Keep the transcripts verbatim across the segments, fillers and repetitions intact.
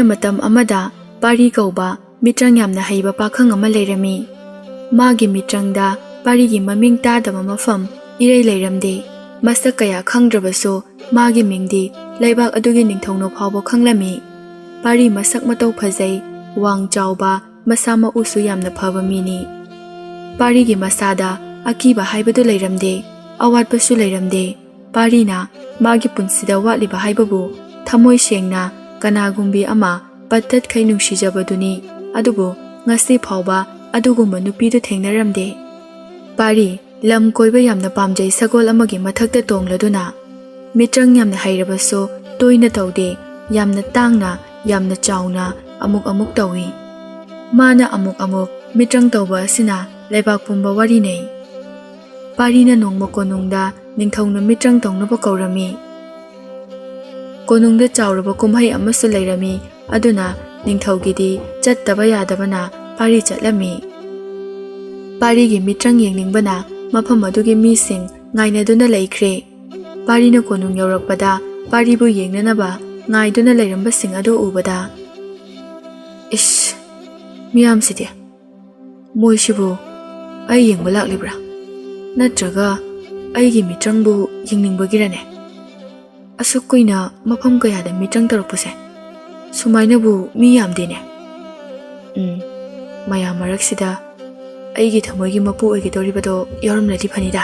ꯃꯇꯝ ꯑꯃꯗ ꯄꯥꯔꯤ ꯀꯧꯕ ꯃꯤꯇ꯭ꯔꯪ ꯌꯥꯝꯅ ꯍꯩꯕ ꯄꯥꯈꯪ ꯑꯃ ꯂꯩꯔꯝꯃꯤ꯫ ꯃꯥꯒꯤ ꯃꯤꯇ꯭ꯔꯪꯗ ꯄꯥꯔꯤꯒꯤ ꯃꯃꯤꯡ ꯇꯥꯗꯕ ꯃꯐꯝ ꯏꯔꯩ ꯂꯩꯔꯝꯗꯦ꯫ ꯃꯁꯛ ꯀꯌꯥ ꯈꯪꯗ꯭ꯔꯕꯁꯨ ꯃꯥꯒꯤ ꯃꯤꯡꯗꯤ ꯂꯩꯕꯥꯛ ꯑꯗꯨꯒꯤ ꯅꯤꯡꯊꯧꯅ ꯐꯥꯎꯕ ꯈꯪꯂꯝꯃꯤ꯫ ꯄꯥꯔꯤ ꯃꯁꯛ ꯃꯇꯧ ꯐꯖꯩ, ꯋꯥꯡ ꯆꯥꯎꯕ, ꯃꯁꯥ ꯃꯎꯁꯨ ꯌꯥꯝꯅ ꯐꯕ ꯃꯤꯅꯤ꯫ ꯄꯥꯔꯤꯒꯤ ꯃꯁꯥꯗ ꯑꯀꯤꯕ ꯍꯥꯏꯕꯗꯨ ꯂꯩꯔꯝꯗꯦ, ꯑꯋꯥꯠꯄꯁꯨ ꯂꯩꯔꯝꯗꯦ꯫ ꯄꯥꯔꯤꯅ ꯃꯥꯒꯤ ꯄꯨꯟꯁꯤꯗ ꯋꯥꯠꯂꯤꯕ ꯍꯥꯏꯕꯕꯨ ꯊꯃꯣꯏ ꯁꯦꯡꯅ ꯀꯅꯥꯒꯨꯝꯕꯤ ꯑꯃ ꯄꯠꯇꯠꯈꯩ ꯅꯨꯡꯁꯤꯖꯕꯗꯨꯅꯤ꯫ ꯑꯗꯨꯕꯨ ꯉꯁꯤ ꯐꯥꯎꯕ ꯑꯗꯨꯒꯨꯝꯕ ꯅꯨꯄꯤꯗꯨ ꯊꯦꯡꯅꯔꯝꯗꯦ꯫ ꯄꯥꯔꯤ ꯂꯝ ꯀꯣꯏꯕ ꯌꯥꯝꯅ ꯄꯥꯝꯖꯩ꯫ ꯁꯒꯣꯜ ꯑꯃꯒꯤ ꯃꯊꯛꯇ ꯇꯣꯡꯂꯗꯨꯅ꯫ ꯃꯤꯇ꯭ꯔꯪ ꯌꯥꯝꯅ ꯍꯩꯔꯕꯁꯨ ꯇꯣꯏꯅ ꯇꯧꯗꯦ꯫ ꯌꯥꯝꯅ ꯇꯥꯡꯅ, ꯌꯥꯝꯅ ꯆꯥꯎꯅ ꯑꯃꯨꯛ ꯑꯃꯨꯛ ꯇꯧꯏ꯫ ꯃꯥꯅ ꯑꯃꯨꯛ ꯑꯃꯨꯛ ꯃꯤꯇ꯭ꯔꯪ ꯇꯧꯕ ꯑꯁꯤꯅ ꯂꯩꯕꯥꯛ ꯄꯨꯝꯕ ꯋꯥꯔꯤꯅꯩ꯫ ꯄꯥꯔꯤꯅ ꯅꯣꯡꯃ ꯀꯣꯅꯨꯡꯗ ꯅꯤꯡꯊꯧꯅ ꯃꯤꯇ꯭ꯔꯪ ꯇꯧꯅꯕ ꯀꯧꯔꯝꯃꯤ꯫ ꯀꯣꯅꯨꯡꯗ ꯆꯥꯎꯔꯕ ꯀꯨꯝꯍꯩ ꯑꯃꯁꯨ ꯂꯩꯔꯝꯃꯤ, ꯑꯗꯨꯅ ꯅꯤꯡꯊꯧꯒꯤꯗꯤ ꯆꯠꯇꯕ ꯌꯥꯗꯕꯅ ꯄꯥꯔꯤ ꯆꯠꯂꯝꯃꯤ꯫ ꯄꯥꯔꯤꯒꯤ ꯃꯤꯇ꯭ꯔꯪ ꯌꯦꯡꯅꯤꯡꯕꯅ ꯃꯐꯝ ꯑꯗꯨꯒꯤ ꯃꯤꯁꯤꯡ ꯉꯥꯏꯅꯗꯨꯅ ꯂꯩꯈ꯭ꯔꯦ꯫ ꯄꯥꯔꯤꯅ ꯀꯣꯅꯨꯡ ꯌꯧꯔꯛꯄꯗ ꯄꯥꯔꯤꯕꯨ ꯌꯦꯡꯅꯅꯕ ꯉꯥꯏꯗꯨꯅ ꯂꯩꯔꯝꯕꯁꯤꯡ ꯑꯗꯨ ꯎꯕꯗ, "ꯏꯁ, ꯃꯤꯌꯥꯝꯁꯤꯗꯤ! ꯃꯣꯏꯁꯤꯕꯨ ꯑꯩ ꯌꯦꯡꯕ ꯂꯥꯛꯂꯤꯕ꯭ꯔꯥ? ꯅꯠꯇ꯭ꯔꯒ ꯑꯩꯒꯤ ꯃꯤꯇ꯭ꯔꯪꯕꯨ ꯌꯦꯡꯅꯤꯡꯕꯒꯤꯔꯅꯦ? ꯑꯁꯨꯛ ꯀꯨꯏꯅ ꯃꯐꯝ ꯀꯌꯥꯗ ꯃꯤꯇ꯭ꯔꯪ ꯇꯧꯔꯛꯄꯁꯦ ꯁꯨꯃꯥꯏꯅꯕꯨ ꯃꯤ ꯌꯥꯝꯗꯦꯅꯦ꯫ ꯎꯝ, ꯃꯌꯥꯝ ꯃꯔꯛꯁꯤꯗ ꯑꯩꯒꯤ ꯊꯃꯣꯏꯒꯤ ꯃꯄꯨ ꯑꯣꯏꯒꯗꯧꯔꯤꯕꯗꯣ ꯌꯥꯎꯔꯝꯂꯗꯤ ꯐꯅꯤꯗ"꯫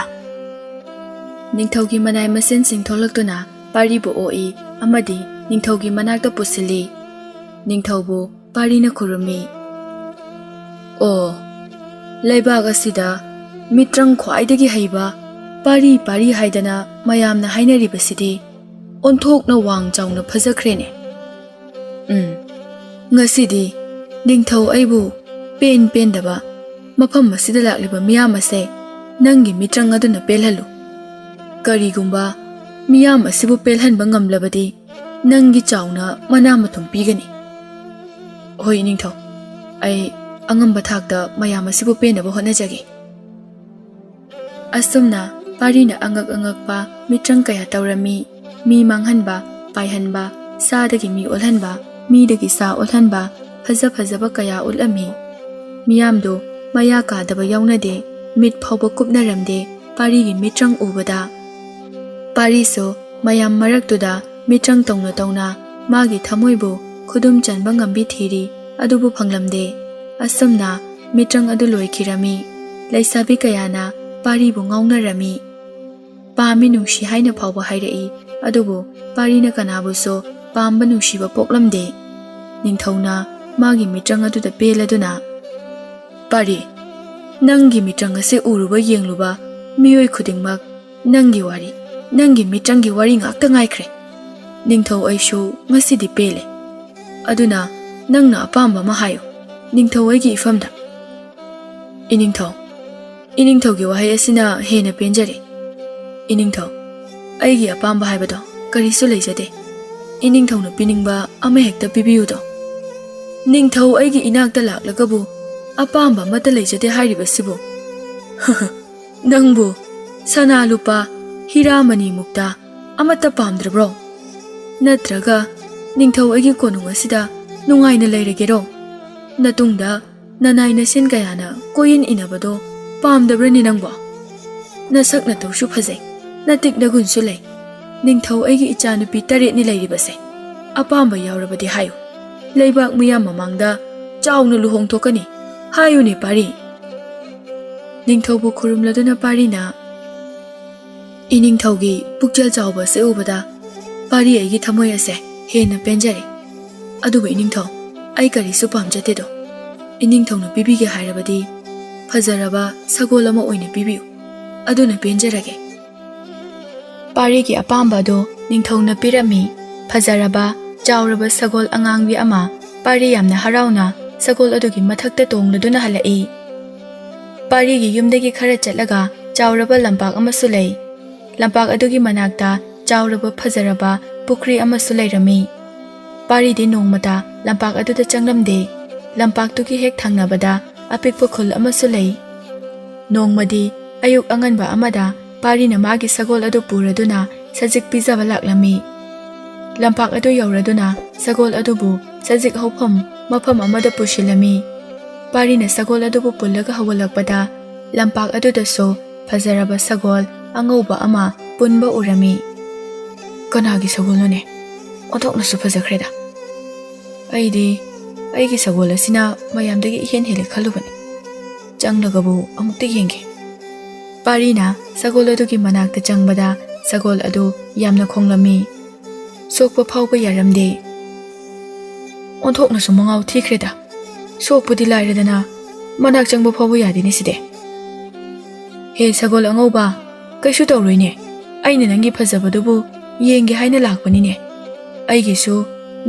ꯅꯤꯡꯊꯧꯒꯤ ꯃꯅꯥꯏ ꯃꯁꯤꯟꯁꯤꯡ ꯊꯣꯛꯂꯛꯇꯨꯅ ꯄꯥꯔꯤꯕꯨ ꯑꯣꯛꯏ ꯑꯃꯗꯤ ꯅꯤꯡꯊꯧꯒꯤ ꯃꯅꯥꯛꯇ ꯄꯨꯁꯤꯜꯂꯤ꯫ ꯅꯤꯡꯊꯧꯕꯨ ꯄꯥꯔꯤꯅ ꯈꯨꯔꯨꯝꯃꯤ꯫ "ꯑꯣ, ꯂꯩꯕꯥꯛ ꯑꯁꯤꯗ ꯃꯤꯇ꯭ꯔꯪ ꯈ꯭ꯋꯥꯏꯗꯒꯤ ꯍꯩꯕ ꯄꯥꯔꯤ, ꯄꯥꯔꯤ ꯍꯥꯏꯗꯅ ꯃꯌꯥꯝꯅ ꯍꯥꯏꯅꯔꯤꯕꯁꯤꯗꯤ ꯑꯣꯟꯊꯣꯛꯅ ꯋꯥꯡ ꯆꯥꯎꯅ ꯐꯖꯈ꯭ꯔꯦꯅꯦ꯫ ꯎꯝ, ꯉꯁꯤꯗꯤ ꯅꯤꯡꯊꯧ ꯑꯩꯕꯨ ꯄꯦꯟ ꯄꯦꯟꯗꯕ ꯃꯐꯝ ꯑꯁꯤꯗ ꯂꯥꯛꯂꯤꯕ ꯃꯤꯌꯥꯝ ꯑꯁꯦ ꯅꯪꯒꯤ ꯃꯤꯇ꯭ꯔꯪ ꯑꯗꯨꯅ ꯄꯦꯜꯍꯜꯂꯨ꯫ ꯀꯔꯤꯒꯨꯝꯕ ꯃꯤꯌꯥꯝ ꯑꯁꯤꯕꯨ ꯄꯦꯜꯍꯟꯕ ꯉꯝꯂꯕꯗꯤ ꯅꯪꯒꯤ ꯆꯥꯎꯅ ꯃꯅꯥ ꯃꯊꯨꯝ ꯄꯤꯒꯅꯤ"꯫ "ꯍꯣꯏ ꯅꯤꯡꯊꯧ, ꯑꯩ ꯑꯉꯝꯕ ꯊꯥꯛꯇ ꯃꯌꯥꯝ ꯑꯁꯤꯕꯨ ꯄꯦꯟꯅꯕ ꯍꯣꯠꯅꯖꯒꯦ"꯫ ꯑꯁꯨꯝꯅ ꯄꯥꯔꯤꯅ ꯑꯉꯛ ꯑꯉꯛꯄ ꯃꯤꯇ꯭ꯔꯪ ꯀꯌꯥ ꯇꯧꯔꯝꯃꯤ꯫ ꯃꯤ ꯃꯥꯡꯍꯟꯕ, ꯄꯥꯏꯍꯟꯕ, ꯁꯥꯗꯒꯤ ꯃꯤ ꯑꯣꯜꯍꯟꯕ, ꯃꯤꯗꯒꯤ ꯁꯥ ꯎꯠꯍꯟꯕ, ꯐꯖ ꯐꯖꯕ ꯀꯌꯥ ꯎꯠꯂꯝꯃꯤ꯫ ꯃꯤꯌꯥꯝꯗꯨ ꯃꯌꯥ ꯀꯥꯗꯕ ꯌꯥꯎꯅꯗꯦ, ꯃꯤꯠ ꯐꯥꯎꯕ ꯀꯨꯞꯅꯔꯝꯗꯦ ꯄꯥꯔꯤꯒꯤ ꯃꯤꯠꯇ꯭ꯔꯪ ꯎꯕꯗ꯫ ꯄꯥꯔꯤꯁꯨ ꯃꯌꯥꯝ ꯃꯔꯛꯇꯨꯗ ꯃꯤꯠꯇ꯭ꯔꯪ ꯇꯧꯅ ꯇꯧꯅ ꯃꯥꯒꯤ ꯊꯃꯣꯏꯕꯨ ꯈꯨꯗꯨꯝ ꯆꯟꯕ ꯉꯝꯕꯤ ꯊꯤꯔꯤ, ꯑꯗꯨꯕꯨ ꯐꯪꯂꯝꯗꯦ꯫ ꯑꯁꯨꯝꯅ ꯃꯤꯠꯇ꯭ꯔꯪ ꯑꯗꯨ ꯂꯣꯏꯈꯤꯔꯝꯃꯤ꯫ ꯂꯩꯁꯥꯕꯤ ꯀꯌꯥꯅ ꯄꯥꯔꯤꯕꯨ ꯉꯥꯎꯅꯔꯝꯃꯤ꯫ "ꯄꯥꯝꯃꯤ ꯅꯨꯡꯁꯤ" ꯍꯥꯏꯅ ꯐꯥꯎꯕ ꯍꯥꯏꯔꯛꯏ, ꯑꯗꯨꯕꯨ ꯄꯥꯔꯤꯅ ꯀꯅꯥꯕꯨꯁꯨ ꯄꯥꯝꯕ ꯅꯨꯡꯁꯤꯕ ꯄꯣꯛꯂꯝꯗꯦ꯫ ꯅꯤꯡꯊꯧꯅ ꯃꯥꯒꯤ ꯃꯤꯠꯇ꯭ꯔꯪ ꯑꯗꯨꯗ ꯄꯦꯜꯂꯗꯨꯅ, "ꯄꯥꯔꯤ, ꯅꯪꯒꯤ ꯃꯤꯠꯇ꯭ꯔꯪ ꯑꯁꯤ ꯎꯔꯨꯕ ꯌꯦꯡꯂꯨꯕ ꯃꯤꯑꯣꯏ ꯈꯨꯗꯤꯡꯃꯛ ꯅꯪꯒꯤ ꯋꯥꯔꯤ, ꯅꯪꯒꯤ ꯃꯤꯠꯇ꯭ꯔꯪꯒꯤ ꯋꯥꯔꯤ ꯉꯥꯛꯇ ꯉꯥꯏꯈ꯭ꯔꯦ꯫ ꯅꯤꯡꯊꯧ, ꯑꯩꯁꯨ ꯉꯁꯤꯗꯤ ꯄꯦꯜꯂꯦ꯫ ꯑꯗꯨꯅ ꯅꯪꯅ ꯑꯄꯥꯝꯕ ꯑꯃ ꯍꯥꯏꯌꯨ, ꯅꯤꯡꯊꯧ ꯑꯩꯒꯤ ꯏꯐꯝꯗ꯫" "ꯏꯅꯤꯡꯊꯧ, ꯏꯅꯤꯡꯊꯧꯒꯤ ꯋꯥꯍꯩ ꯑꯁꯤꯅ ꯍꯦꯟꯅ ꯄꯦꯟꯖꯔꯦ꯫ ꯏꯅꯤꯡꯊꯧ, ꯑꯩꯒꯤ ꯑꯄꯥꯝꯕ ꯍꯥꯏꯕꯗꯣ ꯀꯔꯤꯁꯨ ꯂꯩꯖꯗꯦ꯫ ꯏꯅꯤꯡꯊꯧꯅ ꯄꯤꯅꯤꯡꯕ ꯑꯃꯍꯦꯛꯇ ꯄꯤꯕꯤꯌꯨꯗꯣ꯫" "ꯅꯤꯡꯊꯧ ꯑꯩꯒꯤ ꯏꯅꯥꯛꯇ ꯂꯥꯛꯂꯒꯕꯨ ꯑꯄꯥꯝꯕ ꯑꯃꯠꯇ ꯂꯩꯖꯗꯦ ꯍꯥꯏꯔꯤꯕꯁꯤꯕꯨ? ꯅꯪꯕꯨ ꯁꯅꯥ ꯂꯨꯄꯥ, ꯍꯤꯔꯥ ꯃꯅꯤ ꯃꯨꯛꯇ ꯑꯃꯠꯇ ꯄꯥꯝꯗ꯭ꯔꯕ꯭ꯔꯣ? ꯅꯠꯇ꯭ꯔꯒ ꯅꯤꯡꯊꯧ ꯑꯩꯒꯤ ꯀꯣꯅꯨꯡ ꯑꯁꯤꯗ ꯅꯨꯡꯉꯥꯏꯅ ꯂꯩꯔꯒꯦꯔꯣ? ꯅꯇꯨꯡꯗ ꯅꯅꯥꯏ ꯅꯁꯤꯟ ꯀꯌꯥꯅ ꯀꯣꯏꯏꯟ ꯏꯟꯅꯕꯗꯣ ꯄꯥꯝꯗꯕ꯭ꯔꯅꯦ ꯅꯪꯕꯣ? ꯅꯁꯛ ꯅꯇꯧꯁꯨ ꯐꯖꯩ, ꯅꯇꯤꯛ ꯅꯒꯨꯟꯁꯨ ꯂꯩ꯫ ꯅꯤꯡꯊꯧ ꯑꯩꯒꯤ ꯏꯆꯥꯅꯨꯄꯤ ꯇꯔꯦꯠꯅꯤ ꯂꯩꯔꯤꯕꯁꯦ꯫ ꯑꯄꯥꯝꯕ ꯌꯥꯎꯔꯕꯗꯤ ꯍꯥꯏꯌꯨ꯫ ꯂꯩꯕꯥꯛ ꯃꯤꯌꯥꯝ ꯃꯃꯥꯡꯗ ꯆꯥꯎꯅ ꯂꯨꯍꯣꯡꯊꯣꯛꯀꯅꯤ꯫ ꯍꯥꯏꯌꯨꯅꯦ ꯄꯥꯔꯤ꯫" ꯅꯤꯡꯊꯧꯕꯨ ꯈꯨꯔꯨꯝꯂꯗꯨꯅ ꯄꯥꯔꯤꯅ, "ꯏꯅꯤꯡꯊꯧꯒꯤ ꯄꯨꯛꯆꯦꯜ ꯆꯥꯎꯕ ꯑꯁꯤ ꯎꯕꯗ ꯄꯥꯔꯤ ꯑꯩꯒꯤ ꯊꯃꯣꯏ ꯑꯁꯦ ꯍꯦꯟꯅ ꯄꯦꯟꯖꯔꯦ꯫ ꯑꯗꯨꯕꯨ ꯏꯅꯤꯡꯊꯧ, ꯑꯩ ꯀꯔꯤꯁꯨ ꯄꯥꯝꯖꯗꯦꯗꯣ꯫ ꯏꯅꯤꯡꯊꯧꯅ ꯄꯤꯕꯤꯒꯦ ꯍꯥꯏꯔꯕꯗꯤ ꯐꯖꯔꯕ ꯁꯒꯣꯜ ꯑꯃ ꯑꯣꯏꯅ ꯄꯤꯕꯤꯌꯨ, ꯑꯗꯨꯅ ꯄꯦꯟꯖꯔꯒꯦ꯫" ꯄꯥꯔꯤꯒꯤ ꯑꯄꯥꯝꯕ ꯑꯗꯨ ꯅꯤꯡꯊꯧꯅ ꯄꯤꯔꯝꯃꯤ꯫ ꯐꯖꯔꯕ, ꯆꯥꯎꯔꯕ ꯁꯒꯣꯜ ꯑꯉꯥꯡꯕꯤ ꯑꯃ꯫ ꯄꯥꯔꯤ ꯌꯥꯝꯅ ꯍꯔꯥꯎꯅ ꯁꯒꯣꯜ ꯑꯗꯨꯒꯤ ꯃꯊꯛꯇ ꯇꯣꯡꯂꯗꯨꯅ ꯍꯜꯂꯛꯏ꯫ ꯄꯥꯔꯤꯒꯤ ꯌꯨꯝꯗꯒꯤ ꯈꯔ ꯆꯠꯂꯒ ꯆꯥꯎꯔꯕ ꯂꯝꯄꯥꯛ ꯑꯃꯁꯨ ꯂꯩ꯫ ꯂꯝꯄꯥꯛ ꯑꯗꯨꯒꯤ ꯃꯅꯥꯛꯇ ꯆꯥꯎꯔꯕ ꯐꯖꯔꯕ ꯄꯨꯈ꯭ꯔꯤ ꯑꯃꯁꯨ ꯂꯩꯔꯝꯃꯤ꯫ ꯄꯥꯔꯤꯗꯤ ꯅꯣꯡꯃꯇ ꯂꯝꯄꯥꯛ ꯑꯗꯨꯗ ꯆꯪꯂꯝꯗꯦ꯫ ꯂꯝꯄꯥꯛꯇꯨꯒꯤ ꯍꯦꯛ ꯊꯪꯅꯕꯗ ꯑꯄꯤꯛꯄ ꯈꯨꯜ ꯑꯃꯁꯨ ꯂꯩ꯫ ꯅꯣꯡꯃꯗꯤ ꯑꯌꯨꯛ ꯑꯉꯟꯕ ꯑꯃꯗ ꯄꯥꯔꯤꯅ ꯃꯥꯒꯤ ꯁꯒꯣꯜ ꯑꯗꯨ ꯄꯨꯔꯗꯨꯅ ꯁꯖꯤꯛ ꯄꯤꯖꯕ ꯂꯥꯛꯂꯝꯃꯤ꯫ ꯂꯝꯄꯥꯛ ꯑꯗꯨ ꯌꯧꯔꯗꯨꯅ ꯁꯒꯣꯜ ꯑꯗꯨꯕꯨ ꯁꯖꯤꯛ ꯍꯧꯐꯝ ꯃꯐꯝ ꯑꯃꯗ ꯄꯨꯁꯤꯜꯂꯝꯃꯤ꯫ ꯄꯥꯔꯤꯅ ꯁꯒꯣꯜ ꯑꯗꯨꯕꯨ ꯄꯨꯜꯂꯒ ꯍꯧꯒꯠꯂꯛꯄꯗ ꯂꯝꯄꯥꯛ ꯑꯗꯨꯗꯁꯨ ꯐꯖꯔꯕ ꯁꯒꯣꯜ ꯑꯉꯧꯕ ꯑꯃ ꯄꯨꯟꯕ ꯎꯔꯝꯃꯤ꯫ "ꯀꯅꯥꯒꯤ ꯁꯒꯣꯜꯅꯣꯅꯦ? ꯑꯣꯟꯊꯣꯛꯅꯁꯨ ꯐꯖꯈ꯭ꯔꯦꯗ꯫ ꯑꯩꯗꯤ ꯑꯩꯒꯤ ꯁꯒꯣꯜ ꯑꯁꯤꯅ ꯃꯌꯥꯝꯗꯒꯤ ꯏꯍꯦꯟ ꯍꯦꯜꯂꯦ ꯈꯜꯂꯨꯕꯅꯤ꯫ ꯆꯪꯂꯒꯕꯨ ꯑꯃꯨꯛꯇ ꯌꯦꯡꯒꯦ꯫" ꯄꯥꯔꯤꯅ ꯁꯒꯣꯜ ꯑꯗꯨꯒꯤ ꯃꯅꯥꯛꯇ ꯆꯪꯕꯗ ꯁꯒꯣꯜ ꯑꯗꯨ ꯌꯥꯝꯅ ꯈꯣꯡꯂꯝꯃꯤ꯫ ꯁꯣꯛꯄ ꯐꯥꯎꯕ ꯌꯥꯔꯝꯗꯦ꯫ "ꯑꯣꯟꯊꯣꯛꯅꯁꯨ ꯃꯉꯥꯎ ꯊꯤꯈ꯭ꯔꯦꯗ꯫ ꯁꯣꯛꯄꯗꯤ ꯂꯥꯏꯔꯗꯅ, ꯃꯅꯥꯛ ꯆꯪꯕ ꯐꯥꯎꯕ ꯌꯥꯗꯦꯅꯦ ꯁꯤꯗꯤ꯫ ꯍꯦ ꯁꯒꯣꯜ ꯑꯉꯧꯕ, ꯀꯩꯁꯨ ꯇꯧꯔꯣꯏꯅꯦ꯫ ꯑꯩꯅ ꯅꯪꯒꯤ ꯐꯖꯕꯗꯨꯕꯨ ꯌꯦꯡꯒꯦ ꯍꯥꯏꯅ ꯂꯥꯛꯄꯅꯤꯅꯦ꯫ ꯑꯩꯒꯤꯁꯨ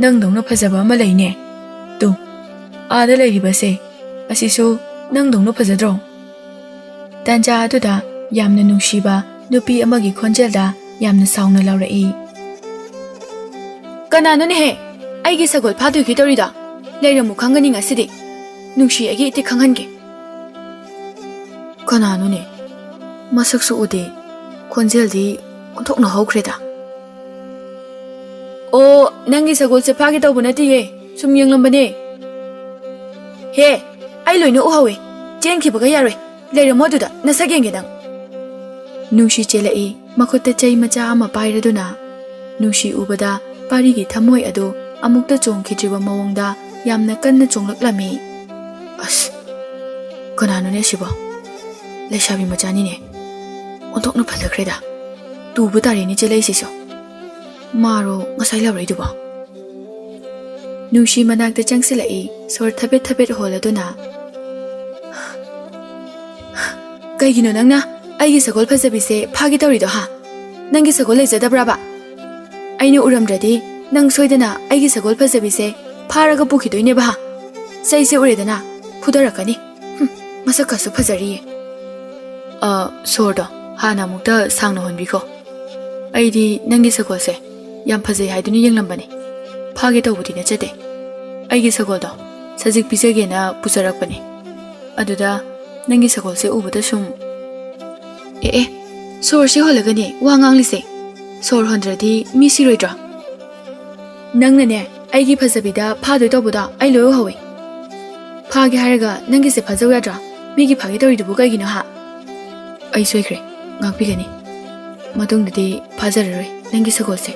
ꯅꯪꯗꯧꯅ ꯐꯖꯕ ꯑꯃ ꯂꯩꯅꯦ꯫ ꯇꯨ, ꯑꯥꯗ ꯂꯩꯔꯤꯕꯁꯦ, ꯑꯁꯤꯁꯨ ꯅꯪꯗꯧꯅ ꯐꯖꯗ꯭ꯔꯣ?" ꯇꯥꯟꯖꯥ ꯑꯗꯨꯗ ꯌꯥꯝꯅ ꯅꯨꯡꯁꯤꯕ ꯅꯨꯄꯤ ꯑꯃꯒꯤ ꯈꯣꯟꯖꯦꯜꯗ ꯌꯥꯝꯅ ꯁꯥꯎꯅ ꯂꯥꯎꯔꯛꯏ꯫ "ꯀꯅꯥꯅꯣꯅꯦꯍꯦ? ꯑꯩꯒꯤ ꯁꯒꯣꯜ ꯐꯥꯗꯣꯏꯒꯤ ꯇꯧꯔꯤꯗꯣ? ꯂꯩꯔꯝꯃꯨ ꯈꯪꯒꯅꯤ ꯉꯁꯤꯗꯤ꯫ ꯅꯨꯡꯁꯤ, ꯑꯩꯒꯤ ꯏꯇꯤꯛ ꯈꯪꯍꯟꯒꯦ꯫" "ꯀꯅꯥꯅꯣꯅꯦ? ꯃꯁꯛꯁꯨ ꯎꯗꯦ, ꯈꯣꯟꯖꯦꯜꯗꯤ ꯑꯣꯟꯊꯣꯛꯅ ꯍꯧꯈ꯭ꯔꯦꯗ꯫" "ꯑꯣ, ꯅꯪꯒꯤ ꯁꯒꯣꯜꯁꯦ ꯐꯥꯒꯦ ꯇꯧꯕ ꯅꯠꯇꯤꯌꯦ, ꯁꯨꯝ ꯌꯦꯡꯂꯝꯕꯅꯦ꯫ ꯍꯦ, ꯑꯩ ꯂꯣꯏꯅ ꯎꯍꯧꯋꯦ꯫ ꯆꯦꯟꯈꯤꯕꯒ ꯌꯥꯔꯣꯏ꯫ ꯂꯩꯔꯝꯃꯣ ꯑꯗꯨꯗ, ꯅꯁꯛ ꯌꯦꯡꯒꯦ ꯅꯪ꯫" ꯅꯨꯡꯁꯤ ꯆꯦꯜꯂꯛꯏ, ꯃꯈꯨꯠꯇ ꯆꯩ ꯃꯆꯥ ꯑꯃ ꯄꯥꯏꯔꯗꯨꯅ꯫ ꯅꯨꯡꯁꯤ ꯎꯕꯗ ꯄꯥꯔꯤꯒꯤ ꯊꯃꯣꯏ ꯑꯗꯨ ꯑꯃꯨꯛꯇ ꯆꯣꯡꯈꯤꯗ꯭ꯔꯤꯕ ꯃꯑꯣꯡꯗ ꯌꯥꯝꯅ ꯀꯟꯅ ꯆꯣꯡꯂꯛꯂꯝꯃꯤ꯫ "ꯑꯁ, ꯀꯅꯥꯅꯣꯅꯦ ꯑꯁꯤꯕꯣ? ꯂꯩꯁꯥꯕꯤ ꯃꯆꯥꯅꯤꯅꯦ꯫ ꯑꯣꯟꯊꯣꯛꯅ ꯐꯖꯈ꯭꯭ꯔꯦꯗ꯫ ꯇꯨꯕ ꯇꯥꯔꯦꯅꯦ ꯆꯦꯜꯂꯛꯏꯁꯤꯁꯨ꯫ ꯃꯥꯔꯣ ꯉꯁꯥꯏ ꯂꯥꯎꯔꯛꯏꯗꯨꯕꯣ?" ꯅꯨꯡꯁꯤ ꯃꯅꯥꯛꯇ ꯆꯪꯁꯤꯜꯂꯛꯏ, ꯁꯣꯔ ꯊꯕꯦꯠ ꯊꯕꯦꯠ ꯍꯣꯜꯂꯗꯨꯅ꯫ "ꯀꯩꯒꯤꯅꯣ ꯅꯪꯅ ꯑꯩꯒꯤ ꯁꯒꯣꯜ ꯐꯖꯕꯤꯁꯦ ꯐꯥꯒꯦ ꯇꯧꯔꯤꯗꯣ, ꯍꯥ? ꯅꯪꯒꯤ ꯁꯒꯣꯜ ꯂꯩꯖꯗꯕ꯭ꯔꯕ? ꯑꯩꯅ ꯎꯔꯝꯗ꯭ꯔꯗꯤ ꯅꯪ ꯁꯣꯏꯗꯅ ꯑꯩꯒꯤ ꯁꯒꯣꯜ ꯐꯖꯕꯤꯁꯦ ꯐꯥꯔꯒ ꯄꯨꯈꯤꯗꯣꯏꯅꯦꯕ, ꯍꯥ? ꯆꯩꯁꯦ ꯎꯔꯦꯗꯅ, ꯐꯨꯗꯔꯛꯀꯅꯤ꯫ ꯍꯨꯝ, ꯃꯁꯛꯀꯁꯨ ꯐꯖꯔꯤꯌꯦ꯫" "ꯑ, ꯁꯣꯔꯗꯣ ꯍꯥꯟꯅ ꯑꯃꯨꯛꯇ ꯁꯥꯡꯅ ꯍꯣꯟꯕꯤꯈꯣ꯫ ꯑꯩꯗꯤ ꯅꯪꯒꯤ ꯁꯒꯣꯜꯁꯦ ꯌꯥꯝ ꯐꯖꯩ ꯍꯥꯏꯗꯨꯅ ꯌꯦꯡꯂꯝꯕꯅꯤ꯫ ꯐꯥꯒꯦ ꯇꯧꯕꯗꯤ ꯅꯠꯆꯗꯦ꯫ ꯑꯩꯒꯤ ꯁꯒꯣꯜꯗꯣ ꯁꯖꯤꯛ ꯄꯤꯖꯒꯦꯅ ꯄꯨꯖꯔꯛꯄꯅꯤ꯫ ꯑꯗꯨꯗ ꯅꯪꯒꯤ ꯁꯒꯣꯜꯁꯦ ꯎꯕꯗ ꯁꯨꯝ..." "ꯑꯦ, ꯑꯦ, ꯁꯣꯔꯁꯦ ꯍꯣꯜꯂꯒꯅꯦ ꯋꯥ ꯉꯥꯡꯂꯤꯁꯦ꯫ ꯁꯣꯔ ꯍꯣꯟꯗ꯭ꯔꯗꯤ ꯃꯤ ꯁꯤꯔꯣꯏꯗ꯭ꯔꯣ?" ꯅꯪꯅꯅꯦ, ꯑꯩꯒꯤ ꯐꯖꯕꯤꯗ ꯐꯥꯗꯣꯏ ꯇꯧꯕꯗꯣ ꯑꯩ ꯂꯣꯏ ꯎꯍꯧꯋꯦ꯫ ꯐꯥꯒꯦ ꯍꯥꯏꯔꯒ ꯅꯪꯒꯤꯁꯦ ꯐꯥꯖꯧ ꯌꯥꯗ꯭ꯔꯣ? ꯃꯤꯒꯤ ꯐꯥꯒꯦ ꯇꯧꯔꯤꯗꯨꯕꯨ ꯀꯩꯒꯤꯅꯣ ꯍꯥ? ꯑꯩ ꯁꯣꯏꯈ꯭ꯔꯦ, ꯉꯥꯛꯄꯤꯒꯅꯤ꯫ ꯃꯇꯨꯡꯗꯗꯤ ꯐꯥꯖꯔꯔꯣꯏ ꯅꯪꯒꯤ ꯁꯒꯣꯜꯁꯦ꯫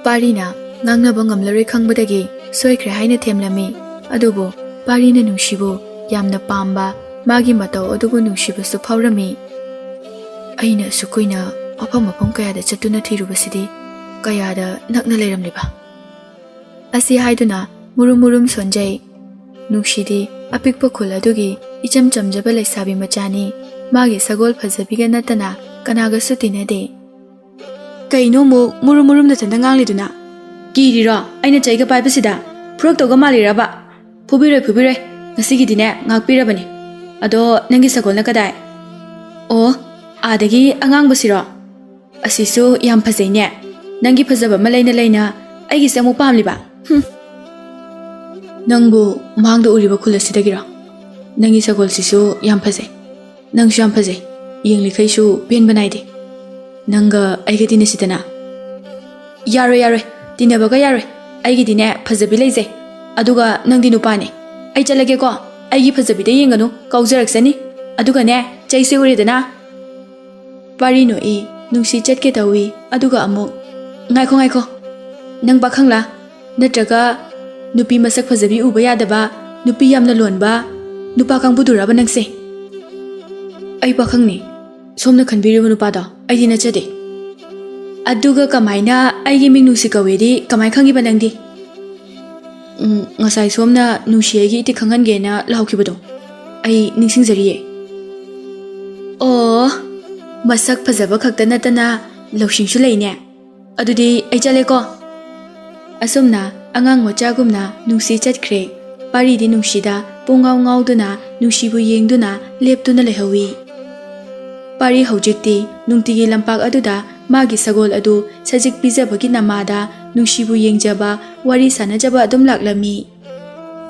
ꯄꯥꯔꯤꯅ ꯉꯥꯡꯅꯕ ꯉꯝꯂꯔꯣꯏ ꯈꯪꯕꯗꯒꯤ ꯁꯣꯏꯈ꯭ꯔꯦ ꯍꯥꯏꯅ ꯊꯦꯝꯂꯝꯃꯤ꯫ ꯑꯗꯨꯕꯨ ꯄꯥꯔꯤꯅ ꯅꯨꯡꯁꯤꯕꯨ ꯌꯥꯝꯅ ꯄꯥꯝꯕ, ꯃꯥꯒꯤ ꯃꯇꯧ ꯑꯗꯨꯕꯨ ꯅꯨꯡꯁꯤꯕꯁꯨ ꯐꯥꯎꯔꯝꯃꯤ꯫ ꯑꯩꯅ ꯑꯁꯨꯛ ꯀꯨꯏꯅ ꯃꯐꯝ ꯃꯐꯝ ꯀꯌꯥꯗ ꯆꯠꯇꯨꯅ ꯊꯤꯔꯨꯕꯁꯤꯗꯤ ꯀꯌꯥꯗ ꯅꯛꯅ ꯂꯩꯔꯝꯂꯤꯕ꯫ ꯑꯁꯤ ꯍꯥꯏꯗꯨꯅ ꯃꯨꯔꯨꯝ ꯃꯨꯔꯨꯝ ꯁꯣꯟꯖꯩ꯫ ꯅꯨꯡꯁꯤꯗꯤ ꯑꯄꯤꯛꯄ ꯈꯨꯜ ꯑꯗꯨꯒꯤ ꯏꯆꯝ ꯆꯝꯖꯕ ꯂꯩꯁꯥꯕꯤ ꯃꯆꯥꯅꯤ꯫ ꯃꯥꯒꯤ ꯁꯒꯣꯜ ꯐꯖꯕꯤꯒ ꯅꯠꯇꯅ ꯀꯅꯥꯒꯁꯨ ꯇꯤꯟꯅꯗꯦ꯫ ꯀꯩꯅꯣ ꯑꯃꯨꯛ ꯃꯨꯔꯨꯝ ꯃꯨꯔꯨꯝ ꯅꯊꯟꯗ ꯉꯥꯡꯂꯤꯗꯨꯅ? ꯀꯤꯔꯤꯔꯣ ꯑꯩꯅ ꯆꯩꯒ ꯄꯥꯏꯕꯁꯤꯗ? ꯐꯨꯔꯛꯇꯧꯒ ꯃꯥꯜꯂꯤꯔꯕ? ꯐꯨꯕꯤꯔꯣꯏ, ꯐꯨꯕꯤꯔꯣꯏ꯫ ꯉꯁꯤꯒꯤꯗꯤꯅꯦ, ꯉꯥꯛꯄꯤꯔꯕꯅꯤ꯫ ꯑꯗꯣ ꯅꯪꯒꯤ ꯁꯒꯣꯜꯅ ꯀꯗꯥꯏ? ꯑꯣ, ꯑꯥꯗꯒꯤ ꯑꯉꯥꯡꯕꯁꯤꯔꯣ? ꯑꯁꯤꯁꯨ ꯌꯥꯝ ꯐꯖꯩꯅꯦ꯫ ꯅꯪꯒꯤ ꯐꯖꯕ ꯑꯃ ꯂꯩꯅ ꯂꯩꯅ ꯑꯩꯒꯤꯁꯦ ꯑꯃꯨꯛ ꯄꯥꯝꯂꯤꯕ? ꯍꯨꯝ꯫ ꯅꯪꯕꯨ ꯃꯥꯡꯗ ꯎꯔꯤꯕ ꯈꯨꯜ ꯑꯁꯤꯗꯒꯤꯔꯣ? ꯅꯪꯒꯤ ꯁꯒꯣꯜꯁꯤꯁꯨ ꯌꯥꯝ ꯐꯖꯩ꯫ ꯅꯪꯁꯨ ꯌꯥꯝ ꯐꯖꯩ꯫ ꯌꯦꯡꯂꯤꯈꯩꯁꯨ ꯄꯦꯟꯕ ꯅꯥꯏꯗꯦ꯫ ꯅꯪꯒ ꯑꯩꯒ ꯇꯤꯟꯅꯁꯤꯗꯅ꯫ ꯌꯥꯔꯣꯏ, ꯌꯥꯔꯣꯏ꯫ ꯇꯤꯟꯅꯕꯒ ꯌꯥꯔꯣꯏ꯫ ꯑꯩꯒꯤꯗꯤꯅꯦ, ꯐꯖꯕꯤ ꯂꯩꯖꯩ꯫ ꯑꯗꯨꯒ ꯅꯪꯗꯤ ꯅꯨꯄꯥꯅꯦ꯫ ꯑꯩ ꯆꯠꯂꯒꯦꯀꯣ꯫ ꯑꯩꯒꯤ ꯐꯖꯕꯤꯗ ꯌꯦꯡꯒꯅꯨ, ꯀꯥꯎꯖꯔꯛꯆꯅꯤ꯫ ꯑꯗꯨꯒꯅꯦ, ꯆꯩꯁꯦ ꯎꯔꯦꯗꯅ꯫ ꯄꯥꯔꯤ ꯅꯣꯛꯏ꯫ ꯅꯨꯡꯁꯤ ꯆꯠꯀꯦ ꯇꯧꯏ꯫ ꯑꯗꯨꯒ ꯑꯃꯨꯛ, "ꯉꯥꯏꯈꯣ, ꯉꯥꯏꯈꯣ꯫ ꯅꯪ ꯄꯥꯈꯪꯂꯥ? ꯅꯠꯇ꯭ꯔꯒ ꯅꯨꯄꯤ ꯃꯁꯛ ꯐꯖꯕꯤ ꯎꯕ ꯌꯥꯗꯕ, ꯅꯨꯄꯤ ꯌꯥꯝꯅ ꯂꯣꯟꯕ ꯅꯨꯄꯥ ꯀꯥꯡꯕꯨꯗꯨꯔꯕ ꯅꯪꯁꯦ?" "ꯑꯩ ꯄꯥꯈꯪꯅꯤ꯫ ꯁꯣꯝꯅ ꯈꯟꯕꯤꯔꯤꯕ ꯅꯨꯄꯥꯗꯣ ꯑꯩꯗꯤ ꯅꯠꯆꯗꯦ꯫" "ꯑꯗꯨꯒ ꯀꯃꯥꯏꯅ ꯑꯩꯒꯤ ꯃꯤꯡ ꯅꯨꯡꯁꯤ ꯀꯧꯏꯗꯤ ꯀꯃꯥꯏ ꯈꯪꯉꯤꯕ ꯅꯪꯗꯤ?" "ꯎꯝ, ꯉꯁꯥꯏ ꯁꯣꯝꯅ ꯅꯨꯡꯁꯤ ꯑꯩꯒꯤ ꯏꯇꯤꯛ ꯈꯪꯍꯟꯒꯦꯅ ꯂꯥꯎꯈꯤꯕꯗꯣ ꯑꯩ ꯅꯤꯡꯁꯤꯡꯖꯔꯤꯌꯦ꯫" "ꯑꯣ, ꯃꯁꯛ ꯐꯖꯕ ꯈꯛꯇ ꯅꯠꯇꯅ ꯂꯧꯁꯤꯡꯁꯨ ꯂꯩꯅꯦ꯫ ꯑꯗꯨꯗꯤ ꯑꯩ ꯆꯠꯂꯦꯀꯣ꯫" ꯑꯁꯨꯝꯅ ꯑꯉꯥꯡ ꯃꯆꯥꯒꯨꯝꯅ ꯅꯨꯡꯁꯤ ꯆꯠꯈ꯭ꯔꯦ꯫ ꯄꯥꯔꯤꯗꯤ ꯅꯨꯡꯁꯤꯗ ꯄꯨꯡꯉꯥꯎ ꯉꯥꯎꯗꯨꯅ ꯅꯨꯡꯁꯤꯕꯨ ꯌꯦꯡꯗꯨꯅ ꯂꯦꯞꯇꯨꯅ ꯂꯩꯍꯧꯏ꯫ ꯄꯥꯔꯤ ꯍꯧꯖꯤꯛꯇꯤ ꯅꯨꯡꯇꯤꯒꯤ ꯂꯝꯄꯥꯛ ꯑꯗꯨꯗ ꯃꯥꯒꯤ ꯁꯒꯣꯜ ꯑꯗꯨ ꯁꯖꯤꯛ ꯄꯤꯖꯕꯒꯤ ꯅꯃꯥꯗ ꯅꯨꯡꯁꯤꯕꯨ ꯌꯦꯡꯖꯕ, ꯋꯥꯔꯤ ꯁꯥꯟꯅꯖꯕ ꯑꯗꯨꯝ ꯂꯥꯛꯂꯝꯃꯤ꯫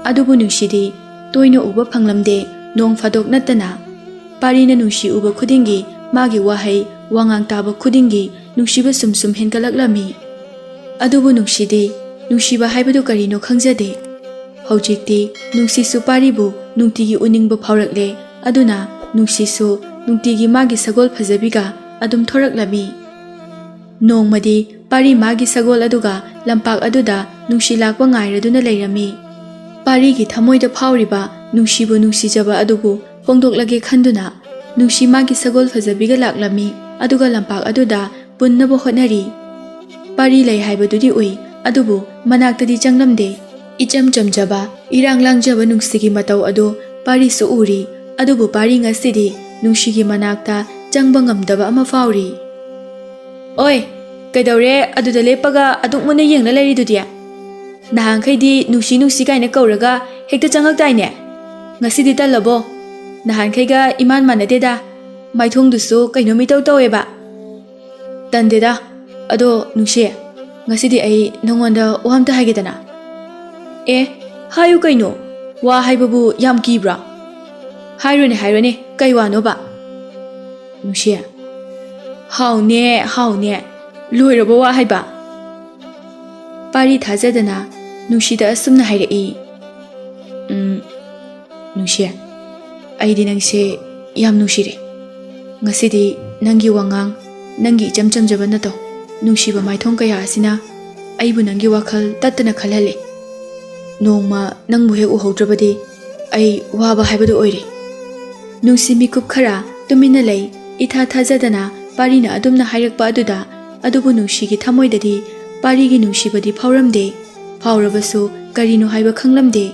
ꯑꯗꯨꯕꯨ ꯅꯨꯡꯁꯤꯗꯤ ꯇꯣꯏꯅ ꯎꯕ ꯐꯪꯂꯝꯗꯦ, ꯅꯣꯡ ꯐꯥꯗꯣꯛ ꯅꯠꯇꯅ꯫ ꯄꯥꯔꯤꯅ ꯅꯨꯡꯁꯤ ꯎꯕ ꯈꯨꯗꯤꯡꯒꯤ, ꯃꯥꯒꯤ ꯋꯥꯍꯩ ꯋꯥꯉꯥꯡ ꯇꯥꯕ ꯈꯨꯗꯤꯡꯒꯤ ꯅꯨꯡꯁꯤꯕ ꯁꯨꯝ ꯁꯨꯝ ꯍꯦꯟꯒꯠꯂꯛꯂꯝꯃꯤ꯫ ꯑꯗꯨꯕꯨ ꯅꯨꯡꯁꯤꯗꯤ ꯅꯨꯡꯁꯤꯕ ꯍꯥꯏꯕꯗꯨ ꯀꯔꯤꯅꯣ ꯈꯪꯖꯗꯦ꯫ ꯍꯧꯖꯤꯛꯇꯤ ꯅꯨꯡꯁꯤꯁꯨ ꯄꯥꯔꯤꯕꯨ ꯅꯨꯡꯇꯤꯒꯤ ꯎꯅꯤꯡꯕ ꯐꯥꯎꯔꯛꯂꯦ꯫ ꯑꯗꯨꯅ ꯅꯨꯡꯁꯤꯁꯨ ꯅꯨꯡꯇꯤꯒꯤ ꯃꯥꯒꯤ ꯁꯒꯣꯜ ꯐꯖꯕꯤꯒ ꯑꯗꯨꯝ ꯊꯣꯔꯛꯂꯝꯃꯤ꯫ ꯅꯣꯡꯃꯗꯤ ꯄꯥꯔꯤ ꯃꯥꯒꯤ ꯁꯒꯣꯜ ꯑꯗꯨꯒ ꯂꯝꯄꯥꯛ ꯑꯗꯨꯗ ꯅꯨꯡꯁꯤ ꯂꯥꯛꯄ ꯉꯥꯏꯔꯗꯨꯅ ꯂꯩꯔꯝꯃꯤ꯫ ꯄꯥꯔꯤꯒꯤ ꯊꯃꯣꯏꯗ ꯐꯥꯎꯔꯤꯕ ꯅꯨꯡꯁꯤꯕꯨ ꯅꯨꯡꯁꯤꯖꯕ ꯑꯗꯨꯕꯨ ꯐꯣꯡꯗꯣꯛꯂꯒꯦ ꯈꯟꯗꯨꯅ ꯅꯨꯡꯁꯤ ꯃꯥꯒꯤ ꯁꯒꯣꯜ ꯐꯖꯕꯤꯒ ꯂꯥꯛꯂꯝꯃꯤ꯫ ꯑꯗꯨꯒ ꯂꯝꯄꯥꯛ ꯑꯗꯨꯗ ꯄꯨꯟꯅꯕ ꯍꯣꯠꯅꯔꯤ꯫ ꯄꯥꯔꯤ ꯂꯩ ꯍꯥꯏꯕꯗꯨꯗꯤ ꯎꯏ, ꯑꯗꯨꯕꯨ ꯃꯅꯥꯛꯇꯗꯤ ꯆꯪꯂꯝꯗꯦ꯫ ꯏꯆꯝ ꯆꯝꯖꯕ, ꯏꯔꯥꯡ ꯂꯥꯡꯖꯕ ꯅꯨꯡꯁꯤꯒꯤ ꯃꯇꯧ ꯑꯗꯨ ꯄꯥꯔꯤꯁꯨ ꯎꯔꯤ꯫ ꯑꯗꯨꯕꯨ ꯄꯥꯔꯤ ꯉꯁꯤꯗꯤ ꯅꯨꯡꯁꯤꯒꯤ ꯃꯅꯥꯛꯇ ꯆꯪꯕ ꯉꯝꯗꯕ ꯑꯃ ꯐꯥꯎꯔꯤ꯫ "ꯑꯣꯏ, ꯀꯩꯗꯧꯔꯦ ꯑꯗꯨꯗ ꯂꯦꯞꯄꯒ ꯑꯗꯨꯛ ꯃꯨꯟꯅ ꯌꯦꯡꯂ ꯂꯩꯔꯤꯗꯨꯗꯤ? ꯅꯍꯥꯟꯈꯩꯗꯤ ꯅꯨꯡꯁꯤ ꯅꯨꯡꯁꯤ ꯀꯥꯏꯅ ꯀꯧꯔꯒ ꯍꯦꯛꯇ ꯆꯪꯉꯛꯇꯥꯏꯅꯦ꯫ ꯉꯁꯤꯗꯤ ꯇꯜꯂꯕꯣ? ꯅꯍꯥꯟꯈꯩꯒ ꯏꯃꯥꯟ ꯃꯥꯟꯅꯗꯦꯗ꯫ ꯃꯥꯏꯊꯣꯡꯗꯨꯁꯨ ꯀꯩꯅꯣꯝ ꯏꯇꯧ ꯇꯧꯋꯦꯕ꯫" "ꯇꯟꯗꯦꯗ꯫ ꯑꯗꯣ ꯅꯨꯡꯁꯤ, ꯉꯁꯤꯗꯤ ꯑꯩ ꯅꯉꯣꯟꯗ ꯋꯥ ꯑꯝꯇ ꯍꯥꯏꯒꯦꯗꯅ꯫" "ꯑꯦ, ꯍꯥꯏꯌꯨ ꯀꯩꯅꯣ꯫ ꯋꯥ ꯍꯥꯏꯕꯕꯨ ꯌꯥꯝ ꯀꯤꯕ꯭ꯔꯣ? ꯍꯥꯏꯔꯣꯅꯦ, ꯍꯥꯏꯔꯣꯅꯦ, ꯀꯩ ꯋꯥꯅꯣꯕ?" "ꯅꯨꯡꯁꯤ, ꯍꯥꯎꯅꯦ, ꯍꯥꯎꯅꯦ, ꯂꯣꯏꯔꯕꯣ ꯋꯥ ꯍꯥꯏꯕ?" ꯄꯥꯔꯤ ꯊꯥꯖꯗꯅ ꯅꯨꯡꯁꯤꯗ ꯑꯁꯨꯝꯅ ꯍꯥꯏꯔꯛꯏ꯫ "ꯎꯝ, ꯅꯨꯡꯁꯤ, ꯑꯩꯗꯤ ꯅꯪꯁꯦ ꯌꯥꯝ ꯅꯨꯡꯁꯤꯔꯦ꯫ ꯉꯁꯤꯗꯤ ꯅꯪꯒꯤ ꯋꯥꯉꯥꯡ, ꯅꯪꯒꯤ ꯏꯆꯝ ꯆꯝꯖꯕ ꯅꯇꯧ, ꯅꯨꯡꯁꯤꯕ ꯃꯥꯏꯊꯣꯡ ꯀꯌꯥ ꯑꯁꯤꯅ ꯑꯩꯕꯨ ꯅꯪꯒꯤ ꯋꯥꯈꯜ ꯇꯠꯇꯅ ꯈꯜꯍꯜꯂꯦ꯫ ꯅꯣꯡꯃ ꯅꯪꯕꯨ ꯍꯦꯛ ꯎꯍꯧꯗ꯭ꯔꯕꯗꯤ ꯑꯩ ꯋꯥꯕ ꯍꯥꯏꯕꯗꯨ ꯑꯣꯏꯔꯦ꯫" ꯅꯨꯡꯁꯤ ꯃꯤꯀꯨꯞ ꯈꯔ ꯇꯨꯃꯤꯟꯅ ꯂꯩ꯫ ꯏꯊꯥ ꯊꯥꯖꯗꯅ ꯄꯥꯔꯤꯅ ꯑꯗꯨꯝꯅ ꯍꯥꯏꯔꯛꯄ ꯑꯗꯨꯗ, ꯑꯗꯨꯕꯨ ꯅꯨꯡꯁꯤꯒꯤ ꯊꯃꯣꯏꯗꯗꯤ ꯄꯥꯔꯤꯒꯤ ꯅꯨꯡꯁꯤꯕꯗꯤ ꯐꯥꯎꯔꯝꯗꯦ꯫ ꯐꯥꯎꯔꯕꯁꯨ ꯀꯔꯤꯅꯣ ꯍꯥꯏꯕ ꯈꯪꯂꯝꯗꯦ꯫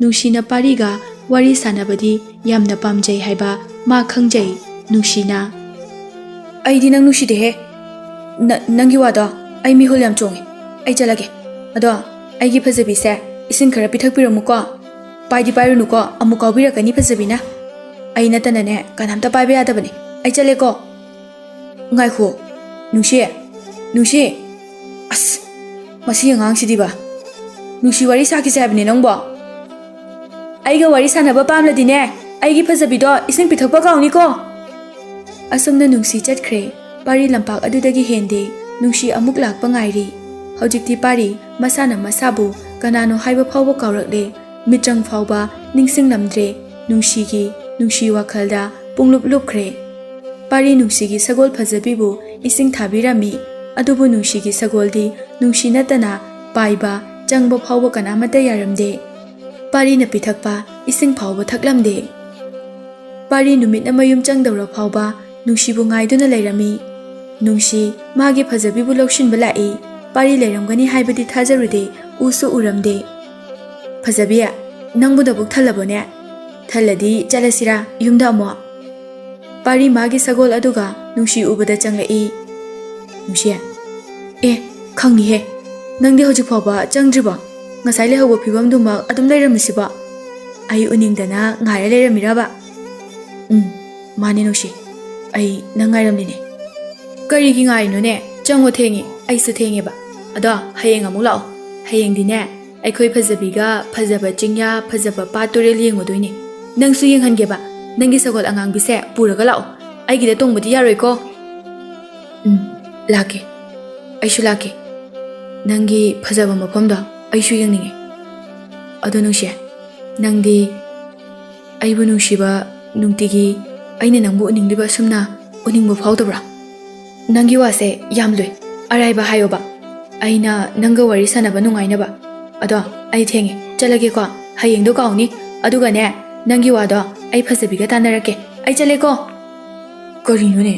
ꯅꯨꯡꯁꯤꯅ ꯄꯥꯔꯤꯒ ꯋꯥꯔꯤ ꯁꯥꯟꯅꯕꯗꯤ ꯌꯥꯝꯅ ꯄꯥꯝꯖꯩ ꯍꯥꯏꯕ ꯃꯥ ꯈꯪꯖꯩ꯫ ꯅꯨꯡꯁꯤꯅ, "ꯑꯩꯗꯤ ꯅꯪ ꯅꯨꯡꯁꯤꯗꯦꯍꯦ꯫ ꯅ-, ꯅꯪꯒꯤ ꯋꯥꯗꯣ ꯑꯩ ꯃꯤꯍꯨꯜ ꯌꯥꯝ ꯆꯣꯡꯉꯦ꯫ ꯑꯩ ꯆꯠꯂꯒꯦ꯫ ꯑꯗꯣ ꯑꯩꯒꯤ ꯐꯖꯕꯤꯁꯦ ꯏꯁꯤꯡ ꯈꯔ ꯄꯤꯊꯛꯄꯤꯔꯝꯃꯨꯀꯣ꯫ ꯄꯥꯏꯗꯤ ꯄꯥꯏꯔꯨꯅꯨꯀꯣ, ꯑꯃꯨꯛ ꯀꯥꯎꯕꯤꯔꯛꯀꯅꯤ ꯐꯖꯕꯤꯅ꯫ ꯑꯩ ꯅꯠꯇꯅꯅꯦ ꯀꯅꯥꯝꯇ ꯄꯥꯏꯕ ꯌꯥꯗꯕꯅꯦ꯫ ꯑꯩ ꯆꯠꯂꯦꯀꯣ꯫" "ꯉꯥꯏꯈꯣ, ꯅꯨꯡꯁꯤ, ꯅꯨꯡꯁꯤ꯫ ꯑꯁ, ꯃꯁꯤ ꯑꯉꯥꯡꯁꯤꯗꯤꯕ꯫ ꯅꯨꯡꯁꯤ ꯋꯥꯔꯤ ꯁꯥꯈꯤꯁꯦ ꯍꯥꯏꯕꯅꯦ ꯅꯪꯕꯣ꯫ ꯑꯩꯒ ꯋꯥꯔꯤ ꯁꯥꯟꯅꯕ ꯄꯥꯝꯂꯗꯤꯅꯦ, ꯑꯩꯒꯤ ꯐꯖꯕꯤꯗꯣ ꯏꯁꯤꯡ ꯄꯤꯊꯛꯄ ꯀꯥꯎꯅꯤꯀꯣ꯫" ꯑꯁꯨꯝꯅ ꯅꯨꯡꯁꯤ ꯆꯠꯈ꯭ꯔꯦ꯫ ꯄꯥꯔꯤ ꯂꯝꯄꯥꯛ ꯑꯗꯨꯗꯒꯤ ꯍꯦꯟꯗꯦ꯫ ꯅꯨꯡꯁꯤ ꯑꯃꯨꯛ ꯂꯥꯛꯄ ꯉꯥꯏꯔꯤ꯫ ꯍꯧꯖꯤꯛꯇꯤ ꯄꯥꯔꯤ ꯃꯁꯥꯅ ꯃꯁꯥꯕꯨ ꯀꯅꯥꯅꯣ ꯍꯥꯏꯕ ꯐꯥꯎꯕ ꯀꯥꯎꯔꯛꯂꯦ꯫ ꯃꯤꯠꯇ꯭ꯔꯪ ꯐꯥꯎꯕ ꯅꯤꯡꯁꯤꯡꯂꯝꯗ꯭ꯔꯦ꯫ ꯅꯨꯡꯁꯤꯒꯤ ꯅꯨꯡꯁꯤ ꯋꯥꯈꯜꯗ ꯄꯨꯡꯂꯨꯞ ꯂꯨꯞꯈ꯭ꯔꯦ꯫ ꯄꯥꯔꯤ ꯅꯨꯡꯁꯤꯒꯤ ꯁꯒꯣꯜ ꯐꯖꯕꯤꯕꯨ ꯏꯁꯤꯡ ꯊꯥꯕꯤꯔꯝꯃꯤ꯫ ꯑꯗꯨꯕꯨ ꯅꯨꯡꯁꯤꯒꯤ ꯁꯒꯣꯜꯗꯤ ꯅꯨꯡꯁꯤ ꯅꯠꯇꯅ ꯄꯥꯏꯕ ꯆꯪꯕ ꯐꯥꯎꯕ ꯀꯅꯥꯃꯠꯇ ꯌꯥꯔꯝꯗꯦ꯫ ꯄꯥꯔꯤꯅ ꯄꯤꯊꯛꯄ ꯏꯁꯤꯡ ꯐꯥꯎꯕ ꯊꯛꯂꯝꯗꯦ꯫ ꯄꯥꯔꯤ ꯅꯨꯃꯤꯠꯅ ꯃꯌꯨꯝ ꯆꯪꯗꯧꯔ ꯐꯥꯎꯕ ꯅꯨꯡꯁꯤꯕꯨ ꯉꯥꯏꯗꯨꯅ ꯂꯩꯔꯝꯃꯤ꯫ ꯅꯨꯡꯁꯤ ꯃꯥꯒꯤ ꯐꯖꯕꯤꯕꯨ ꯂꯧꯁꯤꯟꯕ ꯂꯥꯛꯏ꯫ ꯄꯥꯔꯤ ꯂꯩꯔꯝꯒꯅꯤ ꯍꯥꯏꯕꯗꯤ ꯊꯥꯖꯔꯨꯗꯦ, ꯎꯁꯨ ꯎꯔꯝꯗꯦ꯫ "ꯐꯖꯕꯤ, ꯅꯪꯕꯨ ꯅꯕꯨꯛ ꯊꯜꯂꯕꯣꯅꯦ? ꯊꯜꯂꯗꯤ ꯆꯠꯂꯁꯤꯔꯥ ꯌꯨꯝꯗ ꯑꯃꯨꯛ?" ꯄꯥꯔꯤ ꯃꯥꯒꯤ ꯁꯒꯣꯜ ꯑꯗꯨꯒ ꯅꯨꯡꯁꯤ ꯎꯕꯗ ꯆꯪꯂꯛꯏ꯫ "ꯅꯨꯡꯁꯤ, ꯑꯦ, ꯈꯪꯉꯤꯍꯦ, ꯅꯪꯗꯤ ꯍꯧꯖꯤꯛ ꯐꯥꯎꯕ ꯆꯪꯗ꯭ꯔꯤꯕꯣ? ꯉꯁꯥꯏ ꯂꯩꯍꯧꯕ ꯐꯤꯕꯝꯗꯨꯃꯛ ꯑꯗꯨꯝ ꯂꯩꯔꯝꯃꯤꯁꯤꯕꯣ?" "ꯑꯩ ꯎꯅꯤꯡꯗꯅ ꯉꯥꯏꯔ ꯂꯩꯔꯝꯃꯤꯔꯕ?" "ꯎꯝ, ꯃꯥꯅꯦ ꯅꯨꯡꯁꯤ, ꯑꯩ ꯅꯪ ꯉꯥꯏꯔꯝꯂꯤꯅꯦ꯫" "ꯀꯔꯤꯒꯤ ꯉꯥꯏꯔꯤꯅꯣꯅꯦ? ꯆꯪꯉꯣ, ꯊꯦꯡꯉꯦ, ꯑꯩꯁꯨ ꯊꯦꯡꯉꯦꯕ꯫ ꯑꯗꯣ ꯍꯌꯦꯡ ꯑꯃꯨꯛ ꯂꯥꯛꯑꯣ꯫ ꯍꯌꯦꯡꯗꯤꯅꯦ, ꯑꯩꯈꯣꯏ ꯐꯖꯕꯤꯒ ꯐꯖꯕ ꯆꯤꯡꯌꯥ, ꯐꯖꯕ ꯄꯥꯠ ꯇꯨꯔꯦꯜ ꯌꯦꯡꯉꯨꯗꯣꯏꯅꯦ꯫ ꯅꯪꯁꯨ ꯌꯦꯡꯍꯟꯒꯦꯕ꯫ ꯅꯪꯒꯤ ꯁꯒꯣꯜ ꯑꯉꯥꯡꯕꯤꯁꯦ ꯄꯨꯔꯒ ꯂꯥꯛꯑꯣ꯫ ꯑꯩꯒꯤꯗ ꯇꯣꯡꯕꯗꯤ ꯌꯥꯔꯣꯏꯀꯣ꯫" "ꯎꯝ, ꯂꯥꯛꯀꯦ꯫ ꯑꯩꯁꯨ ꯂꯥꯛꯀꯦ꯫ ꯅꯪꯒꯤ ꯐꯖꯕ ꯃꯐꯝꯗꯣ ꯑꯩꯁꯨ ꯌꯦꯡꯅꯤꯡꯉꯦ꯫ ꯑꯗꯣ ꯅꯨꯡꯁꯤ, ꯅꯪꯗꯤ ꯑꯩꯕꯨ ꯅꯨꯡꯁꯤꯕ, ꯅꯨꯡꯇꯤꯒꯤ ꯑꯩꯅ ꯅꯪꯕꯨ ꯎꯅꯤꯡꯂꯤꯕ ꯑꯁꯨꯝꯅ ꯎꯅꯤꯡꯕ ꯐꯥꯎꯗꯕ꯭ꯔꯥ?" "ꯅꯪꯒꯤ ꯋꯥꯁꯦ ꯌꯥꯝ ꯂꯨꯏ꯫ ꯑꯔꯥꯏꯕ ꯍꯥꯏꯌꯣꯕ꯫ ꯑꯩꯅ ꯅꯪꯒ ꯋꯥꯔꯤ ꯁꯥꯟꯅꯕ ꯅꯨꯡꯉꯥꯏꯅꯕ꯫ ꯑꯗꯣ ꯑꯩ ꯊꯦꯡꯉꯦ, ꯆꯠꯂꯒꯦꯀꯣ꯫ ꯍꯌꯦꯡꯗꯣ ꯀꯥꯎꯅꯤ꯫ ꯑꯗꯨꯒꯅꯦ, ꯅꯪꯒꯤ ꯋꯥꯗꯣ ꯑꯩ ꯐꯖꯕꯤꯒ ꯇꯥꯟꯅꯔꯛꯀꯦ꯫ ꯑꯩ ꯆꯠꯂꯦꯀꯣ꯫" "ꯀꯔꯤꯅꯣꯅꯦ,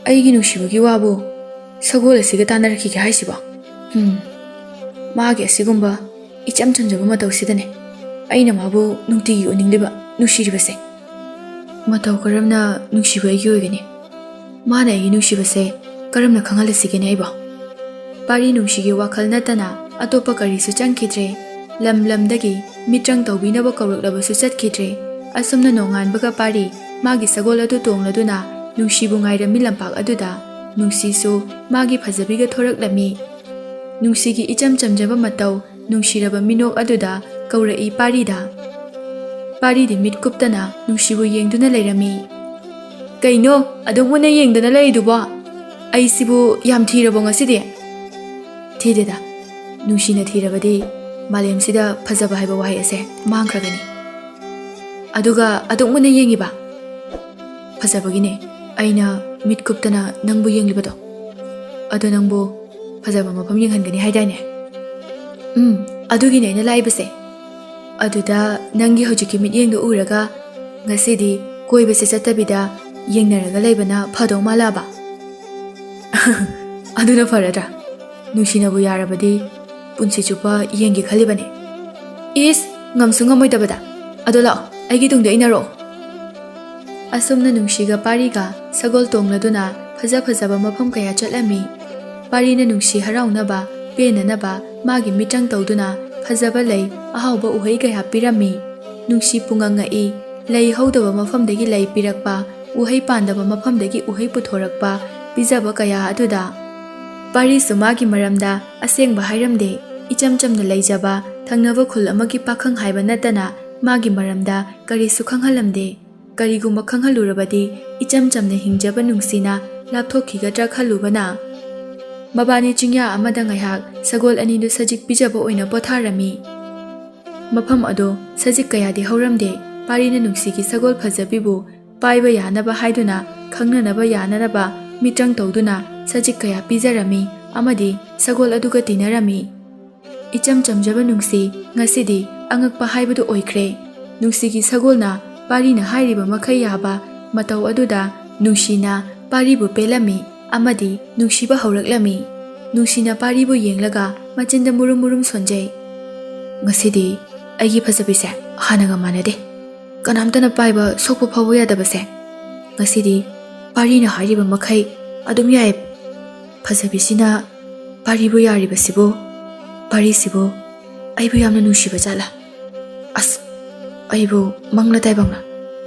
ꯑꯩꯒꯤ ꯅꯨꯡꯁꯤꯕꯒꯤ ꯋꯥꯕꯨ ꯁꯒꯣꯜ ꯑꯁꯤꯒ ꯇꯥꯟꯅꯔꯛꯈꯤꯒꯦ ꯍꯥꯏꯁꯤꯕꯣ? ꯎꯝ, ꯃꯥꯒꯤ ꯑꯁꯤꯒꯨꯝꯕ ꯏꯆꯝ ꯆꯝꯖꯕ ꯃꯇꯧꯁꯤꯗꯅꯦ ꯑꯩꯅ ꯃꯥꯕꯨ ꯅꯨꯡꯇꯤꯒꯤ ꯎꯅꯤꯡꯂꯤꯕ, ꯅꯨꯡꯁꯤꯔꯤꯕꯁꯦ꯫ ꯃꯇꯧ ꯀꯔꯝꯅ ꯅꯨꯡꯁꯤꯕ ꯑꯩꯒꯤ ꯑꯣꯏꯒꯅꯤ? ꯃꯥꯅ ꯑꯩꯒꯤ ꯅꯨꯡꯁꯤꯕꯁꯦ ꯀꯔꯝꯅ ꯈꯪꯍꯜꯂꯁꯤꯒꯦꯅꯦ ꯑꯩꯕꯣ?" ꯄꯥꯔꯤ ꯅꯨꯡꯁꯤꯒꯤ ꯋꯥꯈꯜ ꯅꯠꯇꯅ ꯑꯇꯣꯞꯄ ꯀꯔꯤꯁꯨ ꯆꯪꯈꯤꯗ꯭ꯔꯦ꯫ ꯂꯝ ꯂꯝꯗꯒꯤ ꯃꯤꯇ꯭ꯔꯪ ꯇꯧꯕꯤꯅꯕ ꯀꯧꯔꯛꯂꯕꯁꯨ ꯆꯠꯈꯤꯗ꯭ꯔꯦ꯫ ꯑꯁꯨꯝꯅ ꯅꯣꯡꯉꯥꯟꯕꯒ ꯄꯥꯔꯤ ꯃꯥꯒꯤ ꯁꯒꯣꯜ ꯑꯗꯨ ꯇꯣꯡꯂꯗꯨꯅ ꯅꯨꯡꯁꯤꯕꯨ ꯉꯥꯏꯔꯝꯃꯤ ꯂꯝꯄꯥꯛ ꯑꯗꯨꯗ꯫ ꯅꯨꯡꯁꯤꯁꯨ ꯃꯥꯒꯤ ꯐꯖꯕꯤꯒ ꯊꯣꯔꯛꯂꯝꯃꯤ꯫ ꯅꯨꯡꯁꯤꯒꯤ ꯏꯆꯝ ꯆꯝꯖꯕ ꯃꯇꯧ, ꯅꯨꯡꯁꯤꯔꯕ ꯃꯤꯅꯣꯛ ꯑꯗꯨꯗ ꯀꯧꯔꯛꯏ ꯄꯥꯔꯤꯗ꯫ ꯄꯥꯔꯤꯗꯤ ꯃꯤꯠ ꯀꯨꯞꯇꯅ ꯅꯨꯡꯁꯤꯕꯨ ꯌꯦꯡꯗꯨꯅ ꯂꯩꯔꯝꯃꯤ꯫ "ꯀꯩꯅꯣ ꯑꯗꯨꯝ ꯃꯨꯟꯅ ꯌꯦꯡꯗꯅ ꯂꯩꯔꯤꯗꯨꯕꯣ? ꯑꯩꯁꯤꯕꯨ ꯌꯥꯝ ꯊꯤꯔꯕꯣ ꯉꯁꯤꯗꯤ?" ꯊꯤꯗꯦꯗ꯫ ꯅꯨꯡꯁꯤꯅ ꯊꯤꯔꯕꯗꯤ ꯃꯥꯂꯦꯝꯁꯤꯗ ꯐꯖꯕ ꯍꯥꯏꯕ ꯋꯥꯍꯩ ꯑꯁꯦ ꯃꯥꯡꯈ꯭ꯔꯒꯅꯤ꯫ ꯑꯗꯨꯒ ꯑꯗꯨꯛ ꯃꯨꯟꯅ ꯌꯦꯡꯉꯤꯕ? ꯐꯖꯕꯒꯤꯅꯦ ꯑꯩꯅ ꯃꯤꯠ ꯀꯨꯞꯇꯅ ꯅꯪꯕꯨ ꯌꯦꯡꯂꯤꯕꯗꯣ꯫ ꯑꯗꯣ ꯅꯪꯕꯨ ꯐꯖꯕ ꯃꯐꯝ ꯌꯦꯡꯍꯟꯒꯅꯤ ꯍꯥꯏꯗꯥꯏꯅꯦ? ꯎꯝ, ꯑꯗꯨꯒꯤꯅꯦ ꯑꯩꯅ ꯂꯥꯛꯏꯕꯁꯦ꯫ ꯑꯗꯨꯗ ꯅꯪꯒꯤ ꯍꯧꯖꯤꯛꯀꯤ ꯃꯤꯠꯌꯦꯡꯗꯣ ꯎꯔꯒ ꯉꯁꯤꯗꯤ ꯀꯣꯏꯕꯁꯦ ꯆꯠꯇꯕꯤꯗ ꯌꯦꯡꯅꯔꯒ ꯂꯩꯕꯅ ꯐꯗꯧ ꯃꯥꯜꯂꯛꯑꯕ? ꯑꯗꯨꯅ ꯐꯔꯗ꯭ꯔꯥ? ꯅꯨꯡꯁꯤꯅꯕꯨ ꯌꯥꯔꯕꯗꯤ ꯄꯨꯟꯁꯤ ꯆꯨꯞꯄ ꯌꯦꯡꯒꯦ ꯈꯜꯂꯤꯕꯅꯦ꯫ ꯏꯁ, ꯉꯝꯁꯨ ꯉꯝꯃꯣꯏꯗꯕꯗ꯫ ꯑꯗꯣ ꯂꯥꯛꯑꯣ, ꯑꯩꯒꯤ ꯇꯨꯡꯗ ꯏꯟꯅꯔꯛꯑꯣ꯫ ꯑꯁꯨꯝꯅ ꯅꯨꯡꯁꯤꯒ ꯄꯥꯔꯤꯒ ꯁꯒꯣꯜ ꯇꯣꯡꯂꯗꯨꯅ ꯐꯖ ꯐꯖꯕ ꯃꯐꯝ ꯀꯌꯥ ꯆꯠꯂꯝꯃꯤ꯫ ꯄꯥꯔꯤꯅ ꯅꯨꯡꯁꯤ ꯍꯔꯥꯎꯅꯕ, ꯄꯦꯟꯅꯅꯕ ꯃꯥꯒꯤ ꯃꯤꯇ꯭ꯔꯪ ꯇꯧꯗꯨꯅ ꯐꯖꯕ ꯂꯩ, ꯑꯍꯥꯎꯕ ꯎꯍꯩ ꯀꯌꯥ ꯄꯤꯔꯝꯃꯤ꯫ ꯅꯨꯡꯁꯤ ꯄꯨꯡꯉꯪ ꯉꯛꯏ꯫ ꯂꯩ ꯍꯧꯗꯕ ꯃꯐꯝꯗꯒꯤ ꯂꯩ ꯄꯤꯔꯛꯄ, ꯎꯍꯩ ꯄꯥꯟꯗꯕ ꯃꯐꯝꯗꯒꯤ ꯎꯍꯩ ꯄꯨꯊꯣꯔꯛꯄ, ꯄꯤꯖꯕ ꯀꯌꯥ ꯑꯗꯨꯗ꯫ ꯄꯥꯔꯤꯁꯨ ꯃꯥꯒꯤ ꯃꯔꯝꯗ ꯑꯁꯦꯡꯕ ꯍꯥꯏꯔꯝꯗꯦ꯫ ꯏꯆꯝ ꯆꯝꯅ ꯂꯩꯖꯕ ꯊꯪꯅꯕ ꯈꯨꯜ ꯑꯃꯒꯤ ꯄꯥꯈꯪ ꯍꯥꯏꯕ ꯅꯠꯇꯅ ꯃꯥꯒꯤ ꯃꯔꯝꯗ ꯀꯔꯤꯁꯨ ꯈꯪꯍꯜꯂꯝꯗꯦ꯫ ꯀꯔꯤꯒꯨꯝꯕ ꯈꯪꯍꯜꯂꯨꯔꯕꯗꯤ ꯏꯆꯝ ꯆꯝꯅ ꯍꯤꯡꯖꯕ ꯅꯨꯡꯁꯤꯅ ꯂꯥꯞꯊꯣꯛꯈꯤꯒꯗ꯭ꯔꯥ ꯈꯜꯂꯨꯕꯅ꯫ ꯃꯕꯥꯅꯤ ꯆꯤꯡꯌꯥ ꯑꯃꯗ ꯉꯥꯏꯍꯥꯛ ꯁꯒꯣꯜ ꯑꯅꯤꯗꯨ ꯁꯖꯤꯛ ꯄꯤꯖꯕ ꯑꯣꯏꯅ ꯄꯣꯊꯥꯔꯝꯃꯤ꯫ ꯃꯐꯝ ꯑꯗꯨ ꯁꯖꯤꯛ ꯀꯌꯥꯗꯤ ꯍꯧꯔꯝꯗꯦ꯫ ꯄꯥꯔꯤꯅ ꯅꯨꯡꯁꯤꯒꯤ ꯁꯒꯣꯜ ꯐꯖꯕꯤꯕꯨ ꯄꯥꯏꯕ ꯌꯥꯅꯕ ꯍꯥꯏꯗꯨꯅ ꯈꯪꯅꯅꯕ ꯌꯥꯅꯅꯕ ꯃꯤꯇ꯭ꯔꯪ ꯇꯧꯗꯨꯅ ꯁꯖꯤꯛ ꯀꯌꯥ ꯄꯤꯖꯔꯝꯃꯤ ꯑꯃꯗꯤ ꯁꯒꯣꯜ ꯑꯗꯨꯒ ꯇꯤꯟꯅꯔꯝꯃꯤ꯫ ꯏꯆꯝ ꯆꯝꯖꯕ ꯅꯨꯡꯁꯤ ꯉꯁꯤꯗꯤ ꯑꯉꯛꯄ ꯍꯥꯏꯕꯗꯨ ꯑꯣꯏꯈ꯭ꯔꯦ꯫ ꯅꯨꯡꯁꯤꯒꯤ ꯁꯒꯣꯜꯅ ꯄꯥꯔꯤꯅ ꯍꯥꯏꯔꯤꯕ ꯃꯈꯩ ꯌꯥꯕ ꯃꯇꯧ ꯑꯗꯨꯗ ꯅꯨꯡꯁꯤꯅ ꯄꯥꯔꯤꯕꯨ ꯄꯦꯜꯂꯝꯃꯤ ꯑꯃꯗꯤ ꯅꯨꯡꯁꯤꯕ ꯍꯧꯔꯛꯂꯝꯃꯤ꯫ ꯅꯨꯡꯁꯤꯅ ꯄꯥꯔꯤꯕꯨ ꯌꯦꯡꯂꯒ ꯃꯆꯤꯟꯗ ꯃꯨꯔꯨꯝ ꯃꯨꯔꯨꯝ ꯁꯣꯟꯖꯩ꯫ "ꯉꯁꯤꯗꯤ ꯑꯩꯒꯤ ꯐꯖꯕꯤꯁꯦ ꯍꯥꯟꯅꯒ ꯃꯥꯟꯅꯗꯦ꯫ ꯀꯅꯥꯝꯇꯅ ꯄꯥꯏꯕ ꯁꯣꯛꯄ ꯐꯥꯎꯕ ꯌꯥꯗꯕꯁꯦ꯫ ꯉꯁꯤꯗꯤ ꯄꯥꯔꯤꯅ ꯍꯥꯏꯔꯤꯕ ꯃꯈꯩ ꯑꯗꯨꯝ ꯌꯥꯏ꯫ ꯐꯖꯕꯤꯁꯤꯅ ꯄꯥꯔꯤꯕꯨ ꯌꯥꯔꯤꯕꯁꯤꯕꯨ, ꯄꯥꯔꯤꯁꯤꯕꯨ ꯑꯩꯕꯨ ꯌꯥꯝꯅ ꯅꯨꯡꯁꯤꯕ ꯖꯥꯠꯂꯥ? ꯑꯁ, ꯑꯩꯕꯨ ꯃꯪꯂ ꯇꯥꯏꯕꯪꯂ?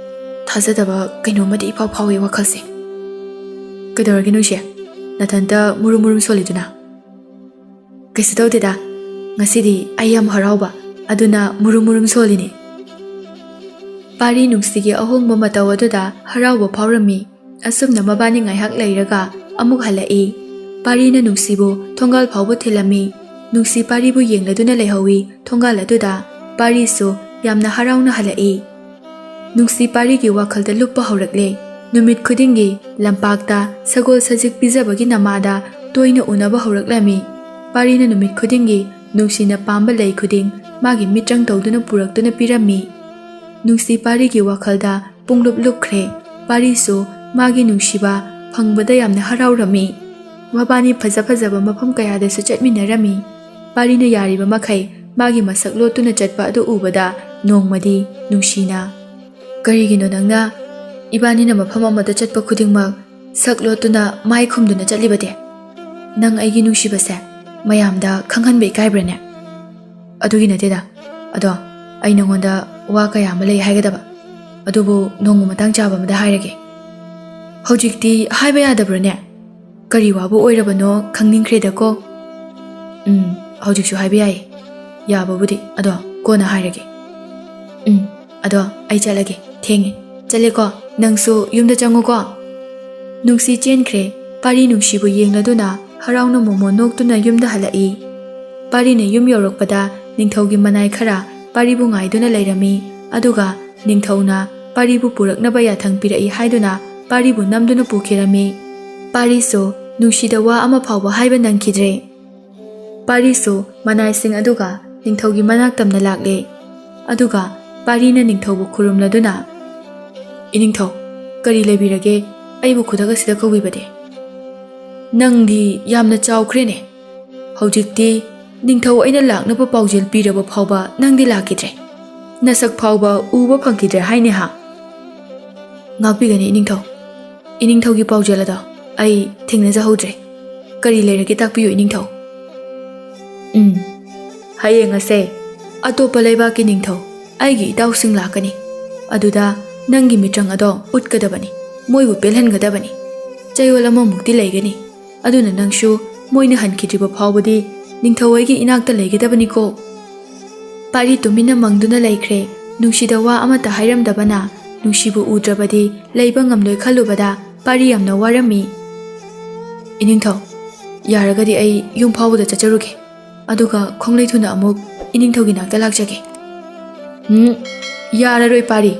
ꯊꯥꯖꯗꯕ ꯀꯩꯅꯣꯝꯃꯗꯤ ꯏꯐꯥꯎ ꯐꯥꯎꯏ ꯋꯥꯈꯜꯁꯦ꯫" "ꯀꯩꯗꯧꯔꯒꯦ ꯅꯨꯡꯁꯤ? ꯅꯊꯟꯇ ꯃꯨꯔꯨꯝ ꯃꯨꯔꯨꯝ ꯁꯣꯜꯂꯤꯗꯨꯅ?" "ꯀꯩꯁꯨ ꯇꯧꯗꯦꯗ, ꯉꯁꯤꯗꯤ ꯑꯩ ꯌꯥꯝ ꯍꯔꯥꯎꯕ, ꯑꯗꯨꯅ ꯃꯨꯔꯨꯝ ꯃꯨꯔꯨꯝ ꯁꯣꯜꯂꯤꯅꯦ꯫" ꯄꯥꯔꯤ ꯅꯨꯡꯁꯤꯒꯤ ꯑꯍꯣꯡꯕ ꯃꯇꯧ ꯑꯗꯨꯗ ꯍꯔꯥꯎꯕ ꯐꯥꯎꯔꯝꯃꯤ꯫ ꯑꯁꯨꯝꯅ ꯃꯕꯥꯅꯤ ꯉꯥꯏꯍꯥꯛ ꯂꯩꯔꯒ ꯑꯃꯨꯛ ꯍꯜꯂꯛꯏ꯫ ꯄꯥꯔꯤꯅ ꯅꯨꯡꯁꯤꯕꯨ ꯊꯣꯡꯒꯥꯜ ꯐꯥꯎꯕ ꯊꯤꯜꯂꯝꯃꯤ꯫ ꯅꯨꯡꯁꯤ ꯄꯥꯔꯤꯕꯨ ꯌꯦꯡꯂꯗꯨꯅ ꯂꯩꯍꯧꯏ꯫ ꯊꯣꯡꯒꯥꯜ ꯑꯗꯨꯗ ꯄꯥꯔꯤꯁꯨ ꯌꯥꯝꯅ ꯍꯔꯥꯎꯅ ꯍꯜꯂꯛꯏ꯫ ꯅꯨꯡꯁꯤ ꯄꯥꯔꯤꯒꯤ ꯋꯥꯈꯜꯗ ꯂꯨꯞꯄ ꯍꯧꯔꯛꯂꯦ꯫ ꯅꯨꯃꯤꯠ ꯈꯨꯗꯤꯡꯒꯤ ꯂꯝꯄꯥꯛꯇ ꯁꯒꯣꯜ ꯁꯖꯤꯛ ꯄꯤꯖꯕꯒꯤ ꯅꯃꯥꯗ ꯇꯣꯏꯅ ꯎꯅꯕ ꯍꯧꯔꯛꯂꯝꯃꯤ꯫ ꯄꯥꯔꯤꯅ ꯅꯨꯃꯤꯠ ꯈꯨꯗꯤꯡꯒꯤ ꯅꯨꯡꯁꯤꯅ ꯄꯥꯝꯕ ꯂꯩ ꯈꯨꯗꯤꯡ ꯃꯥꯒꯤ ꯃꯤꯠꯇ꯭ꯔꯪ ꯇꯧꯗꯨꯅ ꯄꯨꯔꯛꯇꯨꯅ ꯄꯤꯔꯝꯃꯤ꯫ ꯅꯨꯡꯁꯤ ꯄꯥꯔꯤꯒꯤ ꯋꯥꯈꯜꯗ ꯄꯨꯡꯂꯨꯞ ꯂꯨꯞꯈ꯭ꯔꯦ꯫ ꯄꯥꯔꯤꯁꯨ ꯃꯥꯒꯤ ꯅꯨꯡꯁꯤꯕ ꯐꯪꯕꯗ ꯌꯥꯝꯅ ꯍꯔꯥꯎꯔꯝꯃꯤ꯫ ꯃꯕꯥꯅꯤ ꯐꯖ ꯐꯖꯕ ꯃꯐꯝ ꯀꯌꯥꯗꯁꯨ ꯆꯠꯃꯤꯟꯅꯔꯝꯃꯤ꯫ ꯄꯥꯔꯤꯅ ꯌꯥꯔꯤꯕ ꯃꯈꯩ ꯃꯥꯒꯤ ꯃꯁꯛ ꯂꯣꯠꯇꯨꯅ ꯆꯠꯄ ꯑꯗꯨ ꯎꯕꯗ ꯅꯣꯡꯃꯗꯤ ꯅꯨꯡꯁꯤꯅ, "ꯀꯔꯤꯒꯤꯅꯣ ꯅꯪꯅ ꯏꯕꯥꯅꯤꯅ ꯃꯐꯝ ꯑꯃꯗ ꯆꯠꯄ ꯈꯨꯗꯤꯡꯃꯛ ꯁꯛ ꯂꯣꯠꯇꯨꯅ ꯃꯥꯏ ꯈꯨꯝꯗꯨꯅ ꯆꯠꯂꯤꯕꯗꯤ? ꯅꯪ ꯑꯩꯒꯤ ꯅꯨꯡꯁꯤꯕꯁꯦ ꯃꯌꯥꯝꯗ ꯈꯪꯍꯟꯕ ꯏꯀꯥꯏꯕ꯭ꯔꯅꯦ?" "ꯑꯗꯨꯒꯤ ꯅꯠꯇꯦꯗ꯫ ꯑꯗꯣ ꯑꯩ ꯅꯉꯣꯟꯗ ꯋꯥ ꯀꯌꯥ ꯑꯃ ꯂꯩ ꯍꯥꯏꯒꯗꯕ꯫ ꯑꯗꯨꯕꯨ ꯅꯣꯡꯃ ꯃꯇꯥꯡ ꯆꯥꯕ ꯑꯃꯗ ꯍꯥꯏꯔꯒꯦ꯫ ꯍꯧꯖꯤꯛꯇꯤ ꯍꯥꯏꯕ ꯌꯥꯗꯕ꯭ꯔꯅꯦ? ꯀꯔꯤ ꯋꯥꯕꯨ ꯑꯣꯏꯔꯕꯅꯣ ꯈꯪꯅꯤꯡꯈ꯭ꯔꯦꯗꯀꯣ꯫" "ꯎꯝ, ꯍꯧꯖꯤꯛꯁꯨ ꯍꯥꯏꯕ ꯌꯥꯏꯌꯦ꯫ ꯌꯥꯕꯕꯨꯗꯤ꯫ ꯑꯗꯣ ꯀꯣꯟꯅ ꯍꯥꯏꯔꯒꯦ꯫ ꯎꯝ, ꯑꯗꯣ ꯑꯩ ꯆꯠꯂꯒꯦ꯫ ꯊꯦꯡꯉꯦ꯫ ꯆꯠꯂꯦꯀꯣ꯫ ꯅꯪꯁꯨ ꯌꯨꯝꯗ ꯆꯪꯉꯨꯀꯣ꯫" ꯅꯨꯡꯁꯤ ꯆꯦꯟꯈ꯭ꯔꯦ꯫ ꯄꯥꯔꯤ ꯅꯨꯡꯁꯤꯕꯨ ꯌꯦꯡꯂꯗꯨꯅ ꯍꯔꯥꯎꯅ ꯃꯣꯃꯣꯟ ꯅꯣꯛꯇꯨꯅ ꯌꯨꯝꯗ ꯍꯜꯂꯛꯏ꯫ ꯄꯥꯔꯤꯅ ꯌꯨꯝ ꯌꯧꯔꯛꯄꯗ ꯅꯤꯡꯊꯧꯒꯤ ꯃꯅꯥꯏ ꯈꯔ ꯄꯥꯔꯤꯕꯨ ꯉꯥꯏꯗꯨꯅ ꯂꯩꯔꯝꯃꯤ꯫ ꯑꯗꯨꯒ ꯅꯤꯡꯊꯧꯅ ꯄꯥꯔꯤꯕꯨ ꯄꯨꯔꯛꯅꯕ ꯌꯥꯊꯪ ꯄꯤꯔꯛꯏ ꯍꯥꯏꯗꯨꯅ ꯄꯥꯔꯤꯕꯨ ꯅꯝꯗꯨꯅ ꯄꯨꯈꯤꯔꯝꯃꯤ꯫ ꯄꯥꯔꯤꯁꯨ ꯅꯨꯡꯁꯤꯗ ꯋꯥ ꯑꯃ ꯐꯥꯎꯕ ꯍꯥꯏꯕ ꯅꯪꯈꯤꯗ꯭ꯔꯦ꯫ ꯄꯥꯔꯤꯁꯨ ꯃꯅꯥꯏꯁꯤꯡ ꯑꯗꯨꯒ ꯅꯤꯡꯊꯧꯒꯤ ꯃꯅꯥꯛ ꯇꯝꯅ ꯂꯥꯛꯂꯦ꯫ ꯑꯗꯨꯒ ꯄꯥꯔꯤꯅ ꯅꯤꯡꯊꯧꯕꯨ ꯈꯨꯔꯨꯝꯂꯗꯨꯅ, "ꯏꯅꯤꯡꯊꯧ, ꯀꯔꯤ ꯂꯩꯕꯤꯔꯒꯦ? ꯑꯩꯕꯨ ꯈꯨꯗꯛ ꯑꯁꯤꯗ ꯀꯧꯕꯤꯕꯗꯤ? ꯅꯪꯗꯤ ꯌꯥꯝꯅ ꯆꯥꯎꯈ꯭ꯔꯦꯅꯦ꯫ ꯍꯧꯖꯤꯛꯇꯤ ꯅꯤꯡꯊꯧ ꯑꯩꯅ ꯂꯥꯛꯅꯕ ꯄꯥꯎꯖꯦꯜ ꯄꯤꯔꯕ ꯐꯥꯎꯕ ꯅꯪꯗꯤ ꯂꯥꯛꯈꯤꯗ꯭ꯔꯦ꯫ ꯅꯁꯛ ꯐꯥꯎꯕ ꯎꯕ ꯐꯪꯈꯤꯗ꯭ꯔꯦ ꯍꯥꯏꯅꯦ ꯍꯥ?" "ꯉꯥꯛꯄꯤꯒꯅꯤ ꯏꯅꯤꯡꯊꯧ꯫ ꯏꯅꯤꯡꯊꯧꯒꯤ ꯄꯥꯎꯖꯦꯜ ꯑꯗꯣ ꯑꯩ ꯊꯦꯡꯅꯖꯍꯧꯗ꯭ꯔꯦ꯫ ꯀꯔꯤ ꯂꯩꯔꯒꯦ ꯇꯥꯛꯄꯤꯌꯨ ꯏꯅꯤꯡꯊꯧ꯫" "ꯎꯝ, ꯍꯌꯦꯡ ꯑꯁꯦ ꯑꯇꯣꯞꯄ ꯂꯩꯕꯥꯛꯀꯤ ꯅꯤꯡꯊꯧ ꯑꯩꯒꯤ ꯏꯇꯥꯎꯁꯤꯡ ꯂꯥꯛꯀꯅꯤ꯫ ꯑꯗꯨꯗ ꯅꯪꯒꯤ ꯃꯤꯇ꯭ꯔꯪ ꯑꯗꯣ ꯎꯠꯀꯗꯕꯅꯤ, ꯃꯣꯏꯕꯨ ꯄꯦꯜꯍꯟꯒꯗꯕꯅꯤ꯫ ꯆꯌꯣꯜ ꯑꯃꯃꯨꯛꯇꯤ ꯂꯩꯒꯅꯤ꯫ ꯑꯗꯨꯅ ꯅꯪꯁꯨ ꯃꯣꯏꯅ ꯍꯟꯈꯤꯗ꯭ꯔꯤꯕ ꯐꯥꯎꯕꯗꯤ ꯅꯤꯡꯊꯧ ꯑꯩꯒꯤ ꯏꯅꯥꯛꯇ ꯂꯩꯒꯗꯕꯅꯤꯀꯣ꯫" ꯄꯥꯔꯤ ꯇꯨꯃꯤꯟꯅ ꯃꯪꯗꯨꯅ ꯂꯩꯈ꯭ꯔꯦ꯫ ꯅꯨꯡꯁꯤꯗ ꯋꯥ ꯑꯃꯠꯇ ꯍꯥꯏꯔꯝꯗꯕꯅ ꯅꯨꯡꯁꯤꯕꯨ ꯎꯗ꯭ꯔꯕꯗꯤ ꯂꯩꯕ ꯉꯝꯂꯣꯏ ꯈꯜꯂꯨꯕꯗ ꯄꯥꯔꯤ ꯌꯥꯝꯅ ꯋꯥꯔꯝꯃꯤ꯫ "ꯏꯅꯤꯡꯊꯧ, ꯌꯥꯔꯒꯗꯤ ꯑꯩ ꯌꯨꯝ ꯐꯥꯎꯕꯗ ꯆꯠꯆꯔꯨꯒꯦ, ꯑꯗꯨꯒ ꯈꯣꯡꯂꯩ ꯊꯨꯅ ꯑꯃꯨꯛ ꯏꯅꯤꯡꯊꯧꯒꯤ ꯅꯥꯛꯇ ꯂꯥꯛꯆꯒꯦ꯫ ꯎꯝ, ꯌꯥꯔꯔꯣꯏ ꯄꯥꯔꯤ꯫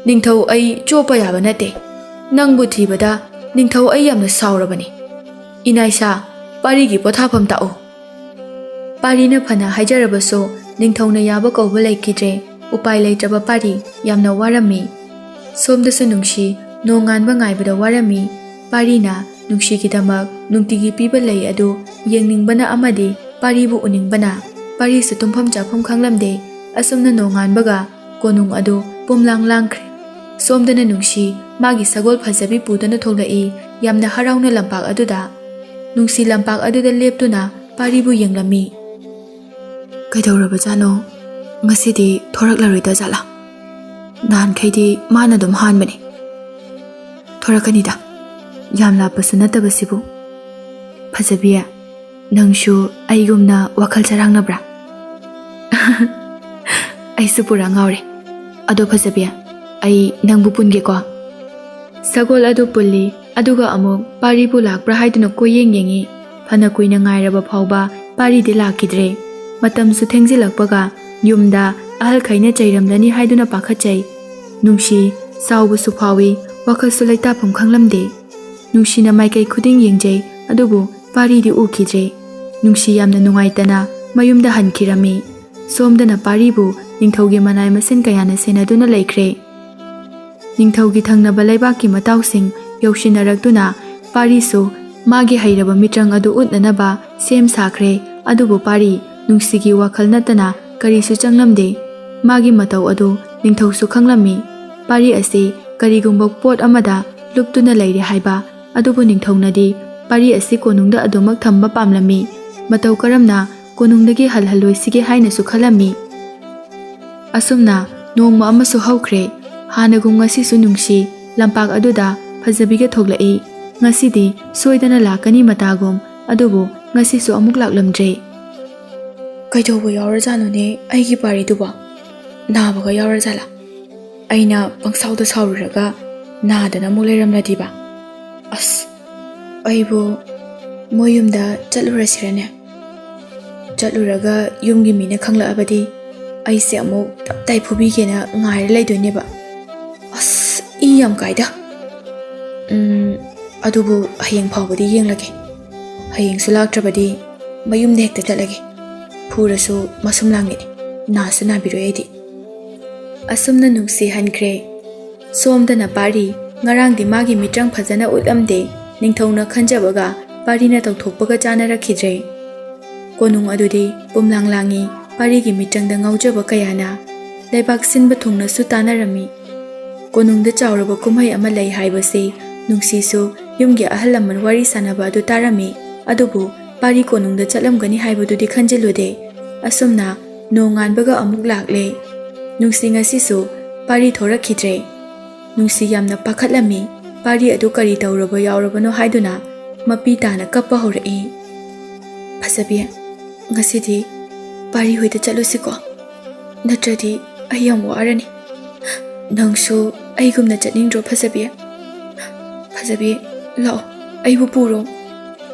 ꯅꯤꯡꯊꯧ ꯑꯩ ꯆꯣꯞꯄ ꯌꯥꯕ ꯅꯠꯇꯦ꯫ ꯅꯪꯕꯨ ꯊꯤꯕꯗ ꯅꯤꯡꯊꯧ ꯑꯩ ꯌꯥꯝꯅ ꯁꯥꯎꯔꯕꯅꯤ꯫ ꯏꯅꯥꯏꯁꯥ, ꯄꯥꯔꯤꯒꯤ ꯄꯣꯊꯥꯐꯝ ꯇꯥꯛꯎ꯫ ꯄꯥꯔꯤꯅ ꯐꯅ ꯍꯥꯏꯖꯔꯕꯁꯨ ꯅꯤꯡꯊꯧꯅ ꯌꯥꯕ ꯀꯧꯕ ꯂꯩꯈꯤꯗ꯭ꯔꯦ꯫ ꯎꯄꯥꯏ ꯂꯩꯇ꯭ꯔꯕ ꯄꯥꯔꯤ ꯌꯥꯝꯅ ꯋꯥꯔꯝꯃꯤ꯫ ꯁꯣꯝꯗꯁꯨ ꯅꯨꯡꯁꯤ ꯅꯣꯡꯉꯥꯟꯕ ꯉꯥꯏꯕꯗ ꯋꯥꯔꯝꯃꯤ꯫ ꯄꯥꯔꯤꯅ ꯅꯨꯡꯁꯤꯒꯤꯗꯃꯛ ꯅꯨꯡꯇꯤꯒꯤ ꯄꯤꯕ ꯂꯩ ꯑꯗꯨ ꯌꯦꯡꯅꯤꯡꯕꯅ ꯑꯃꯗꯤ ꯄꯥꯔꯤꯕꯨ ꯎꯅꯤꯡꯕꯅ꯫ ꯄꯥꯔꯤꯁꯨ ꯇꯨꯝꯐꯝ ꯆꯥꯐꯝ ꯈꯪꯂꯝꯗꯦ꯫ ꯑꯁꯨꯝꯅ ꯅꯣꯡꯉꯥꯟꯕꯒ ꯀꯣꯅꯨꯡ ꯑꯗꯨ ꯄꯨꯝꯂꯥꯡ ꯂꯥꯡꯈ꯭ꯔꯦ꯫ ꯁꯣꯝꯗꯅ ꯅꯨꯡꯁꯤ ꯃꯥꯒꯤ ꯁꯒꯣꯜ ꯐꯖꯕꯤ ꯄꯨꯗꯨꯅ ꯊꯣꯛꯂꯛꯏ꯫ ꯌꯥꯝꯅ ꯍꯔꯥꯎꯅ ꯂꯝꯄꯥꯛ ꯑꯗꯨꯗ, ꯅꯨꯡꯁꯤ ꯂꯝꯄꯥꯛ ꯑꯗꯨꯗ ꯂꯦꯞꯇꯨꯅ ꯄꯥꯔꯤꯕꯨ ꯌꯦꯡꯂꯝꯃꯤ꯫ "ꯀꯩꯗꯧꯔꯕꯖꯥꯠꯅꯣ? ꯉꯁꯤꯗꯤ ꯊꯣꯔꯛꯂꯔꯣꯏꯗ ꯖꯥꯠꯂꯥ? ꯅꯍꯥꯟꯈꯩꯗꯤ ꯃꯥꯅ ꯑꯗꯨꯝ ꯍꯥꯟꯕꯅꯦ꯫ ꯊꯣꯔꯛꯀꯅꯤꯗ, ꯌꯥꯝ ꯂꯥꯞꯄꯁꯨ ꯅꯠꯇꯕꯁꯤꯕꯨ꯫ ꯐꯖꯕꯤ, ꯅꯪꯁꯨ ꯑꯩꯒꯨꯝꯅ ꯋꯥꯈꯜ ꯆꯔꯥꯡꯅꯕ꯭ꯔꯥ?" "ꯑꯩꯁꯨ ꯄꯨꯔꯥ ꯉꯥꯎꯔꯦ꯫ ꯑꯗꯣ ꯐꯖꯕꯤ, ꯑꯩ ꯅꯪꯕꯨ ꯄꯨꯟꯒꯦꯀꯣ꯫" ꯁꯒꯣꯜ ꯑꯗꯨ ꯄꯨꯜꯂꯤ, ꯑꯗꯨꯒ ꯑꯃꯨꯛ ꯄꯥꯔꯤꯕꯨ ꯂꯥꯛꯄ꯭ꯔꯥ ꯍꯥꯏꯗꯨꯅ ꯀꯣꯏꯌꯦꯡ ꯌꯦꯡꯉꯤ꯫ ꯐꯅ ꯀꯨꯏꯅ ꯉꯥꯏꯔꯕ ꯐꯥꯎꯕ ꯄꯥꯔꯤꯗꯤ ꯂꯥꯛꯈꯤꯗ꯭ꯔꯦ꯫ ꯃꯇꯝꯁꯨ ꯊꯦꯡꯖꯤꯜꯂꯛꯄꯒ ꯌꯨꯝꯗ ꯑꯍꯜꯈꯩꯅ ꯆꯩꯔꯝꯂꯅꯤ ꯍꯥꯏꯗꯨꯅ ꯄꯥꯈꯠꯆꯩ꯫ ꯅꯨꯡꯁꯤ ꯁꯥꯎꯕꯁꯨ ꯐꯥꯎꯏ, ꯋꯥꯈꯜꯁꯨ ꯂꯩꯇꯥꯐꯝ ꯈꯪꯂꯝꯗꯦ꯫ ꯅꯨꯡꯁꯤꯅ ꯃꯥꯏꯀꯩ ꯈꯨꯗꯤꯡ ꯌꯦꯡꯖꯩ, ꯑꯗꯨꯕꯨ ꯄꯥꯔꯤꯗꯤ ꯎꯈꯤꯗ꯭ꯔꯦ꯫ ꯅꯨꯡꯁꯤ ꯌꯥꯝꯅ ꯅꯨꯡꯉꯥꯏꯇꯅ ꯃꯌꯨꯝꯗ ꯍꯟꯈꯤꯔꯝꯃꯤ꯫ ꯁꯣꯝꯗꯅ ꯄꯥꯔꯤꯕꯨ ꯅꯤꯡꯊꯧꯒꯤ ꯃꯅꯥꯏ ꯃꯁꯦꯟ ꯀꯌꯥꯅ ꯁꯦꯟꯅꯗꯨꯅ ꯂꯩꯈ꯭ꯔꯦ꯫ ꯅꯤꯡꯊꯧꯒꯤ ꯊꯪꯅꯕ ꯂꯩꯕꯥꯛꯀꯤ ꯃꯇꯥꯎꯁꯤꯡ ꯌꯧꯁꯤꯟꯅꯔꯛꯇꯨꯅ ꯄꯥꯔꯤꯁꯨ ꯃꯥꯒꯤ ꯍꯩꯔꯕ ꯃꯤꯇ꯭ꯔꯪ ꯑꯗꯨ ꯎꯠꯅꯅꯕ ꯁꯦꯝ ꯁꯥꯈ꯭ꯔꯦ꯫ ꯑꯗꯨꯕꯨ ꯄꯥꯔꯤ ꯅꯨꯡꯁꯤꯒꯤ ꯋꯥꯈꯜ ꯅꯠꯇꯅ ꯀꯔꯤꯁꯨ ꯆꯪꯂꯝꯗꯦ꯫ ꯃꯥꯒꯤ ꯃꯇꯧ ꯑꯗꯨ ꯅꯤꯡꯊꯧꯁꯨ ꯈꯪꯂꯝꯃꯤ꯫ ꯄꯥꯔꯤ ꯑꯁꯤ ꯀꯔꯤꯒꯨꯝꯕ ꯄꯣꯠ ꯑꯃꯗ ꯂꯨꯞꯇꯨꯅ ꯂꯩꯔꯦ ꯍꯥꯏꯕ꯫ ꯑꯗꯨꯕꯨ ꯅꯤꯡꯊꯧꯅꯗꯤ ꯄꯥꯔꯤ ꯑꯁꯤ ꯀꯣꯅꯨꯡꯗ ꯑꯗꯨꯃꯛ ꯊꯝꯕ ꯄꯥꯝꯂꯝꯃꯤ꯫ ꯃꯇꯧ ꯀꯔꯝꯅ ꯀꯣꯅꯨꯡꯗꯒꯤ ꯍꯜꯍꯜꯂꯣꯏꯁꯤꯒꯦ ꯍꯥꯏꯅꯁꯨ ꯈꯜꯂꯝꯃꯤ꯫ ꯑꯁꯨꯝꯅ ꯅꯣꯡꯃ ꯑꯃꯁꯨ ꯍꯧꯈ꯭ꯔꯦ꯫ ꯍꯥꯟꯅꯒꯨꯝ ꯉꯁꯤꯁꯨ ꯅꯨꯡꯁꯤ ꯂꯝꯄꯥꯛ ꯑꯗꯨꯗ ꯐꯖꯕꯤꯒ ꯊꯣꯛꯂꯛꯏ꯫ ꯉꯁꯤꯗꯤ ꯁꯣꯏꯗꯅ ꯂꯥꯛꯀꯅꯤ ꯃꯇꯥꯒꯨꯝ, ꯑꯗꯨꯕꯨ ꯉꯁꯤꯁꯨ ꯑꯃꯨꯛ ꯂꯥꯛꯂꯝꯗ꯭ꯔꯦ꯫ "ꯀꯩꯗꯧꯕ ꯌꯥꯎꯔꯖꯥꯠꯅꯣꯅꯦ ꯑꯩꯒꯤ ꯄꯥꯔꯤꯗꯨꯕꯣ? ꯅꯥꯕꯒ ꯌꯥꯎꯔꯖꯥꯠꯂꯥ? ꯑꯩꯅ ꯄꯪꯁꯥꯎꯗ ꯁꯥꯎꯔꯨꯔꯒ ꯅꯥꯗꯅ ꯑꯃꯨꯛ ꯂꯩꯔꯝꯂꯗꯤꯕ꯫ ꯑꯁ, ꯑꯩꯕꯨ ꯃꯣꯏ ꯌꯨꯝꯗ ꯆꯠꯂꯨꯔꯁꯤꯔꯅꯦ? ꯆꯠꯂꯨꯔꯒ ꯌꯨꯝꯒꯤ ꯃꯤꯅ ꯈꯪꯂꯛꯑꯕꯗꯤ ꯑꯩꯁꯦ ꯑꯃꯨꯛ ꯇꯞꯇꯥꯏ ꯐꯨꯕꯤꯒꯦꯅ ꯉꯥꯏꯔ ꯂꯩꯗꯣꯏꯅꯦꯕ꯫ ꯑꯁ, ꯏ ꯌꯥꯝ ꯀꯥꯏꯗ꯫ ꯎꯝ, ꯑꯗꯨꯕꯨ ꯍꯌꯦꯡ ꯐꯥꯎꯕꯗꯤ ꯌꯦꯡꯂꯒꯦ꯫ ꯍꯌꯦꯡꯁꯨ ꯂꯥꯛꯇ꯭ꯔꯕꯗꯤ ꯃꯌꯨꯝꯗ ꯍꯦꯛꯇ ꯆꯠꯂꯒꯦ꯫ ꯐꯨꯔꯁꯨ ꯃꯁꯨꯝ ꯂꯥꯡꯒꯅꯤ, ꯅꯥꯁꯨ ꯅꯥꯕꯤꯔꯣꯏ ꯑꯩꯗꯤ꯫ ꯑꯁꯨꯝꯅ ꯅꯨꯡꯁꯤ ꯍꯟꯈ꯭ꯔꯦ꯫ ꯁꯣꯝꯗꯅ ꯄꯥꯔꯤ, ꯉꯔꯥꯡꯗꯤ ꯃꯥꯒꯤ ꯃꯤꯇ꯭ꯔꯪ ꯐꯖꯅ ꯎꯠꯂꯝꯗꯦ꯫ ꯅꯤꯡꯊꯧꯅ ꯈꯟꯖꯕꯒ ꯄꯥꯔꯤꯅ ꯇꯧꯊꯣꯛꯄꯒ ꯆꯥꯅꯔꯛꯈꯤꯗ꯭ꯔꯦ꯫ ꯀꯣꯅꯨꯡ ꯑꯗꯨꯗꯤ ꯄꯨꯝꯂꯥꯡ ꯂꯥꯡꯉꯤ꯫ ꯄꯥꯔꯤꯒꯤ ꯃꯤꯇ꯭ꯔꯪꯗ ꯉꯥꯎꯖꯕ ꯀꯌꯥꯅ ꯂꯩꯕꯥꯛ ꯁꯤꯟꯕ ꯊꯨꯡꯅꯁꯨ ꯇꯥꯅꯔꯝꯃꯤ꯫ ꯀꯣꯅꯨꯡꯗ ꯆꯥꯎꯔꯕ ꯀꯨꯝꯍꯩ ꯑꯃ ꯂꯩ ꯍꯥꯏꯕꯁꯤ ꯅꯨꯡꯁꯤꯁꯨ ꯌꯨꯝꯒꯤ ꯑꯍꯜ ꯂꯃꯟ ꯋꯥꯔꯤ ꯁꯥꯟꯅꯕ ꯑꯗꯨ ꯇꯥꯔꯝꯃꯤ꯫ ꯑꯗꯨꯕꯨ ꯄꯥꯔꯤ ꯀꯣꯅꯨꯡꯗ ꯆꯠꯂꯝꯒꯅꯤ ꯍꯥꯏꯕꯗꯨꯗꯤ ꯈꯟꯖꯤꯜꯂꯨꯗꯦ꯫ ꯑꯁꯨꯝꯅ ꯅꯣꯡꯉꯥꯟꯕꯒ ꯑꯃꯨꯛ ꯂꯥꯛꯂꯦ꯫ ꯅꯨꯡꯁꯤ ꯉꯁꯤꯁꯨ ꯄꯥꯔꯤ ꯊꯣꯔꯛꯈꯤꯗ꯭ꯔꯦ꯫ ꯅꯨꯡꯁꯤ ꯌꯥꯝꯅ ꯄꯥꯈꯠꯂꯝꯃꯤ꯫ ꯄꯥꯔꯤ ꯑꯗꯨ ꯀꯔꯤ ꯇꯧꯔꯕ ꯌꯥꯎꯔꯕꯅꯣ ꯍꯥꯏꯗꯨꯅ ꯃꯄꯤ ꯇꯥꯅ ꯀꯞꯄ ꯍꯧꯔꯛꯏ꯫ "ꯐꯖꯕꯤ, ꯉꯁꯤꯗꯤ ꯄꯥꯔꯤ ꯍꯣꯏꯗ ꯆꯠꯂꯨꯁꯤꯀꯣ, ꯅꯠꯇ꯭ꯔꯗꯤ ꯑꯩ ꯌꯥꯝ ꯋꯥꯔꯅꯤ꯫ ꯅꯪꯁꯨ ꯑꯩꯒꯨꯝꯅ ꯆꯠꯅꯤꯡꯗ꯭ꯔꯣ ꯐꯖꯕꯤ? ꯐꯖꯕꯤ, ꯂꯥꯛꯑꯣ, ꯑꯩꯕꯨ ꯄꯨꯔꯣ꯫"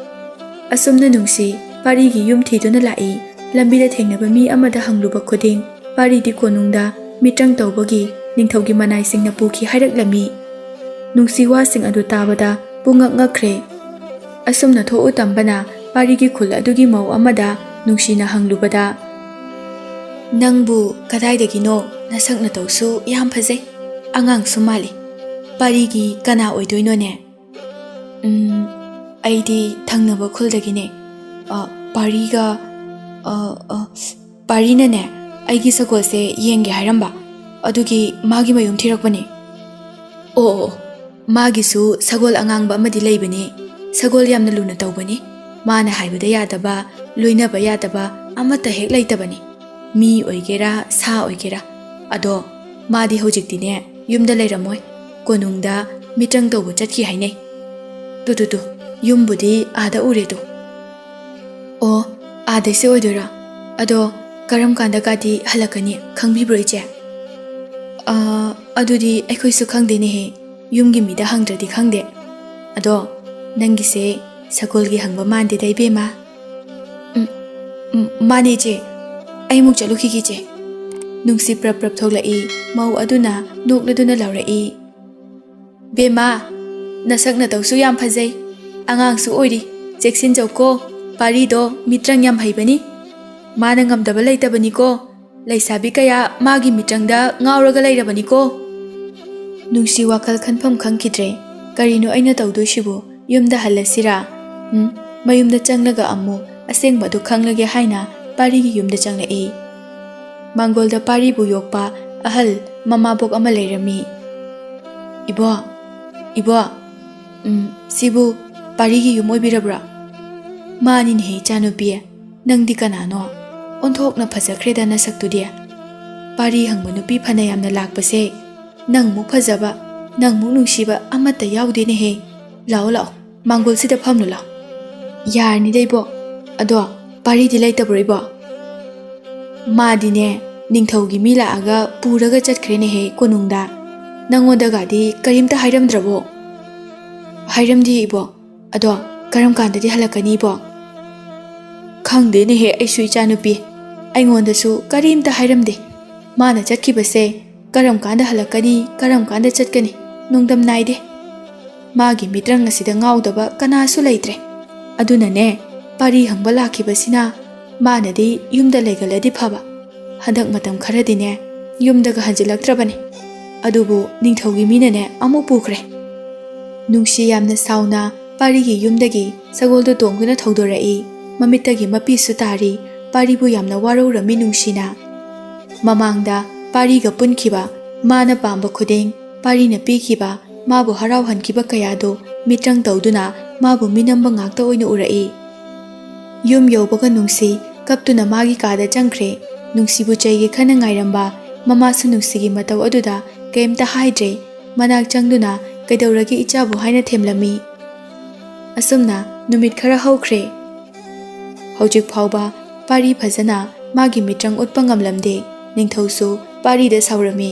ꯑꯁꯨꯝꯅ ꯅꯨꯡꯁꯤ ꯄꯥꯔꯤꯒꯤ ꯌꯨꯝ ꯊꯤꯗꯨꯅ ꯂꯥꯛꯏ꯫ ꯂꯝꯕꯤꯗ ꯊꯦꯡꯅꯕ ꯃꯤ ꯑꯃꯗ ꯍꯪꯂꯨꯕ ꯈꯨꯗꯤꯡ ꯄꯥꯔꯤꯗꯤ ꯀꯣꯅꯨꯡꯗ ꯃꯤꯇ꯭ꯔꯪ ꯇꯧꯕꯒꯤ ꯅꯤꯡꯊꯧꯒꯤ ꯃꯅꯥꯏꯁꯤꯡꯅ ꯄꯨꯈꯤ ꯍꯥꯏꯔꯛꯂꯝꯃꯤ꯫ ꯅꯨꯡꯁꯤ ꯋꯥꯁꯤꯡ ꯑꯗꯨ ꯇꯥꯕꯗ ꯄꯨꯡꯉꯛ ꯉꯛꯈ꯭ꯔꯦ꯫ ꯑꯁꯨꯝꯅ ꯊꯣꯛꯎ ꯇꯝꯕꯅ ꯄꯥꯔꯤꯒꯤ ꯈꯨꯜ ꯑꯗꯨꯒꯤ ꯃꯧ ꯑꯃꯗ ꯅꯨꯡꯁꯤꯅ ꯍꯪꯂꯨꯕꯗ, "ꯅꯪꯕꯨ ꯀꯗꯥꯏꯗꯒꯤꯅꯣ? ꯅꯁꯛ ꯅꯇꯧꯁꯨ ꯌꯥꯝ ꯐꯖꯩ, ꯑꯉꯥꯡꯁꯨ ꯃꯥꯜꯂꯤ꯫ ꯄꯥꯔꯤꯒꯤ ꯀꯅꯥ ꯑꯣꯏꯗꯣꯏꯅꯣꯅꯦ?" "ꯎꯝ, ꯑꯩꯗꯤ ꯊꯪꯅꯕ ꯈꯨꯜꯗꯒꯤꯅꯦ꯫ ꯑ, ꯄꯥꯔꯤꯒ, ꯑ, ꯑ, ꯄꯥꯔꯤꯅꯅꯦ ꯑꯩꯒꯤ ꯁꯒꯣꯜꯁꯦ ꯌꯦꯡꯒꯦ ꯍꯥꯏꯔꯝꯕ, ꯑꯗꯨꯒꯤ ꯃꯥꯒꯤ ꯃꯌꯨꯝ ꯊꯤꯔꯛꯄꯅꯦ꯫" "ꯑꯣ, ꯑꯣ, ꯑꯣ, ꯃꯥꯒꯤꯁꯨ ꯁꯒꯣꯜ ꯑꯉꯥꯡꯕ ꯑꯃꯗꯤ ꯂꯩꯕꯅꯦ꯫ ꯁꯒꯣꯜ ꯌꯥꯝꯅ ꯂꯨꯅ ꯇꯧꯕꯅꯤ꯫ ꯃꯥꯅ ꯍꯥꯏꯕꯗ ꯌꯥꯗꯕ, ꯂꯣꯏꯅꯕ ꯌꯥꯗꯕ ꯑꯃꯠꯇ ꯍꯦꯛ ꯂꯩꯇꯕꯅꯤ꯫ ꯃꯤ ꯑꯣꯏꯒꯦꯔꯥ, ꯁꯥ ꯑꯣꯏꯒꯦꯔꯥ꯫ ꯑꯗꯣ ꯃꯥꯗꯤ ꯍꯧꯖꯤꯛꯇꯤꯅꯦ ꯌꯨꯝꯗ ꯂꯩꯔꯝꯃꯣꯏ, ꯀꯣꯅꯨꯡꯗ ꯃꯤꯇ꯭ꯔꯪ ꯇꯧꯕ ꯆꯠꯈꯤ ꯍꯥꯏꯅꯩ꯫ ꯇꯨ, ꯇꯨ, ꯇꯨ, ꯌꯨꯝꯕꯨꯗꯤ ꯑꯥꯗ ꯎꯔꯦ ꯇꯨ꯫" "ꯑꯣ, ꯑꯥꯗꯩꯁꯦ ꯑꯣꯏꯗꯣꯏꯔꯥ? ꯑꯗꯣ ꯀꯔꯝ ꯀꯥꯟꯗ ꯀꯥꯗꯤ ꯍꯜꯂꯛꯀꯅꯤ, ꯈꯪꯕꯤꯕ꯭ꯔꯣ ꯏꯆꯦ?" "ꯑ, ꯑꯗꯨꯗꯤ ꯑꯩꯈꯣꯏꯁꯨ ꯈꯪꯗꯦꯅꯦꯍꯦ, ꯌꯨꯝꯒꯤ ꯃꯤꯗ ꯍꯪꯗ꯭ꯔꯗꯤ ꯈꯪꯗꯦ꯫ ꯑꯗꯣ ꯅꯪꯒꯤꯁꯦ ꯁꯒꯣꯜꯒꯤ ꯍꯪꯕ ꯃꯥꯟꯗꯦꯗ, ꯏꯕꯦꯝꯃ꯫ "ꯎꯝ, ꯎꯝ, ꯃꯥꯅꯦ, ꯏꯆꯦ꯫ ꯑꯩ ꯑꯃꯨꯛ ꯆꯠꯂꯨꯈꯤꯒꯦ, ꯏꯆꯦ꯫" ꯅꯨꯡꯁꯤ ꯄ꯭ꯔꯞ ꯄ꯭ꯔꯞ ꯊꯣꯛꯂꯛꯏ꯫ ꯃꯧ ꯑꯗꯨꯅ ꯅꯣꯛꯂꯗꯨꯅ ꯂꯥꯎꯔꯛꯏ, "ꯕꯦꯝꯃ, ꯅꯁꯛ ꯅꯇꯧꯁꯨ ꯌꯥꯝ ꯐꯖꯩ꯫ ꯑꯉꯥꯡꯁꯨ ꯑꯣꯏꯔꯤ꯫ ꯆꯦꯛꯁꯤꯟꯖꯧꯀꯣ꯫ ꯄꯥꯔꯤꯗꯣ ꯃꯤꯇ꯭ꯔꯪ ꯌꯥꯝ ꯍꯩꯕꯅꯤ꯫ ꯃꯥꯅ ꯉꯝꯗꯕ ꯂꯩꯇꯕꯅꯤꯀꯣ꯫ ꯂꯩꯁꯥꯕꯤ ꯀꯌꯥ ꯃꯥꯒꯤ ꯃꯤꯇ꯭ꯔꯪꯗ ꯉꯥꯎꯔꯒ ꯂꯩꯔꯕꯅꯤꯀꯣ꯫" ꯅꯨꯡꯁꯤ ꯋꯥꯈꯜ ꯈꯟꯐꯝ ꯈꯪꯈꯤꯗ꯭ꯔꯦ꯫ "ꯀꯔꯤꯅꯣ ꯑꯩꯅ ꯇꯧꯗꯣꯏꯁꯤꯕꯨ? ꯌꯨꯝꯗ ꯍꯜꯂꯁꯤꯔꯥ?" ꯎꯝ, ꯃꯌꯨꯝꯗ ꯆꯪꯂꯒ ꯑꯃꯨꯛ ꯑꯁꯦꯡꯕ ꯑꯗꯨ ꯈꯪꯂꯒꯦ ꯍꯥꯏꯅ ꯄꯥꯔꯤꯒꯤ ꯌꯨꯝꯗ ꯆꯪꯂꯛꯏ꯫ ꯃꯥꯡꯒꯣꯜꯗ ꯄꯥꯔꯤꯕꯨ ꯌꯣꯛꯄ ꯑꯍꯜ ꯃꯃꯥꯕꯣꯛ ꯑꯃ ꯂꯩꯔꯝꯃꯤ꯫ "ꯏꯕꯣ, ꯏꯕꯣ, ꯎꯝ, ꯁꯤꯕꯨ ꯄꯥꯔꯤꯒꯤ ꯌꯨꯝ ꯑꯣꯏꯕꯤꯔꯕ꯭ꯔꯥ?" "ꯃꯥꯅꯤꯅꯦꯍꯦ, ꯏꯆꯥꯅꯨꯄꯤ꯫ ꯅꯪꯗꯤ ꯀꯅꯥꯅꯣ? ꯑꯣꯟꯊꯣꯛꯅ ꯐꯖꯈ꯭ꯔꯦꯗ ꯅꯁꯛꯇꯨꯗꯤ꯫ ꯄꯥꯔꯤ ꯍꯪꯕ ꯅꯨꯄꯤ ꯐꯅ ꯌꯥꯝꯅ ꯂꯥꯛꯄꯁꯦ, ꯅꯪꯃꯨꯛ ꯐꯖꯕ, ꯅꯪꯃꯨꯛ ꯅꯨꯡꯁꯤꯕ ꯑꯃꯠꯇ ꯌꯥꯎꯗꯦꯅꯦꯍꯦ꯫ ꯂꯥꯛꯑꯣ, ꯂꯥꯛꯑꯣ, ꯃꯥꯡꯒꯣꯜꯁꯤꯗ ꯐꯝꯂꯨ ꯂꯥꯎ꯫" "ꯌꯥꯔꯅꯤꯗ, ꯏꯕꯣ꯫ ꯑꯗꯣ ꯄꯥꯔꯤꯗꯤ ꯂꯩꯇꯕ꯭ꯔꯣ, ꯏꯕꯣ?" "ꯃꯥꯗꯤꯅꯦ, ꯅꯤꯡꯊꯧꯒꯤ ꯃꯤ ꯂꯥꯛꯑꯒ ꯄꯨꯔꯒ ꯆꯠꯈ꯭ꯔꯦꯅꯦꯍꯦ ꯀꯣꯅꯨꯡꯗ꯫ ꯅꯪꯉꯣꯟꯗꯒꯗꯤ ꯀꯔꯤꯝꯇ ꯍꯥꯏꯔꯝꯗ꯭ꯔꯕꯣ?" "ꯍꯥꯏꯔꯝꯗꯦ, ꯏꯕꯣ꯫ ꯑꯗꯣ ꯀꯔꯝ ꯀꯥꯟꯗꯗꯤ ꯍꯜꯂꯛꯀꯅꯤ, ꯏꯕꯣ?" "ꯈꯪꯗꯦꯅꯦꯍꯦ ꯑꯩꯁꯨ, ꯏꯆꯥꯅꯨꯄꯤ꯫ ꯑꯩꯉꯣꯟꯗꯁꯨ ꯀꯔꯤꯝꯇ ꯍꯥꯏꯔꯝꯗꯦ꯫ ꯃꯥꯅ ꯆꯠꯈꯤꯕꯁꯦ ꯀꯔꯝ ꯀꯥꯟꯗ ꯍꯜꯂꯛꯀꯅꯤ, ꯀꯔꯝ ꯀꯥꯟꯗ ꯆꯠꯀꯅꯤ, ꯅꯣꯡꯗꯝ ꯅꯥꯏꯗꯦ꯫ ꯃꯥꯒꯤ ꯃꯤꯇ꯭ꯔꯪ ꯑꯁꯤꯗ ꯉꯥꯎꯗꯕ ꯀꯅꯥꯁꯨ ꯂꯩꯇ꯭ꯔꯦ꯫ ꯑꯗꯨꯅꯅꯦ, ꯄꯥꯔꯤ ꯍꯪꯕ ꯂꯥꯛꯈꯤꯕꯁꯤꯅ ꯃꯥꯅꯗꯤ ꯌꯨꯝꯗ ꯂꯩꯒꯜꯂꯗꯤ ꯐꯕ꯫ ꯍꯟꯗꯛ ꯃꯇꯝ ꯈꯔꯗꯤꯅꯦ, ꯌꯨꯝꯗꯒ ꯍꯟꯖꯤꯜꯂꯛꯇ꯭ꯔꯕꯅꯤ꯫ ꯑꯗꯨꯕꯨ ꯅꯤꯡꯊꯧꯒꯤ ꯃꯤꯅꯅꯦ ꯑꯃꯨꯛ ꯄꯨꯈ꯭ꯔꯦ꯫" ꯅꯨꯡꯁꯤ ꯌꯥꯝꯅ ꯁꯥꯎꯅ ꯄꯥꯔꯤꯒꯤ ꯌꯨꯝꯗꯒꯤ ꯁꯒꯣꯜꯗꯨ ꯇꯣꯡꯗꯨꯅ ꯊꯧꯗꯣꯔꯛꯏ꯫ ꯃꯃꯤꯠꯇꯒꯤ ꯃꯄꯤꯁꯨ ꯇꯥꯔꯤ꯫ ꯄꯥꯔꯤꯕꯨ ꯌꯥꯝꯅ ꯋꯥꯔꯧꯔꯝꯃꯤ ꯅꯨꯡꯁꯤꯅ꯫ ꯃꯃꯥꯡꯗ ꯄꯥꯔꯤꯒ ꯄꯨꯟꯈꯤꯕ, ꯃꯥꯅ ꯄꯥꯝꯕ ꯈꯨꯗꯤꯡ ꯄꯥꯔꯤꯅ ꯄꯤꯈꯤꯕ, ꯃꯥꯕꯨ ꯍꯔꯥꯎꯍꯟꯈꯤꯕ ꯀꯌꯥꯗꯨ ꯃꯤꯇ꯭ꯔꯪ ꯇꯧꯗꯨꯅ ꯃꯥꯕꯨ ꯃꯤꯅꯝꯕ ꯉꯥꯛꯇ ꯑꯣꯏꯅ ꯎꯔꯛꯏ꯫ ꯌꯨꯝ ꯌꯧꯕꯒ ꯅꯨꯡꯁꯤ ꯀꯞꯇꯨꯅ ꯃꯥꯒꯤ ꯀꯥꯗ ꯆꯪꯈ꯭ꯔꯦ꯫ ꯅꯨꯡꯁꯤꯕꯨ ꯆꯩꯒꯦ ꯈꯟꯅ ꯉꯥꯏꯔꯝꯕ ꯃꯃꯥꯁꯨ ꯅꯨꯡꯁꯤꯒꯤ ꯃꯇꯧ ꯑꯗꯨꯗ ꯀꯩꯝꯇ ꯍꯥꯏꯗ꯭ꯔꯦ꯫ ꯃꯅꯥꯛ ꯆꯪꯗꯨꯅ, "ꯀꯩꯗꯧꯔꯒꯦ ꯏꯆꯥꯕꯨ?" ꯍꯥꯏꯅ ꯊꯦꯝꯂꯝꯃꯤ꯫ ꯑꯁꯨꯝꯅ ꯅꯨꯃꯤꯠ ꯈꯔ ꯍꯧꯈ꯭ꯔꯦ꯫ ꯍꯧꯖꯤꯛ ꯐꯥꯎꯕ ꯄꯥꯔꯤ ꯐꯖꯅ ꯃꯥꯒꯤ ꯃꯤꯇ꯭ꯔꯪ ꯎꯠꯄ ꯉꯝꯂꯝꯗꯦ꯫ ꯅꯤꯡꯊꯧꯁꯨ ꯄꯥꯔꯤꯗ ꯁꯥꯎꯔꯝꯃꯤ꯫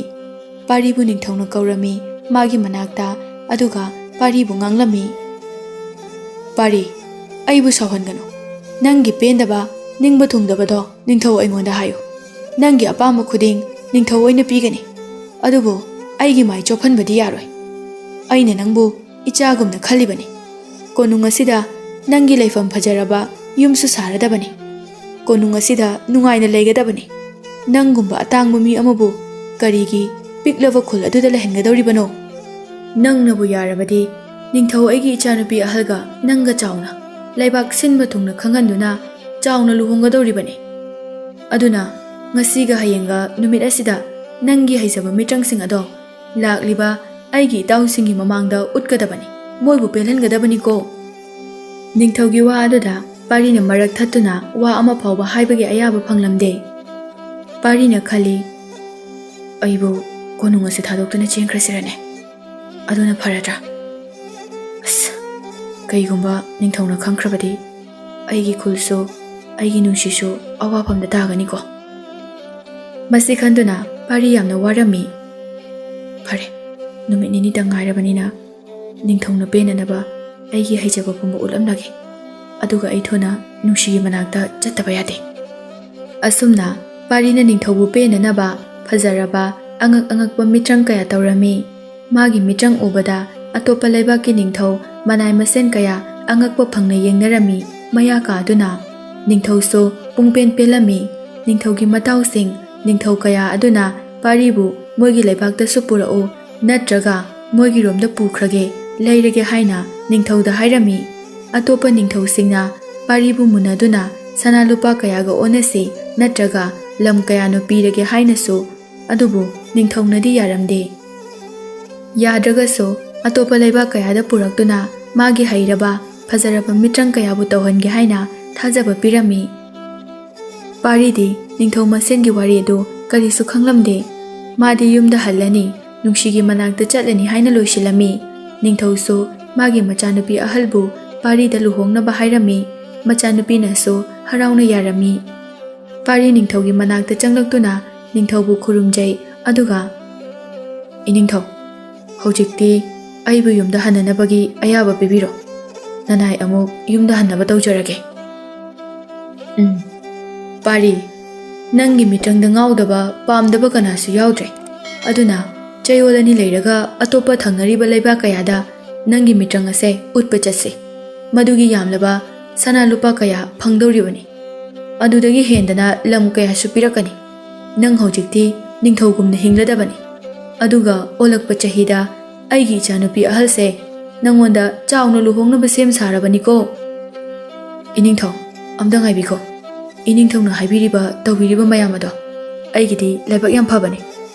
ꯄꯥꯔꯤꯕꯨ ꯅꯤꯡꯊꯧꯅ ꯀꯧꯔꯝꯃꯤ ꯃꯥꯒꯤ ꯃꯅꯥꯛꯇ, ꯑꯗꯨꯒ ꯄꯥꯔꯤꯕꯨ ꯉꯥꯡꯂꯝꯃꯤ꯫ "ꯄꯥꯔꯤ, ꯑꯩꯕꯨ ꯁꯥꯎꯍꯟꯒꯅꯨ꯫ ꯅꯪꯒꯤ ꯄꯦꯟꯗꯕ, ꯅꯤꯡꯕ ꯊꯨꯡꯗꯕꯗꯣ ꯅꯤꯡꯊꯧ ꯑꯩꯉꯣꯟꯗ ꯍꯥꯏꯌꯨ꯫ ꯅꯪꯒꯤ ꯑꯄꯥꯝꯕ ꯈꯨꯗꯤꯡ ꯅꯤꯡꯊꯧ ꯑꯣꯏꯅ ꯄꯤꯒꯅꯤ꯫ ꯑꯗꯨꯕꯨ ꯑꯩꯒꯤ ꯃꯥꯏ ꯆꯣꯞꯍꯟꯕꯗꯤ ꯌꯥꯔꯣꯏ꯫ ꯑꯩꯅ ꯅꯪꯕꯨ ꯏꯆꯥꯒꯨꯝꯅ ꯈꯜꯂꯤꯕꯅꯤ꯫ ꯀꯣꯅꯨꯡ ꯑꯁꯤꯗ ꯅꯪꯒꯤ ꯂꯩꯐꯝ ꯐꯖꯔꯕ ꯌꯨꯝꯁꯨ ꯁꯥꯔꯗꯕꯅꯤ꯫ ꯀꯣꯅꯨꯡ ꯑꯁꯤꯗ ꯅꯨꯡꯉꯥꯏꯅ ꯂꯩꯒꯗꯕꯅꯤ꯫ ꯅꯪꯒꯨꯝꯕ ꯑꯇꯥꯡꯕ ꯃꯤ ꯑꯃꯕꯨ ꯀꯔꯤꯒꯤ ꯄꯤꯛꯂꯕ ꯈꯨꯜ ꯑꯗꯨꯗ ꯂꯩꯍꯟꯒꯗꯧꯔꯤꯕꯅꯣ? ꯅꯪꯅꯕꯨ ꯌꯥꯔꯕꯗꯤ, ꯅꯤꯡꯊꯧ ꯑꯩꯒꯤ ꯏꯆꯥꯅꯨꯄꯤ ꯑꯍꯜꯒ ꯅꯪꯒ ꯆꯥꯎꯅ, ꯂꯩꯕꯥꯛ ꯁꯤꯟꯕ ꯊꯨꯡꯅ ꯈꯪꯍꯟꯗꯨꯅ ꯆꯥꯎꯅ ꯂꯨꯍꯣꯡꯒꯗꯧꯔꯤꯕꯅꯤ꯫ ꯑꯗꯨꯅ ꯉꯁꯤꯒ ꯍꯌꯦꯡꯒ ꯅꯨꯃꯤꯠ ꯑꯁꯤꯗ ꯅꯪꯒꯤ ꯍꯩꯖꯕ ꯃꯤꯇ꯭ꯔꯪꯁꯤꯡ ꯑꯗꯣ ꯂꯥꯛꯂꯤꯕ ꯑꯩꯒꯤ ꯏꯇꯥꯎꯁꯤꯡꯒꯤ ꯃꯃꯥꯡꯗ ꯎꯠꯀꯗꯕꯅꯤ꯫ ꯃꯣꯏꯕꯨ ꯄꯦꯜꯍꯟꯒꯗꯕꯅꯤꯀꯣ꯫" ꯅꯤꯡꯊꯧꯒꯤ ꯋꯥ ꯑꯗꯨꯗ ꯄꯥꯔꯤꯅ ꯃꯔꯛ ꯊꯠꯇꯨꯅ ꯋꯥ ꯑꯃ ꯐꯥꯎꯕ ꯍꯥꯏꯕꯒꯤ ꯑꯌꯥꯕ ꯐꯪꯂꯝꯗꯦ꯫ ꯄꯥꯔꯤꯅ ꯈꯜꯂꯤ, "ꯑꯩꯕꯨ ꯀꯣꯅꯨꯡ ꯑꯁꯤ ꯊꯥꯗꯣꯛꯇꯨꯅ ꯆꯦꯟꯈ꯭ꯔꯁꯤꯔꯅꯦ? ꯑꯗꯨꯅ ꯐꯔꯗ꯭ꯔꯥ? ꯑꯁ, ꯀꯩꯒꯨꯝꯕ ꯅꯤꯡꯊꯧꯅ ꯈꯪꯈ꯭ꯔꯕꯗꯤ ꯑꯩꯒꯤ ꯈꯨꯜꯁꯨ, ꯑꯩꯒꯤ ꯅꯨꯡꯁꯤꯁꯨ ꯑꯋꯥꯐꯝꯗ ꯇꯥꯒꯅꯤꯀꯣ꯫" ꯃꯁꯤ ꯈꯟꯗꯨꯅ ꯄꯥꯔꯤ ꯌꯥꯝꯅ ꯋꯥꯔꯝꯃꯤ꯫ "ꯐꯔꯦ, ꯅꯨꯃꯤꯠ ꯅꯤꯅꯤꯇꯪ ꯉꯥꯏꯔꯕꯅꯤꯅ ꯅꯤꯡꯊꯧꯅ ꯄꯦꯟꯅꯅꯕ ꯑꯩꯒꯤ ꯍꯩꯖꯕ ꯄꯨꯝꯕ ꯎꯠꯂꯝꯂꯒꯦ꯫ ꯑꯗꯨꯒ ꯑꯩ ꯊꯨꯅ ꯅꯨꯡꯁꯤꯒꯤ ꯃꯅꯥꯛꯇ ꯆꯠꯇꯕ ꯌꯥꯗꯦ꯫" ꯑꯁꯨꯝꯅ ꯄꯥꯔꯤꯅ ꯅꯤꯡꯊꯧꯕꯨ ꯄꯦꯟꯅꯅꯕ ꯐꯖꯔꯕ ꯑꯉꯛ ꯑꯉꯛꯄ ꯃꯤꯇ꯭ꯔꯪ ꯀꯌꯥ ꯇꯧꯔꯝꯃꯤ꯫ ꯃꯥꯒꯤ ꯃꯤꯇ꯭ꯔꯪ ꯎꯕꯗ ꯑꯇꯣꯞꯄ ꯂꯩꯕꯥꯛꯀꯤ ꯅꯤꯡꯊꯧ ꯃꯅꯥꯏ ꯃꯁꯦꯟ ꯀꯌꯥ ꯑꯉꯛꯄ ꯐꯪꯅ ꯌꯦꯡꯅꯔꯝꯃꯤ꯫ ꯃꯌꯥ ꯀꯥꯗꯨꯅ ꯅꯤꯡꯊꯧꯁꯨ ꯄꯨꯡꯄꯦꯟ ꯄꯦꯜꯂꯝꯃꯤ꯫ ꯅꯤꯡꯊꯧꯒꯤ ꯃꯇꯥꯎꯁꯤꯡ, ꯅꯤꯡꯊꯧ ꯀꯌꯥ ꯑꯗꯨꯅ ꯄꯥꯔꯤꯕꯨ ꯃꯣꯏꯒꯤ ꯂꯩꯕꯥꯛꯇꯁꯨ ꯄꯨꯔꯛꯎ, ꯅꯠꯇ꯭ꯔꯒ ꯃꯣꯏꯒꯤꯔꯣꯝꯗ ꯄꯨꯈ꯭ꯔꯒꯦ, ꯂꯩꯔꯒꯦ ꯍꯥꯏꯅ ꯅꯤꯡꯊꯧꯗ ꯍꯥꯏꯔꯝꯃꯤ꯫ ꯑꯇꯣꯞꯄ ꯅꯤꯡꯊꯧꯁꯤꯡꯅ ꯄꯥꯔꯤꯕꯨ ꯃꯨꯟꯅꯗꯨꯅ ꯁꯅꯥ ꯂꯨꯄꯥ ꯀꯌꯥꯒ ꯑꯣꯟꯅꯁꯤ, ꯅꯠꯇ꯭ꯔꯒ ꯂꯝ ꯀꯌꯥꯅ ꯄꯤꯔꯒꯦ ꯍꯥꯏꯅꯁꯨ, ꯑꯗꯨꯕꯨ ꯅꯤꯡꯊꯧꯅꯗꯤ ꯌꯥꯔꯝꯗꯦ꯫ ꯌꯥꯗ꯭ꯔꯒꯁꯨ ꯑꯇꯣꯞꯄ ꯂꯩꯕꯥꯛ ꯀꯌꯥꯗ ꯄꯨꯔꯛꯇꯨꯅ ꯃꯥꯒꯤ ꯍꯩꯔꯕ, ꯐꯖꯔꯕ ꯃꯤꯇ꯭ꯔꯪ ꯀꯌꯥꯕꯨ ꯇꯧꯍꯟꯒꯦ ꯍꯥꯏꯅ ꯊꯥꯖꯕ ꯄꯤꯔꯝꯃꯤ꯫ ꯄꯥꯔꯤꯗꯤ ꯅꯤꯡꯊꯧ ꯃꯁꯦꯟꯒꯤ ꯋꯥꯔꯤ ꯑꯗꯨ ꯀꯔꯤꯁꯨ ꯈꯪꯂꯝꯗꯦ꯫ ꯃꯥꯗꯤ ꯌꯨꯝꯗ ꯍꯜꯂꯅꯤ, ꯅꯨꯡꯁꯤꯒꯤ ꯃꯅꯥꯛꯇ ꯆꯠꯂꯅꯤ ꯍꯥꯏꯅ ꯂꯣꯏꯁꯤꯜꯂꯝꯃꯤ꯫ ꯅꯤꯡꯊꯧꯁꯨ ꯃꯥꯒꯤ ꯃꯆꯥꯅꯨꯄꯤ ꯑꯍꯜꯕꯨ ꯄꯥꯔꯤꯗ ꯂꯨꯍꯣꯡꯅꯕ ꯍꯥꯏꯔꯝꯃꯤ꯫ ꯃꯆꯥꯅꯨꯄꯤꯅꯁꯨ ꯍꯔꯥꯎꯅ ꯌꯥꯔꯝꯃꯤ꯫ ꯄꯥꯔꯤ ꯅꯤꯡꯊꯧꯒꯤ ꯃꯅꯥꯛꯇ ꯆꯪꯂꯛꯇꯨꯅ ꯅꯤꯡꯊꯧꯕꯨ ꯈꯨꯔꯨꯝꯖꯩ, ꯑꯗꯨꯒ, "ꯏꯅꯤꯡꯊꯧ, ꯍꯧꯖꯤꯛꯇꯤ ꯑꯩꯕꯨ ꯌꯨꯝꯗ ꯍꯟꯅꯅꯕꯒꯤ ꯑꯌꯥꯕ ꯄꯤꯕꯤꯔꯣ꯫" ꯅꯅꯥꯏ ꯑꯃꯨꯛ ꯌꯨꯝꯗ ꯍꯟꯅꯕ ꯇꯧꯖꯔꯒꯦ꯫ ꯎꯝ, ꯄꯥꯔꯤ, ꯅꯪꯒꯤ ꯃꯤꯇ꯭ꯔꯪꯗ ꯉꯥꯎꯗꯕ, ꯄꯥꯝꯗꯕ ꯀꯅꯥꯁꯨ ꯌꯥꯎꯗ꯭ꯔꯦ꯫ ꯑꯗꯨꯅ ꯆꯌꯣꯜ ꯑꯅꯤ ꯂꯩꯔꯒ ꯑꯇꯣꯞꯄ ꯊꯪꯅꯔꯤꯕ ꯂꯩꯕꯥꯛ ꯀꯌꯥꯗ ꯅꯪꯒꯤ ꯃꯤꯇ꯭ꯔꯪ ꯑꯁꯦ ꯎꯠꯄ ꯆꯠꯁꯤ꯫ ꯃꯗꯨꯒꯤ ꯌꯥꯝꯂꯕ ꯁꯅꯥ ꯂꯨꯄꯥ ꯀꯌꯥ ꯐꯪꯗꯧꯔꯤꯕꯅꯤ꯫ ꯑꯗꯨꯗꯒꯤ ꯍꯦꯟꯗꯅ ꯂꯝ ꯀꯌꯥꯁꯨ ꯄꯤꯔꯛꯀꯅꯤ꯫ ꯅꯪ ꯍꯧꯖꯤꯛꯇꯤ ꯅꯤꯡꯊꯧꯒꯨꯝꯅ ꯍꯤꯡꯂꯗꯕꯅꯤ꯫ ꯑꯗꯨꯒ ꯑꯣꯜꯂꯛꯄ ꯆꯍꯤꯗ ꯑꯩꯒꯤ ꯏꯆꯥꯅꯨꯄꯤ ꯑꯍꯜꯁꯦ ꯅꯪꯉꯣꯟꯗ ꯆꯥꯎꯅ ꯂꯨꯍꯣꯡꯅꯕ ꯁꯦꯝ ꯁꯥꯔꯕꯅꯤꯀꯣ꯫ ꯏꯅꯤꯡꯊꯧ, ꯑꯝꯇ ꯉꯥꯏꯕꯤꯈꯣ꯫ ꯏꯅꯤꯡꯊꯧꯅ ꯍꯥꯏꯕꯤꯔꯤꯕ, ꯇꯧꯕꯤꯔꯤꯕ ꯃꯌꯥꯝ ꯑꯗꯣ ꯑꯩꯒꯤꯗꯤ ꯂꯥꯏꯕꯛ ꯌꯥꯝ ꯐꯕꯅꯤ꯫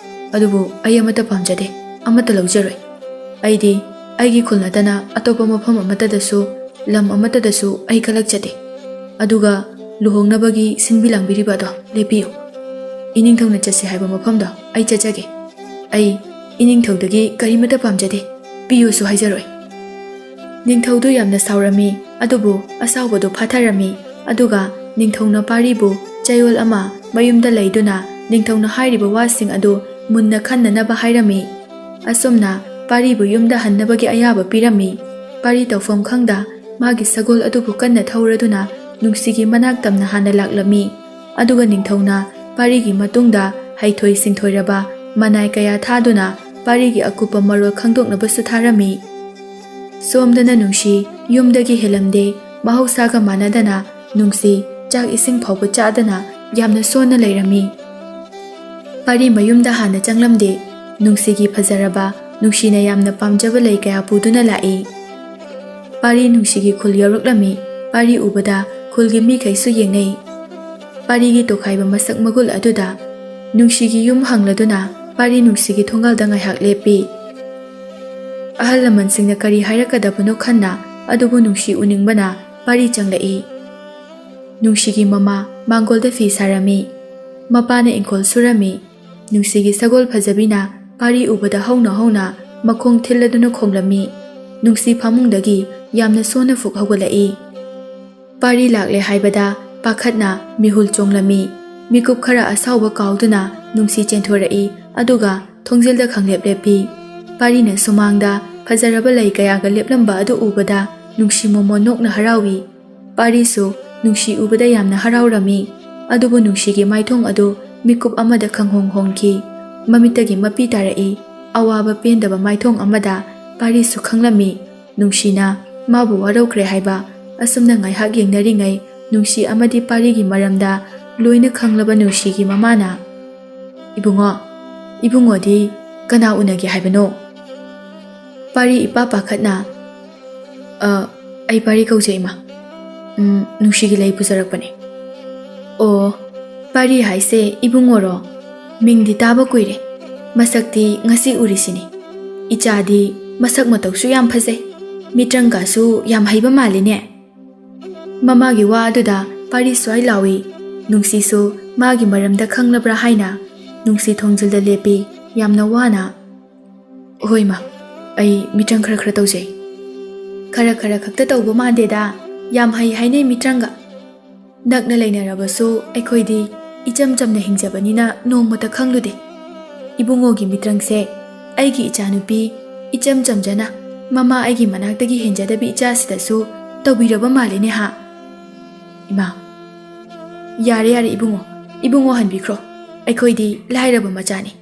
ꯑꯗꯨꯕꯨ ꯑꯩ ꯑꯃꯠꯇ ꯄꯥꯝꯖꯗꯦ, ꯑꯃꯠꯇ ꯂꯧꯖꯔꯣꯏ꯫ ꯑꯩꯗꯤ ꯑꯩꯒꯤ ꯈꯨꯜ ꯅꯠꯇꯅ ꯑꯇꯣꯞꯄ ꯃꯐꯝ ꯑꯃꯠꯇꯗꯁꯨ, ꯂꯝ ꯑꯃꯠꯇꯗꯁꯨ ꯑꯩ ꯀꯂꯛꯆꯗꯦ꯫ ꯑꯗꯨꯒ ꯂꯨꯍꯣꯡꯅꯕꯒꯤ ꯁꯤꯟꯕꯤ ꯂꯥꯡꯕꯤꯔꯤꯕ ꯑꯗꯣ ꯂꯦꯞꯄꯤꯌꯨ꯫ ꯏꯅꯤꯡꯊꯧꯅ ꯆꯠꯁꯤ ꯍꯥꯏꯕ ꯃꯐꯝꯗꯣ ꯑꯩ ꯆꯠꯆꯒꯦ꯫ ꯑꯩ ꯏꯅꯤꯡꯊꯧꯗꯒꯤ ꯀꯔꯤꯃꯠꯇ ꯄꯥꯝꯖꯗꯦ, ꯄꯤꯌꯨꯁꯨ ꯍꯥꯏꯖꯔꯣꯏ꯫ ꯅꯤꯡꯊꯧꯗꯨ ꯌꯥꯝꯅ ꯁꯥꯎꯔꯝꯃꯤ, ꯑꯗꯨꯕꯨ ꯑꯁꯥꯎꯕꯗꯨ ꯐꯥꯊꯔꯝꯃꯤ꯫ ꯑꯗꯨꯒ ꯅꯤꯡꯊꯧꯅ ꯄꯥꯔꯤꯕꯨ ꯆꯌꯣꯜ ꯑꯃ ꯃꯌꯨꯝꯗ ꯂꯩꯗꯨꯅ ꯅꯤꯡꯊꯧꯅ ꯍꯥꯏꯔꯤꯕ ꯋꯥꯁꯤꯡ ꯑꯗꯨ ꯃꯨꯟꯅ ꯈꯟꯅꯅꯕ ꯍꯥꯏꯔꯝꯃꯤ꯫ ꯑꯁꯨꯝꯅ ꯄꯥꯔꯤꯕꯨ ꯌꯨꯝꯗ ꯍꯟꯅꯕꯒꯤ ꯑꯌꯥꯕ ꯄꯤꯔꯝꯃꯤ꯫ ꯄꯥꯔꯤ ꯇꯧꯐꯝ ꯈꯪꯗ ꯃꯥꯒꯤ ꯁꯒꯣꯜ ꯑꯗꯨꯕꯨ ꯀꯟꯅ ꯊꯧꯔꯗꯨꯅ ꯅꯨꯡꯁꯤꯒꯤ ꯃꯅꯥꯛ ꯇꯝꯅ ꯍꯥꯟꯅ ꯂꯥꯛꯂꯝꯃꯤ꯫ ꯑꯗꯨꯒ ꯅꯤꯡꯊꯧꯅ ꯄꯥꯔꯤꯒꯤ ꯃꯇꯨꯡꯗ ꯍꯩꯊꯣꯏ ꯁꯤꯡꯊꯣꯏꯔꯕ ꯃꯅꯥꯏ ꯀꯌꯥ ꯊꯥꯗꯨꯅ ꯄꯥꯔꯤꯒꯤ ꯑꯀꯨꯞꯄ ꯃꯔꯣꯜ ꯈꯪꯗꯣꯛꯅꯕꯁꯨ ꯊꯥꯔꯝꯃꯤ꯫ ꯁꯣꯝꯗꯅ ꯅꯨꯡꯁꯤ ꯌꯨꯝꯗꯒꯤ ꯍꯦꯜꯂꯝꯗꯦ, ꯃꯍꯧꯁꯥꯒ ꯃꯥꯟꯅꯗꯅ ꯅꯨꯡꯁꯤ ꯆꯥꯛ ꯏꯁꯤꯡ ꯐꯥꯎꯕ ꯆꯥꯗꯅ ꯌꯥꯝꯅ ꯁꯣꯟꯅ ꯂꯩꯔꯝꯃꯤ꯫ ꯄꯥꯔꯤ ꯃꯌꯨꯝꯗ ꯍꯥꯟꯅ ꯆꯪꯂꯝꯗꯦ꯫ ꯅꯨꯡꯁꯤꯒꯤ ꯐꯖꯔꯕ, ꯅꯨꯡꯁꯤꯅ ꯌꯥꯝꯅ ꯄꯥꯝꯖꯕ ꯂꯩ ꯀꯌꯥ ꯄꯨꯗꯨꯅ ꯂꯥꯛꯏ꯫ ꯄꯥꯔꯤ ꯅꯨꯡꯁꯤꯒꯤ ꯈꯨꯜ ꯌꯧꯔꯛꯂꯝꯃꯤ꯫ ꯄꯥꯔꯤ ꯎꯕꯗ ꯈꯨꯜꯒꯤ ꯃꯤꯈꯩꯁꯨ ꯌꯦꯡꯅꯩ꯫ ꯄꯥꯔꯤꯒꯤ ꯇꯣꯈꯥꯏꯕ ꯃꯁꯛ ꯃꯒꯨꯜ ꯑꯗꯨꯗ ꯅꯨꯡꯁꯤꯒꯤ ꯌꯨꯝ ꯍꯪꯂꯗꯨꯅ ꯄꯥꯔꯤ ꯅꯨꯡꯁꯤꯒꯤ ꯊꯣꯡꯒꯥꯜꯗ ꯉꯥꯏꯍꯥꯛ ꯂꯦꯞꯄꯤ꯫ ꯑꯍꯜ ꯂꯃꯟꯁꯤꯡꯅ ꯀꯔꯤ ꯍꯥꯏꯔꯛꯀꯗꯕꯅꯣ ꯈꯟꯅ ꯑꯗꯨꯕꯨ ꯅꯨꯡꯁꯤ ꯎꯅꯤꯡꯕꯅ ꯄꯥꯔꯤ ꯆꯪꯂꯛꯏ꯫ ꯅꯨꯡꯁꯤꯒꯤ ꯃꯃꯥ ꯃꯥꯡꯒꯣꯜꯗ ꯐꯤ ꯁꯥꯔꯝꯃꯤ꯫ ꯃꯄꯥꯅ ꯏꯪꯈꯣꯜ ꯁꯨꯔꯝꯃꯤ꯫ ꯅꯨꯡꯁꯤꯒꯤ ꯁꯒꯣꯜ ꯐꯖꯕꯤꯅ ꯄꯥꯔꯤ ꯎꯕꯗ ꯍꯧꯅ ꯍꯧꯅ ꯃꯈꯣꯡ ꯊꯤꯜꯂꯗꯨꯅ ꯈꯣꯡꯂꯝꯃꯤ꯫ ꯅꯨꯡꯁꯤ ꯐꯃꯨꯡꯗꯒꯤ ꯌꯥꯝꯅ ꯁꯣꯟꯅ ꯐꯨꯛ ꯍꯧꯒꯠꯂꯛꯏ꯫ ꯄꯥꯔꯤ ꯂꯥꯛꯂꯦ ꯍꯥꯏꯕꯗ ꯄꯥꯈꯠꯅ ꯃꯤꯍꯨꯜ ꯆꯣꯡꯂꯝꯃꯤ꯫ ꯃꯤꯀꯨꯞ ꯈꯔ ꯑꯁꯥꯎꯕ ꯀꯥꯎꯗꯨꯅ ꯅꯨꯡꯁꯤ ꯆꯦꯟꯊꯣꯔꯛꯏ, ꯑꯗꯨꯒ ꯊꯣꯡꯖꯤꯜꯗ ꯈꯪꯂꯦꯞ ꯂꯦꯞꯄꯤ꯫ ꯄꯥꯔꯤꯅ ꯁꯨꯃꯥꯡꯗ ꯐꯖꯔꯕ ꯂꯩ ꯀꯌꯥꯒ ꯂꯦꯞꯂꯝꯕ ꯑꯗꯨ ꯎꯕꯗ ꯅꯨꯡꯁꯤ ꯃꯣꯃꯣꯟ ꯅꯣꯛꯅ ꯍꯔꯥꯎꯏ꯫ ꯄꯥꯔꯤꯁꯨ ꯅꯨꯡꯁꯤ ꯎꯕꯗ ꯌꯥꯝꯅ ꯍꯔꯥꯎꯔꯝꯃꯤ꯫ ꯑꯗꯨꯕꯨ ꯅꯨꯡꯁꯤꯒꯤ ꯃꯥꯏꯊꯣꯡ ꯑꯗꯨ ꯃꯤꯀꯨꯞ ꯑꯃꯗ ꯈꯪꯍꯣꯡ ꯍꯣꯡꯈꯤ꯫ ꯃꯃꯤꯠꯇꯒꯤ ꯃꯄꯤ ꯇꯥꯔꯛꯏ꯫ ꯑꯋꯥꯕ ꯄꯦꯟꯗꯕ ꯃꯥꯏꯊꯣꯡ ꯑꯃꯗ ꯄꯥꯔꯤꯁꯨ ꯈꯪꯂꯝꯃꯤ꯫ ꯅꯨꯡꯁꯤꯅ ꯃꯥꯕꯨ ꯋꯥꯔꯧꯈ꯭ꯔꯦ ꯍꯥꯏꯕ꯫ ꯑꯁꯨꯝꯅ ꯉꯥꯏꯍꯥꯛ ꯌꯦꯡꯅꯔꯤꯉꯩ ꯅꯨꯡꯁꯤ ꯑꯃꯗꯤ ꯄꯥꯔꯤꯒꯤ ꯃꯔꯝꯗ ꯂꯣꯏꯅ ꯈꯪꯂꯕ ꯅꯨꯡꯁꯤꯒꯤ ꯃꯃꯥꯅ, "ꯏꯕꯨꯡꯉꯣ, ꯏꯕꯨꯡꯉꯣꯗꯤ ꯀꯅꯥ ꯎꯅꯒꯦ ꯍꯥꯏꯕꯅꯣ?" ꯄꯥꯔꯤ ꯏꯄꯥ ꯄꯥꯈꯠꯅ, "ꯑ, ꯑꯩ ꯄꯥꯔꯤ ꯀꯧꯖꯩ, ꯏꯃꯥ꯫ ꯎꯝ, ꯅꯨꯡꯁꯤꯒꯤ ꯂꯩ ꯄꯨꯖꯔꯛꯄꯅꯦ꯫" "ꯑꯣ, ꯄꯥꯔꯤ ꯍꯥꯏꯁꯦ ꯏꯕꯨꯡꯉꯣꯔꯣ? ꯃꯤꯡꯗꯤ ꯇꯥꯕ ꯀꯨꯏꯔꯦ꯫ ꯃꯁꯛꯇꯤ ꯉꯁꯤ ꯎꯔꯤꯁꯤꯅꯤ꯫ ꯏꯆꯥꯗꯤ ꯃꯁꯛ ꯃꯇꯧꯁꯨ ꯌꯥꯝ ꯐꯖꯩ꯫ ꯃꯤꯇ꯭ꯔꯪꯒꯁꯨ ꯌꯥꯝ ꯍꯩꯕ ꯃꯥꯜꯂꯤꯅꯦ꯫" ꯃꯃꯥꯒꯤ ꯋꯥ ꯑꯗꯨꯗ ꯄꯥꯔꯤ ꯁ꯭ꯋꯥꯏ ꯂꯥꯎꯏ꯫ ꯅꯨꯡꯁꯤꯁꯨ ꯃꯥꯒꯤ ꯃꯔꯝꯗ ꯈꯪꯂꯕ꯭ꯔꯥ ꯍꯥꯏꯅ ꯅꯨꯡꯁꯤ ꯊꯣꯡꯖꯤꯜꯗ ꯂꯦꯞꯄꯤ, ꯌꯥꯝꯅ ꯋꯥꯅ꯫ "ꯍꯣꯏ ꯃꯥ, ꯑꯩ ꯃꯤꯇ꯭ꯔꯪ ꯈꯔ ꯈꯔ ꯇꯧꯖꯩ꯫" "ꯈꯔ ꯈꯔ ꯈꯛꯇ ꯇꯧꯕ ꯃꯥꯟꯗꯦꯗ, ꯌꯥꯝ ꯍꯩ ꯍꯥꯏꯅꯩ ꯃꯤꯇ꯭ꯔꯪꯒ꯫ ꯅꯛꯅ ꯂꯩꯅꯔꯕꯁꯨ ꯑꯩꯈꯣꯏꯗꯤ ꯏꯆꯝ ꯆꯝꯅ ꯍꯤꯡꯖꯕꯅꯤꯅ ꯅꯣꯡꯃꯇ ꯈꯪꯂꯨꯗꯦ꯫ ꯏꯕꯨꯡꯉꯣꯒꯤ ꯃꯤꯇ꯭ꯔꯪꯁꯦ ꯑꯩꯒꯤ ꯏꯆꯥꯅꯨꯄꯤ ꯏꯆꯝ ꯆꯝꯖꯅ ꯃꯃꯥ ꯑꯩꯒꯤ ꯃꯅꯥꯛꯇꯒꯤ ꯍꯦꯟꯖꯗꯕꯤ ꯏꯆꯥꯁꯤꯗꯁꯨ ꯇꯧꯕꯤꯔꯕ ꯃꯥꯜꯂꯦꯅꯦ ꯍꯥ?" "ꯏꯃꯥ, ꯌꯥꯔꯦ ꯌꯥꯔꯦ ꯏꯕꯨꯡꯉꯣ, ꯏꯕꯨꯡꯉꯣ ꯍꯟꯕꯤꯈ꯭ꯔꯣ꯫ ꯑꯩꯈꯣꯏꯗꯤ ꯂꯥꯏꯔꯕ ꯃꯆꯥꯅꯤ꯫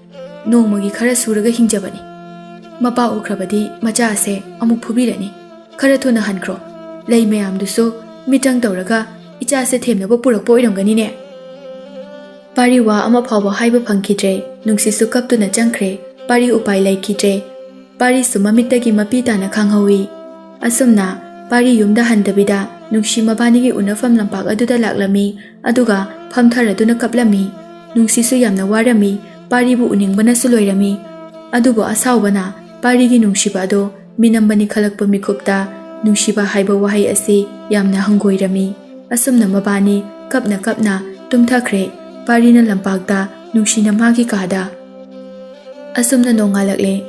ꯅꯣꯡꯃꯒꯤ ꯈꯔ ꯁꯨꯔꯒ ꯍꯤꯡꯖꯕꯅꯤ꯫ ꯃꯄꯥ ꯎꯈ꯭ꯔꯕꯗꯤ ꯃꯆꯥ ꯑꯁꯦ ꯑꯃꯨꯛ ꯐꯨꯕꯤꯔꯅꯤ꯫ ꯈꯔ ꯊꯨꯅ ꯍꯟꯈ꯭ꯔꯣ꯫ ꯂꯩ ꯃꯌꯥꯝꯗꯨꯁꯨ ꯃꯤꯇ꯭ꯔꯪ ꯇꯧꯔꯒ ꯏꯆꯥꯁꯦ ꯊꯦꯝꯅꯕ ꯄꯨꯔꯛꯄ ꯑꯣꯏꯔꯝꯒꯅꯤꯅꯦ꯫" ꯄꯥꯔꯤ ꯋꯥ ꯑꯃ ꯐꯥꯎꯕ ꯍꯥꯏꯕ ꯐꯪꯈꯤꯗ꯭ꯔꯦ꯫ ꯅꯨꯡꯁꯤꯁꯨ ꯀꯞꯇꯨꯅ ꯆꯪꯈ꯭ꯔꯦ꯫ ꯄꯥꯔꯤ ꯎꯄꯥꯏ ꯂꯩꯈꯤꯗ꯭ꯔꯦ꯫ ꯄꯥꯔꯤꯁꯨ ꯃꯃꯤꯠꯇꯒꯤ ꯃꯄꯤ ꯇꯥꯅ ꯈꯪꯍꯧꯏ꯫ ꯑꯁꯨꯝꯅ ꯄꯥꯔꯤ ꯌꯨꯝꯗ ꯍꯟꯗꯕꯤꯗ ꯅꯨꯡꯁꯤ ꯃꯕꯥꯅꯤꯒꯤ ꯎꯅꯐꯝ ꯂꯝꯄꯥꯛ ꯑꯗꯨꯗ ꯂꯥꯛꯂꯝꯃꯤ꯫ ꯑꯗꯨꯒ ꯐꯝꯊꯔꯗꯨꯅ ꯀꯞꯂꯝꯃꯤ꯫ ꯅꯨꯡꯁꯤꯁꯨ ꯌꯥꯝꯅ ꯋꯥꯔꯝꯃꯤ꯫ ꯄꯥꯔꯤꯕꯨ ꯎꯅꯤꯡꯕꯅꯁꯨ ꯂꯣꯏꯔꯝꯃꯤ꯫ ꯑꯗꯨꯕꯨ ꯑꯁꯥꯎꯕꯅ ꯄꯥꯔꯤꯒꯤ ꯅꯨꯡꯁꯤꯕ ꯑꯗꯣ ꯃꯤꯅꯝꯕ ꯅꯤꯡꯈꯠꯂꯛꯄ ꯃꯤꯀꯨꯞꯇ ꯅꯨꯡꯁꯤꯕ ꯍꯥꯏꯕ ꯋꯥꯍꯩ ꯑꯁꯤ ꯌꯥꯝꯅ ꯍꯪꯒꯣꯏꯔꯝꯃꯤ꯫ ꯑꯁꯨꯝꯅ ꯃꯕꯥꯅꯤ ꯀꯞꯅ ꯀꯞꯅ ꯇꯨꯝꯊꯈ꯭ꯔꯦ꯫ ꯄꯥꯔꯤꯅ ꯂꯝꯄꯥꯛꯇ, ꯅꯨꯡꯁꯤꯅ ꯃꯥꯒꯤ ꯀꯥꯗ꯫ ꯑꯁꯨꯝꯅ ꯅꯣꯡꯉꯥꯜꯂꯛꯂꯦ꯫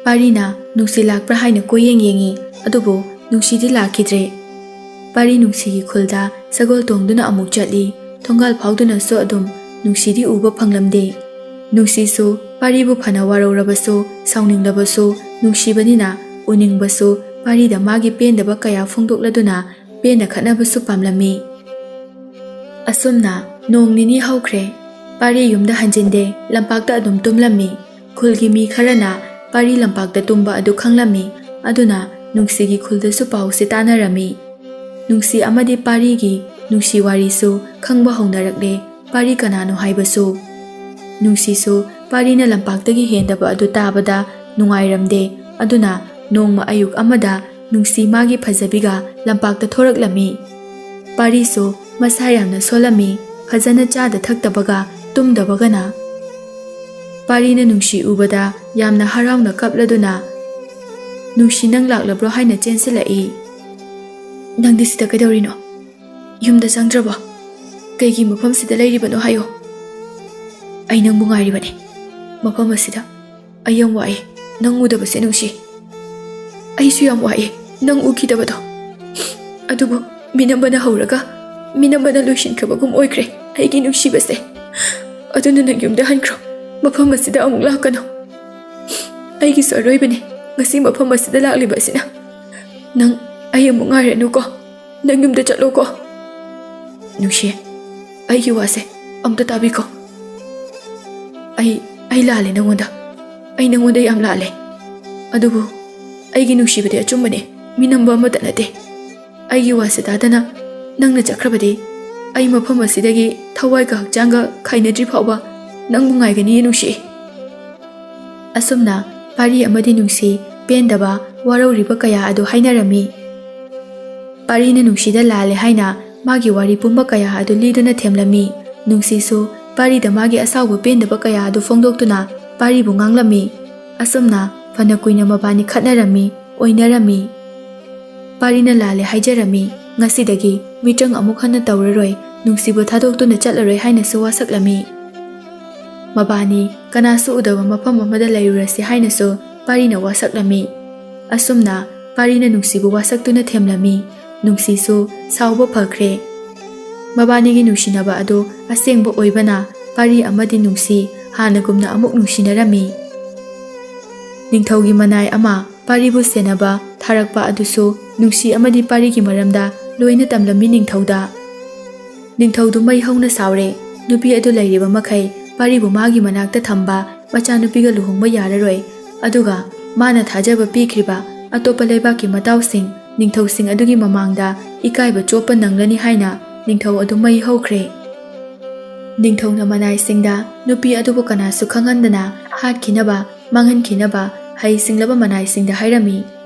ꯄꯥꯔꯤꯅ ꯅꯨꯡꯁꯤ ꯂꯥꯛꯄ꯭ꯔꯥ ꯍꯥꯏꯅ ꯀꯣꯏꯌꯦꯡ ꯌꯦꯡꯉꯤ, ꯑꯗꯨꯕꯨ ꯅꯨꯡꯁꯤꯗꯤ ꯂꯥꯛꯈꯤꯗ꯭ꯔꯦ꯫ ꯄꯥꯔꯤ ꯅꯨꯡꯁꯤꯒꯤ ꯈꯨꯜꯗ ꯁꯒꯣꯜ ꯇꯣꯡꯗꯨꯅ ꯑꯃꯨꯛ ꯆꯠꯂꯤ꯫ ꯊꯣꯡꯒꯥꯜ ꯐꯥꯎꯗꯨꯅꯁꯨ ꯑꯗꯨꯝ ꯅꯨꯡꯁꯤꯗꯤ ꯎꯕ ꯐꯪꯂꯝꯗꯦ꯫ ꯅꯨꯡꯁꯤꯁꯨ ꯄꯥꯔꯤꯕꯨ ꯐꯅ ꯋꯥꯔꯧꯔꯕꯁꯨ, ꯁꯥꯎꯅꯤꯡꯂꯕꯁꯨ, ꯅꯨꯡꯁꯤꯕꯅꯤꯅ ꯎꯅꯤꯡꯕꯁꯨ, ꯄꯥꯔꯤꯗ ꯃꯥꯒꯤ ꯄꯦꯟꯗꯕ ꯀꯌꯥ ꯐꯣꯡꯗꯣꯛꯂꯗꯨꯅ ꯄꯦꯟꯅ ꯈꯠꯅꯕꯁꯨ ꯄꯥꯝꯂꯝꯃꯤ꯫ ꯑꯁꯨꯝꯅ ꯅꯣꯡ ꯅꯤꯅꯤ ꯍꯧꯈ꯭ꯔꯦ꯫ ꯄꯥꯔꯤ ꯌꯨꯝꯗ ꯍꯟꯖꯤꯟꯗꯦ, ꯂꯝꯄꯥꯛꯇ ꯑꯗꯨꯝ ꯇꯨꯝꯂꯝꯃꯤ꯫ ꯈꯨꯜꯒꯤ ꯃꯤ ꯈꯔꯅ ꯄꯥꯔꯤ ꯂꯝꯄꯥꯛꯇ ꯇꯨꯝꯕ ꯑꯗꯨ ꯈꯪꯂꯝꯃꯤ꯫ ꯑꯗꯨꯅ ꯅꯨꯡꯁꯤꯒꯤ ꯈꯨꯜꯗꯁꯨ ꯄꯥꯎꯁꯤ ꯇꯥꯅꯔꯝꯃꯤ꯫ ꯅꯨꯡꯁꯤ ꯑꯃꯗꯤ ꯄꯥꯔꯤꯒꯤ ꯅꯨꯡꯁꯤ ꯋꯥꯔꯤꯁꯨ ꯈꯪꯕ ꯍꯧꯅꯔꯛꯂꯦ꯫ ꯄꯥꯔꯤ ꯀꯅꯥꯅꯣ ꯍꯥꯏꯕꯁꯨ꯫ ꯅꯨꯡꯁꯤꯁꯨ ꯄꯥꯔꯤꯅ ꯂꯝꯄꯥꯛꯇꯒꯤ ꯍꯦꯟꯗꯕ ꯑꯗꯨ ꯇꯥꯕꯗ ꯅꯨꯡꯉꯥꯏꯔꯝꯗꯦ꯫ ꯑꯗꯨꯅ ꯅꯣꯡꯃ ꯑꯌꯨꯛ ꯑꯃꯗ ꯅꯨꯡꯁꯤ ꯃꯥꯒꯤ ꯐꯖꯕꯤꯒ ꯂꯝꯄꯥꯛꯇ ꯊꯣꯔꯛꯂꯝꯃꯤ꯫ ꯄꯥꯔꯤꯁꯨ ꯃꯁꯥ ꯌꯥꯝꯅ ꯁꯣꯜꯂꯝꯃꯤ, ꯐꯖꯅ ꯆꯥꯗ ꯊꯛꯇꯕꯒ ꯇꯨꯝꯗꯕꯒꯅ꯫ ꯄꯥꯔꯤꯅ ꯅꯨꯡꯁꯤ ꯎꯕꯗ ꯌꯥꯝꯅ ꯍꯔꯥꯎꯅ ꯀꯞꯂꯗꯨꯅ, "ꯅꯨꯡꯁꯤ, ꯅꯪ ꯂꯥꯛꯂꯕ꯭ꯔꯣ?" ꯍꯥꯏꯅ ꯆꯦꯟꯁꯤꯜꯂꯛꯏ꯫ "ꯅꯪꯗꯤ ꯁꯤꯗ ꯀꯩꯗꯧꯔꯤꯅꯣ? ꯌꯨꯝꯗ ꯆꯪꯗ꯭ꯔꯕꯣ? ꯀꯩꯒꯤ ꯃꯐꯝꯁꯤꯗ ꯂꯩꯔꯤꯕꯅꯣ ꯍꯥꯏꯌꯣ꯫ ꯑꯩ ꯅꯪꯕꯨ ꯉꯥꯏꯔꯤꯕꯅꯤ꯫ ꯃꯐꯝ ꯑꯁꯤꯗ ꯑꯩ ꯌꯥꯝ ꯋꯥꯏ, ꯅꯪ ꯎꯗꯕꯁꯦ ꯅꯨꯡꯁꯤ꯫ ꯑꯩꯁꯨ ꯌꯥꯝ ꯋꯥꯏ, ꯅꯪ ꯎꯈꯤꯗꯕꯗꯣ꯫ ꯑꯗꯨꯕꯨ ꯃꯤꯅꯝꯕꯅ ꯍꯧꯔꯒ ꯃꯤꯅꯝꯕꯅ ꯂꯣꯏꯁꯤꯟꯈ꯭ꯔꯕꯒꯨꯝ ꯑꯣꯏꯈ꯭ꯔꯦ ꯑꯩꯒꯤ ꯅꯨꯡꯁꯤꯕꯁꯦ꯫ ꯑꯗꯨꯅ ꯅꯪ ꯌꯨꯝꯗ ꯍꯟꯈ꯭ꯔꯣ꯫ ꯃꯐꯝ ꯑꯁꯤꯗ ꯑꯃꯨꯛ ꯂꯥꯛꯀꯅꯨ꯫ ꯑꯩꯒꯤꯁꯨ ꯑꯔꯣꯏꯕꯅꯤ ꯉꯁꯤ ꯃꯐꯝ ꯑꯁꯤꯗ ꯂꯥꯛꯂꯤꯕ ꯑꯁꯤꯅ꯫ ꯅꯪ ꯑꯩ ꯑꯃꯨꯛ ꯉꯥꯏꯔꯅꯨꯀꯣ꯫ ꯅꯪ ꯌꯨꯝꯗ ꯆꯠꯂꯣꯀꯣ꯫" "ꯅꯨꯡꯁꯤ, ꯑꯩꯒꯤ ꯋꯥꯁꯦ ꯑꯝꯇ ꯇꯥꯕꯤꯀꯣ꯫ ꯑꯩ, ꯑꯩ ꯂꯥꯜꯂꯦ ꯅꯪꯉꯣꯟꯗ꯫ ꯑꯩ ꯅꯪꯉꯣꯟꯗ ꯌꯥꯝ ꯂꯥꯜꯂꯦ꯫ ꯑꯗꯨꯕꯨ ꯑꯩꯒꯤ ꯅꯨꯡꯁꯤꯕꯗꯤ ꯑꯆꯨꯝꯕꯅꯦ, ꯃꯤꯅꯝꯕ ꯑꯃꯠꯇ ꯅꯠꯇꯦ꯫ ꯑꯩꯒꯤ ꯋꯥꯁꯦ ꯇꯥꯗꯅ ꯅꯪꯅ ꯆꯠꯈ꯭ꯔꯕꯗꯤ ꯑꯩ ꯃꯐꯝ ꯑꯁꯤꯗꯒꯤ ꯊꯋꯥꯏꯒ ꯍꯛꯆꯥꯡꯒ ꯈꯥꯏꯅꯗ꯭ꯔꯤ ꯐꯥꯎꯕ ꯅꯪꯕꯨ ꯉꯥꯏꯒꯅꯤꯌꯦ ꯅꯨꯡꯁꯤ꯫" ꯑꯁꯨꯝꯅ ꯄꯥꯔꯤ ꯑꯃꯗꯤ ꯅꯨꯡꯁꯤ ꯄꯦꯟꯗꯕ, ꯋꯥꯔꯧꯔꯤꯕ ꯀꯌꯥ ꯑꯗꯨ ꯍꯥꯏꯅꯔꯝꯃꯤ꯫ ꯄꯥꯔꯤꯅ ꯅꯨꯡꯁꯤꯗ ꯂꯥꯜꯂꯦ ꯍꯥꯏꯅ ꯃꯥꯒꯤ ꯋꯥꯔꯤ ꯄꯨꯝꯕ ꯀꯌꯥ ꯑꯗꯨ ꯂꯤꯗꯨꯅ ꯊꯦꯝꯂꯝꯃꯤ꯫ ꯅꯨꯡꯁꯤꯁꯨ ꯄꯥꯔꯤꯗ ꯃꯥꯒꯤ ꯑꯁꯥꯎꯕ ꯄꯦꯟꯗꯕ ꯀꯌꯥ ꯑꯗꯨ ꯐꯣꯡꯗꯣꯛꯇꯨꯅ ꯄꯥꯔꯤꯕꯨ ꯉꯥꯡꯂꯝꯃꯤ꯫ ꯑꯁꯨꯝꯅ ꯐꯅ ꯀꯨꯏꯅ ꯃꯕꯥꯅꯤ ꯈꯠꯅꯔꯝꯃꯤ, ꯑꯣꯏꯅꯔꯝꯃꯤ꯫ ꯄꯥꯔꯤꯅ ꯂꯥꯜꯂꯦ ꯍꯥꯏꯖꯔꯝꯃꯤ, ꯉꯁꯤꯗꯒꯤ ꯃꯤꯇ꯭ꯔꯪ ꯑꯃꯨꯛ ꯍꯟꯅ ꯇꯧꯔꯔꯣꯏ, ꯅꯨꯡꯁꯤꯕꯨ ꯊꯥꯗꯣꯛꯇꯨꯅ ꯆꯠꯂꯔꯣꯏ ꯍꯥꯏꯅꯁꯨ ꯋꯥꯁꯛꯂꯝꯃꯤ꯫ ꯃꯕꯥꯅꯤ ꯀꯅꯥꯁꯨ ꯎꯗꯕ ꯃꯐꯝ ꯑꯃꯗ ꯂꯩꯔꯨꯔꯁꯤ ꯍꯥꯏꯅꯁꯨ ꯄꯥꯔꯤꯅ ꯋꯥꯁꯛꯂꯝꯃꯤ꯫ ꯑꯁꯨꯝꯅ ꯄꯥꯔꯤꯅ ꯅꯨꯡꯁꯤꯕꯨ ꯋꯥꯁꯛꯇꯨꯅ ꯊꯦꯝꯂꯝꯃꯤ꯫ ꯅꯨꯡꯁꯤꯁꯨ ꯁꯥꯎꯕ ꯐꯈ꯭ꯔꯦ꯫ ꯃꯕꯥꯅꯤꯒꯤ ꯅꯨꯡꯁꯤꯅꯕ ꯑꯗꯨ ꯑꯁꯦꯡꯕ ꯑꯣꯏꯕꯅ ꯄꯥꯔꯤ ꯑꯃꯗꯤ ꯅꯨꯡꯁꯤ ꯍꯥꯟꯅꯒꯨꯝꯅ ꯑꯃꯨꯛ ꯅꯨꯡꯁꯤꯅꯔꯝꯃꯤ꯫ ꯅꯤꯡꯊꯧꯒꯤ ꯃꯅꯥꯏ ꯑꯃ ꯄꯥꯔꯤꯕꯨ ꯁꯦꯟꯅꯕ ꯊꯥꯔꯛꯄ ꯑꯗꯨꯁꯨ ꯅꯨꯡꯁꯤ ꯑꯃꯗꯤ ꯄꯥꯔꯤꯒꯤ ꯃꯔꯝꯗ ꯂꯣꯏꯅ ꯇꯝꯂꯝꯃꯤ ꯅꯤꯡꯊꯧꯗ꯫ ꯅꯤꯡꯊꯧꯗꯨ ꯃꯩ ꯍꯧꯅ ꯁꯥꯎꯔꯦ꯫ ꯅꯨꯄꯤ ꯑꯗꯨ ꯂꯩꯔꯤꯕ ꯃꯈꯩ ꯄꯥꯔꯤꯕꯨ ꯃꯥꯒꯤ ꯃꯅꯥꯛꯇ ꯊꯝꯕ ꯃꯆꯥꯅꯨꯄꯤꯒ ꯂꯨꯍꯣꯡꯕ ꯌꯥꯔꯔꯣꯏ꯫ ꯑꯗꯨꯒ ꯃꯥꯅ ꯊꯥꯖꯕ ꯄꯤꯈ꯭ꯔꯤꯕ ꯑꯇꯣꯞꯄ ꯂꯩꯕꯥꯛꯀꯤ ꯃꯇꯥꯎꯁꯤꯡ, ꯅꯤꯡꯊꯧꯁꯤꯡ ꯑꯗꯨꯒꯤ ꯃꯃꯥꯡꯗ ꯏꯀꯥꯏꯕ ꯆꯣꯞꯄ ꯅꯪꯂꯅꯤ ꯍꯥꯏꯅ ꯅꯤꯡꯊꯧ ꯑꯗꯨ ꯃꯩ ꯍꯧꯈ꯭ꯔꯦ꯫ ꯅꯤꯡꯊꯧꯅ ꯃꯅꯥꯏꯁꯤꯡꯗ ꯅꯨꯄꯤ ꯑꯗꯨꯕꯨ ꯀꯅꯥꯁꯨ ꯈꯪꯍꯟꯗꯅ ꯍꯥꯠꯈꯤꯅꯕ, ꯃꯥꯡꯍꯟꯈꯤꯅꯕ ꯍꯩ ꯁꯤꯡꯂꯕ ꯃꯅꯥꯏꯁꯤꯡꯗ ꯍꯥꯏꯔꯝꯃꯤ꯫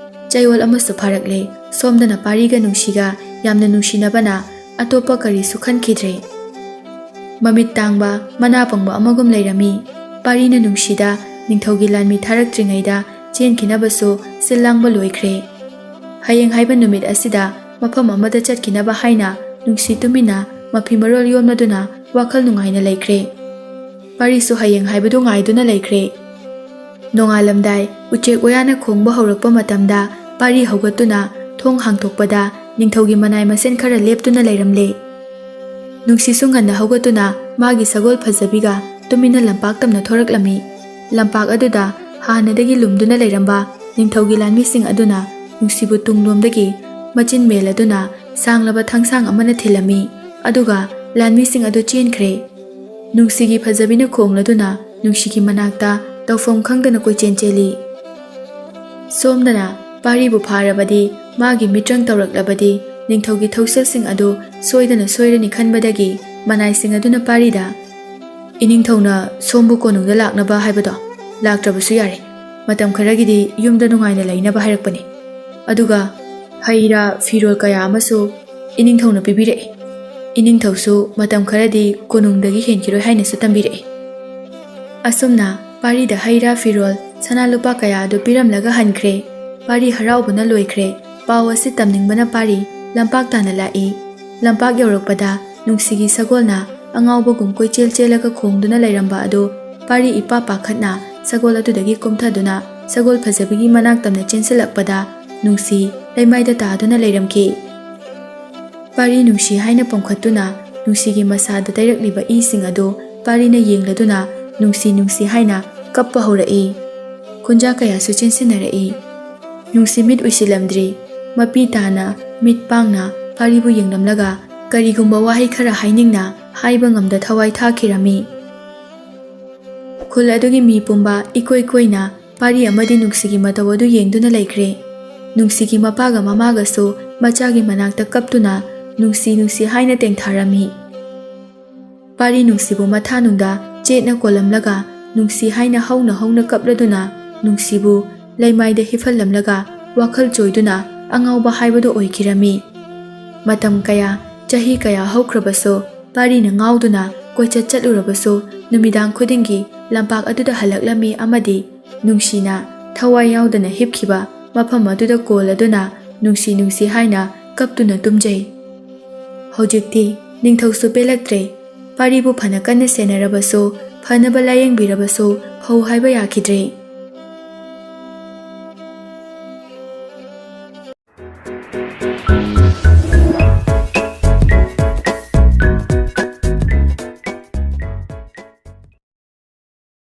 ꯆꯌꯣꯜ ꯑꯃꯁꯨ ꯐꯥꯔꯛꯂꯦ꯫ ꯁꯣꯝꯗꯅ ꯄꯥꯔꯤꯒ ꯅꯨꯡꯁꯤꯒ ꯌꯥꯝꯅ ꯅꯨꯡꯁꯤꯅꯕꯅ ꯑꯇꯣꯞꯄ ꯀꯔꯤꯁꯨ ꯈꯟꯈꯤꯗ꯭ꯔꯦ꯫ ꯃꯃꯤꯠ ꯇꯥꯡꯕ, ꯃꯅꯥ ꯄꯪꯕ ꯑꯃꯒꯨꯝ ꯂꯩꯔꯝꯃꯤ꯫ ꯄꯥꯔꯤꯅ ꯅꯨꯡꯁꯤꯗ ꯅꯤꯡꯊꯧꯒꯤ ꯂꯥꯟꯃꯤ ꯊꯥꯔꯛꯇ꯭ꯔꯤꯉꯩꯗ ꯆꯦꯟꯈꯤꯅꯕꯁꯨ ꯁꯤꯜ ꯂꯥꯡꯕ ꯂꯣꯏꯈ꯭ꯔꯦ꯫ ꯍꯌꯦꯡ ꯍꯥꯏꯕ ꯅꯨꯃꯤꯠ ꯑꯁꯤꯗ ꯃꯐꯝ ꯑꯃꯗ ꯆꯠꯈꯤꯅꯕ ꯍꯥꯏꯅ ꯅꯨꯡꯁꯤ ꯇꯨꯃꯤꯟꯅ ꯃꯐꯤ ꯃꯔꯣꯜ ꯌꯣꯝꯂꯗꯨꯅ ꯋꯥꯈꯜ ꯅꯨꯡꯉꯥꯏꯅ ꯂꯩꯈ꯭ꯔꯦ꯫ ꯄꯥꯔꯤꯁꯨ ꯍꯌꯦꯡ ꯍꯥꯏꯕꯗꯨ ꯉꯥꯏꯗꯨꯅ ꯂꯩꯈ꯭ꯔꯦ꯫ ꯅꯣꯡꯉꯥꯜꯂꯝꯗꯥꯏ ꯎꯆꯦꯛ ꯋꯥꯌꯥꯅ ꯈꯣꯡꯕ ꯍꯧꯔꯛꯄ ꯃꯇꯝꯗ ꯄꯥꯔꯤ ꯍꯧꯒꯠꯇꯨꯅ ꯊꯣꯡ ꯍꯥꯡꯗꯣꯛꯄꯗ ꯅꯤꯡꯊꯧꯒꯤ ꯃꯅꯥꯏ ꯃꯁꯦꯟ ꯈꯔ ꯂꯦꯞꯇꯨꯅ ꯂꯩꯔꯝꯂꯦ꯫ ꯅꯨꯡꯁꯤꯁꯨ ꯉꯟꯅ ꯍꯧꯒꯠꯇꯨꯅ ꯃꯥꯒꯤ ꯁꯒꯣꯜ ꯐꯖꯕꯤꯒ ꯇꯨꯃꯤꯟꯅ ꯂꯝꯄꯥꯛ ꯇꯝꯅ ꯊꯣꯔꯛꯂꯝꯃꯤ꯫ ꯂꯝꯄꯥꯛ ꯑꯗꯨꯗ ꯍꯥꯟꯅꯗꯒꯤ ꯂꯨꯝꯗꯨꯅ ꯂꯩꯔꯝꯕ ꯅꯤꯡꯊꯧꯒꯤ ꯂꯥꯟꯃꯤꯁꯤꯡ ꯑꯗꯨꯅ ꯅꯨꯡꯁꯤꯕꯨ ꯇꯨꯡꯂꯣꯝꯗꯒꯤ ꯃꯆꯤꯟ ꯃꯦꯜꯂꯗꯨꯅ ꯁꯥꯡꯂꯕ ꯊꯥꯡꯁꯥꯡ ꯑꯃꯅ ꯊꯤꯜꯂꯝꯃꯤ꯫ ꯑꯗꯨꯒ ꯂꯥꯟꯃꯤꯁꯤꯡ ꯑꯗꯨ ꯆꯦꯟꯈ꯭ꯔꯦ꯫ ꯅꯨꯡꯁꯤꯒꯤ ꯐꯖꯕꯤꯅ ꯈꯣꯡꯂꯗꯨꯅ ꯅꯨꯡꯁꯤꯒꯤ ꯃꯅꯥꯛꯇ ꯇꯧꯐꯝ ꯈꯪꯗꯅ ꯀꯣꯏꯆꯦꯟ ꯆꯦꯜꯂꯤ꯫ ꯁꯣꯝꯗꯅ ꯄꯥꯔꯤꯕꯨ ꯐꯥꯔꯕꯗꯤ, ꯃꯥꯒꯤ ꯃꯤꯇ꯭ꯔꯪ ꯇꯧꯔꯛꯂꯕꯗꯤ, ꯅꯤꯡꯊꯧꯒꯤ ꯊꯧꯁꯤꯜꯁꯤꯡ ꯑꯗꯨ ꯁꯣꯏꯗꯅ ꯁꯣꯏꯔꯅꯤ ꯈꯟꯕꯗꯒꯤ ꯃꯅꯥꯏꯁꯤꯡ ꯑꯗꯨꯅ ꯄꯥꯔꯤꯗ, "ꯏꯅꯤꯡꯊꯧꯅ ꯁꯣꯝꯕꯨ ꯀꯣꯅꯨꯡꯗ ꯂꯥꯛꯅꯕ ꯍꯥꯏꯕꯗꯣ ꯂꯥꯛꯇ꯭ꯔꯕꯁꯨ ꯌꯥꯔꯦ꯫ ꯃꯇꯝ ꯈꯔꯒꯤꯗꯤ ꯌꯨꯝꯗ ꯅꯨꯡꯉꯥꯏꯅ ꯂꯩꯅꯕ ꯍꯥꯏꯔꯛꯄꯅꯤ꯫ ꯑꯗꯨꯒ ꯍꯩ ꯔꯥ, ꯐꯤꯔꯣꯜ ꯀꯌꯥ ꯑꯃꯁꯨ ꯏꯅꯤꯡꯊꯧꯅ ꯄꯤꯕꯤꯔꯛꯏ꯫ ꯏꯅꯤꯡꯊꯧꯁꯨ ꯃꯇꯝ ꯈꯔꯗꯤ ꯀꯣꯅꯨꯡꯗꯒꯤ ꯍꯦꯟꯈꯤꯔꯣꯏ ꯍꯥꯏꯅꯁꯨ ꯇꯝꯕꯤꯔꯛꯏ꯫" ꯑꯁꯨꯝꯅ ꯄꯥꯔꯤꯗ ꯍꯩ ꯔꯥ, ꯐꯤꯔꯣꯜ, ꯁꯅꯥ ꯂꯨꯄꯥ ꯀꯌꯥ ꯑꯗꯨ ꯄꯤꯔꯝꯂꯒ ꯍꯟꯈ꯭ꯔꯦ꯫ ꯄꯥꯔꯤ ꯍꯔꯥꯎꯕꯅ ꯂꯣꯏꯈ꯭ꯔꯦ꯫ ꯄꯥꯎ ꯑꯁꯤ ꯇꯝꯅꯤꯡꯕꯅ ꯄꯥꯔꯤ ꯂꯝꯄꯥꯛ ꯇꯥꯅ ꯂꯥꯛꯏ꯫ ꯂꯝꯄꯥꯛ ꯌꯧꯔꯛꯄꯗ ꯅꯨꯡꯁꯤꯒꯤ ꯁꯒꯣꯜꯅ ꯑꯉꯥꯎꯕꯒꯨꯝ ꯀꯣꯏꯆꯦꯜ ꯆꯦꯜꯂꯒ ꯈꯣꯡꯗꯨꯅ ꯂꯩꯔꯝꯕ ꯑꯗꯨ ꯄꯥꯔꯤ ꯏꯄꯥ ꯄꯥꯈꯠꯅ ꯁꯒꯣꯜ ꯑꯗꯨꯗꯒꯤ ꯀꯨꯝꯊꯗꯨꯅ ꯁꯒꯣꯜ ꯐꯖꯕꯤꯒꯤ ꯃꯅꯥꯛ ꯇꯝꯅ ꯆꯦꯟꯁꯤꯜꯂꯛꯄꯗ ꯅꯨꯡꯁꯤ ꯂꯩꯃꯥꯏꯗ ꯇꯥꯗꯨꯅ ꯂꯩꯔꯝꯈꯤ꯫ ꯄꯥꯔꯤ ꯅꯨꯡꯁꯤ ꯍꯥꯏꯅ ꯄꯣꯝꯈꯠꯇꯨꯅ ꯅꯨꯡꯁꯤꯒꯤ ꯃꯁꯥꯗ ꯇꯩꯔꯛꯂꯤꯕ ꯏꯁꯤꯡ ꯑꯗꯨ ꯄꯥꯔꯤꯅ ꯌꯦꯡꯂꯗꯨꯅ ꯅꯨꯡꯁꯤ ꯅꯨꯡꯁꯤ ꯍꯥꯏꯅ ꯀꯞꯄ ꯍꯧꯔꯛꯏ꯫ ꯈꯨꯟꯖꯥ ꯀꯌꯥꯁꯨ ꯆꯦꯟꯁꯤꯟꯅꯔꯛꯏ꯫ ꯅꯨꯡꯁꯤ ꯃꯤꯠ ꯎꯏꯁꯤꯜꯂꯝꯗ꯭ꯔꯤ꯫ ꯃꯄꯤ ꯇꯥꯅ, ꯃꯤꯠ ꯄꯥꯡꯅ ꯄꯥꯔꯤꯕꯨ ꯌꯦꯡꯂꯝꯂꯒ ꯀꯔꯤꯒꯨꯝꯕ ꯋꯥꯍꯩ ꯈꯔ ꯍꯥꯏꯅꯤꯡꯅ ꯍꯥꯏꯕ ꯉꯝꯗ ꯊꯋꯥꯏ ꯊꯥꯈꯤꯔꯝꯃꯤ꯫ ꯈꯨꯜ ꯑꯗꯨꯒꯤ ꯃꯤ ꯄꯨꯝꯕ ꯏꯀꯣꯏ ꯀꯣꯏꯅ ꯄꯥꯔꯤ ꯑꯃꯗꯤ ꯅꯨꯡꯁꯤꯒꯤ ꯃꯇꯧ ꯑꯗꯨ ꯌꯦꯡꯗꯨꯅ ꯂꯩꯈ꯭ꯔꯦ꯫ ꯅꯨꯡꯁꯤꯒꯤ ꯃꯄꯥꯒ ꯃꯃꯥꯒꯁꯨ ꯃꯆꯥꯒꯤ ꯃꯅꯥꯛꯇ ꯀꯞꯇꯨꯅ "ꯅꯨꯡꯁꯤ, ꯅꯨꯡꯁꯤ" ꯍꯥꯏꯅ ꯇꯦꯡꯊꯥꯔꯝꯃꯤ꯫ ꯄꯥꯔꯤ ꯅꯨꯡꯁꯤꯕꯨ ꯃꯊꯥꯅꯨꯡꯗ ꯆꯦꯠꯅ ꯀꯣꯜꯂꯝꯂꯒ ꯅꯨꯡꯁꯤ ꯍꯥꯏꯅ ꯍꯧꯅ ꯍꯧꯅ ꯀꯞꯂꯗꯨꯅ ꯅꯨꯡꯁꯤꯕꯨ ꯂꯩꯃꯥꯏꯗ ꯍꯤꯞꯍꯜꯂꯝꯂꯒ ꯋꯥꯈꯜ ꯆꯣꯏꯗꯨꯅ ꯑꯉꯥꯎꯕ ꯍꯥꯏꯕꯗꯨ ꯑꯣꯏꯈꯤꯔꯝꯃꯤ꯫ ꯃꯇꯝ ꯀꯌꯥ, ꯆꯍꯤ ꯀꯌꯥ ꯍꯧꯈ꯭ꯔꯕꯁꯨ, ꯄꯥꯔꯤꯅ ꯉꯥꯎꯗꯨꯅ ꯀꯣꯏꯆꯠ ꯆꯠꯂꯨꯔꯕꯁꯨ, ꯅꯨꯃꯤꯗꯥꯡ ꯈꯨꯗꯤꯡꯒꯤ ꯂꯝꯄꯥꯛ ꯑꯗꯨꯗ ꯍꯜꯂꯛꯂꯝꯃꯤ ꯑꯃꯗꯤ ꯅꯨꯡꯁꯤꯅ ꯊꯋꯥꯏ ꯌꯥꯎꯗꯅ ꯍꯤꯞꯈꯤꯕ ꯃꯐꯝ ꯑꯗꯨꯗ ꯀꯣꯜꯂꯗꯨꯅ "ꯅꯨꯡꯁꯤ, ꯅꯨꯡꯁꯤ" ꯍꯥꯏꯅ ꯀꯞꯇꯨꯅ ꯇꯨꯝꯖꯩ꯫ ꯍꯧꯖꯤꯛꯇꯤ ꯅꯤꯡꯊꯧꯁꯨ ꯄꯦꯜꯂꯛꯇ꯭ꯔꯦ꯫ ꯄꯥꯔꯤꯕꯨ ꯐꯅ ꯀꯟꯅ ꯁꯦꯟꯅꯔꯕꯁꯨ, ꯐꯅꯕ ꯂꯥꯌꯦꯡꯕꯤꯔꯕꯁꯨ ꯐꯧ ꯍꯥꯏꯕ ꯌꯥꯈꯤꯗ꯭ꯔꯦ꯫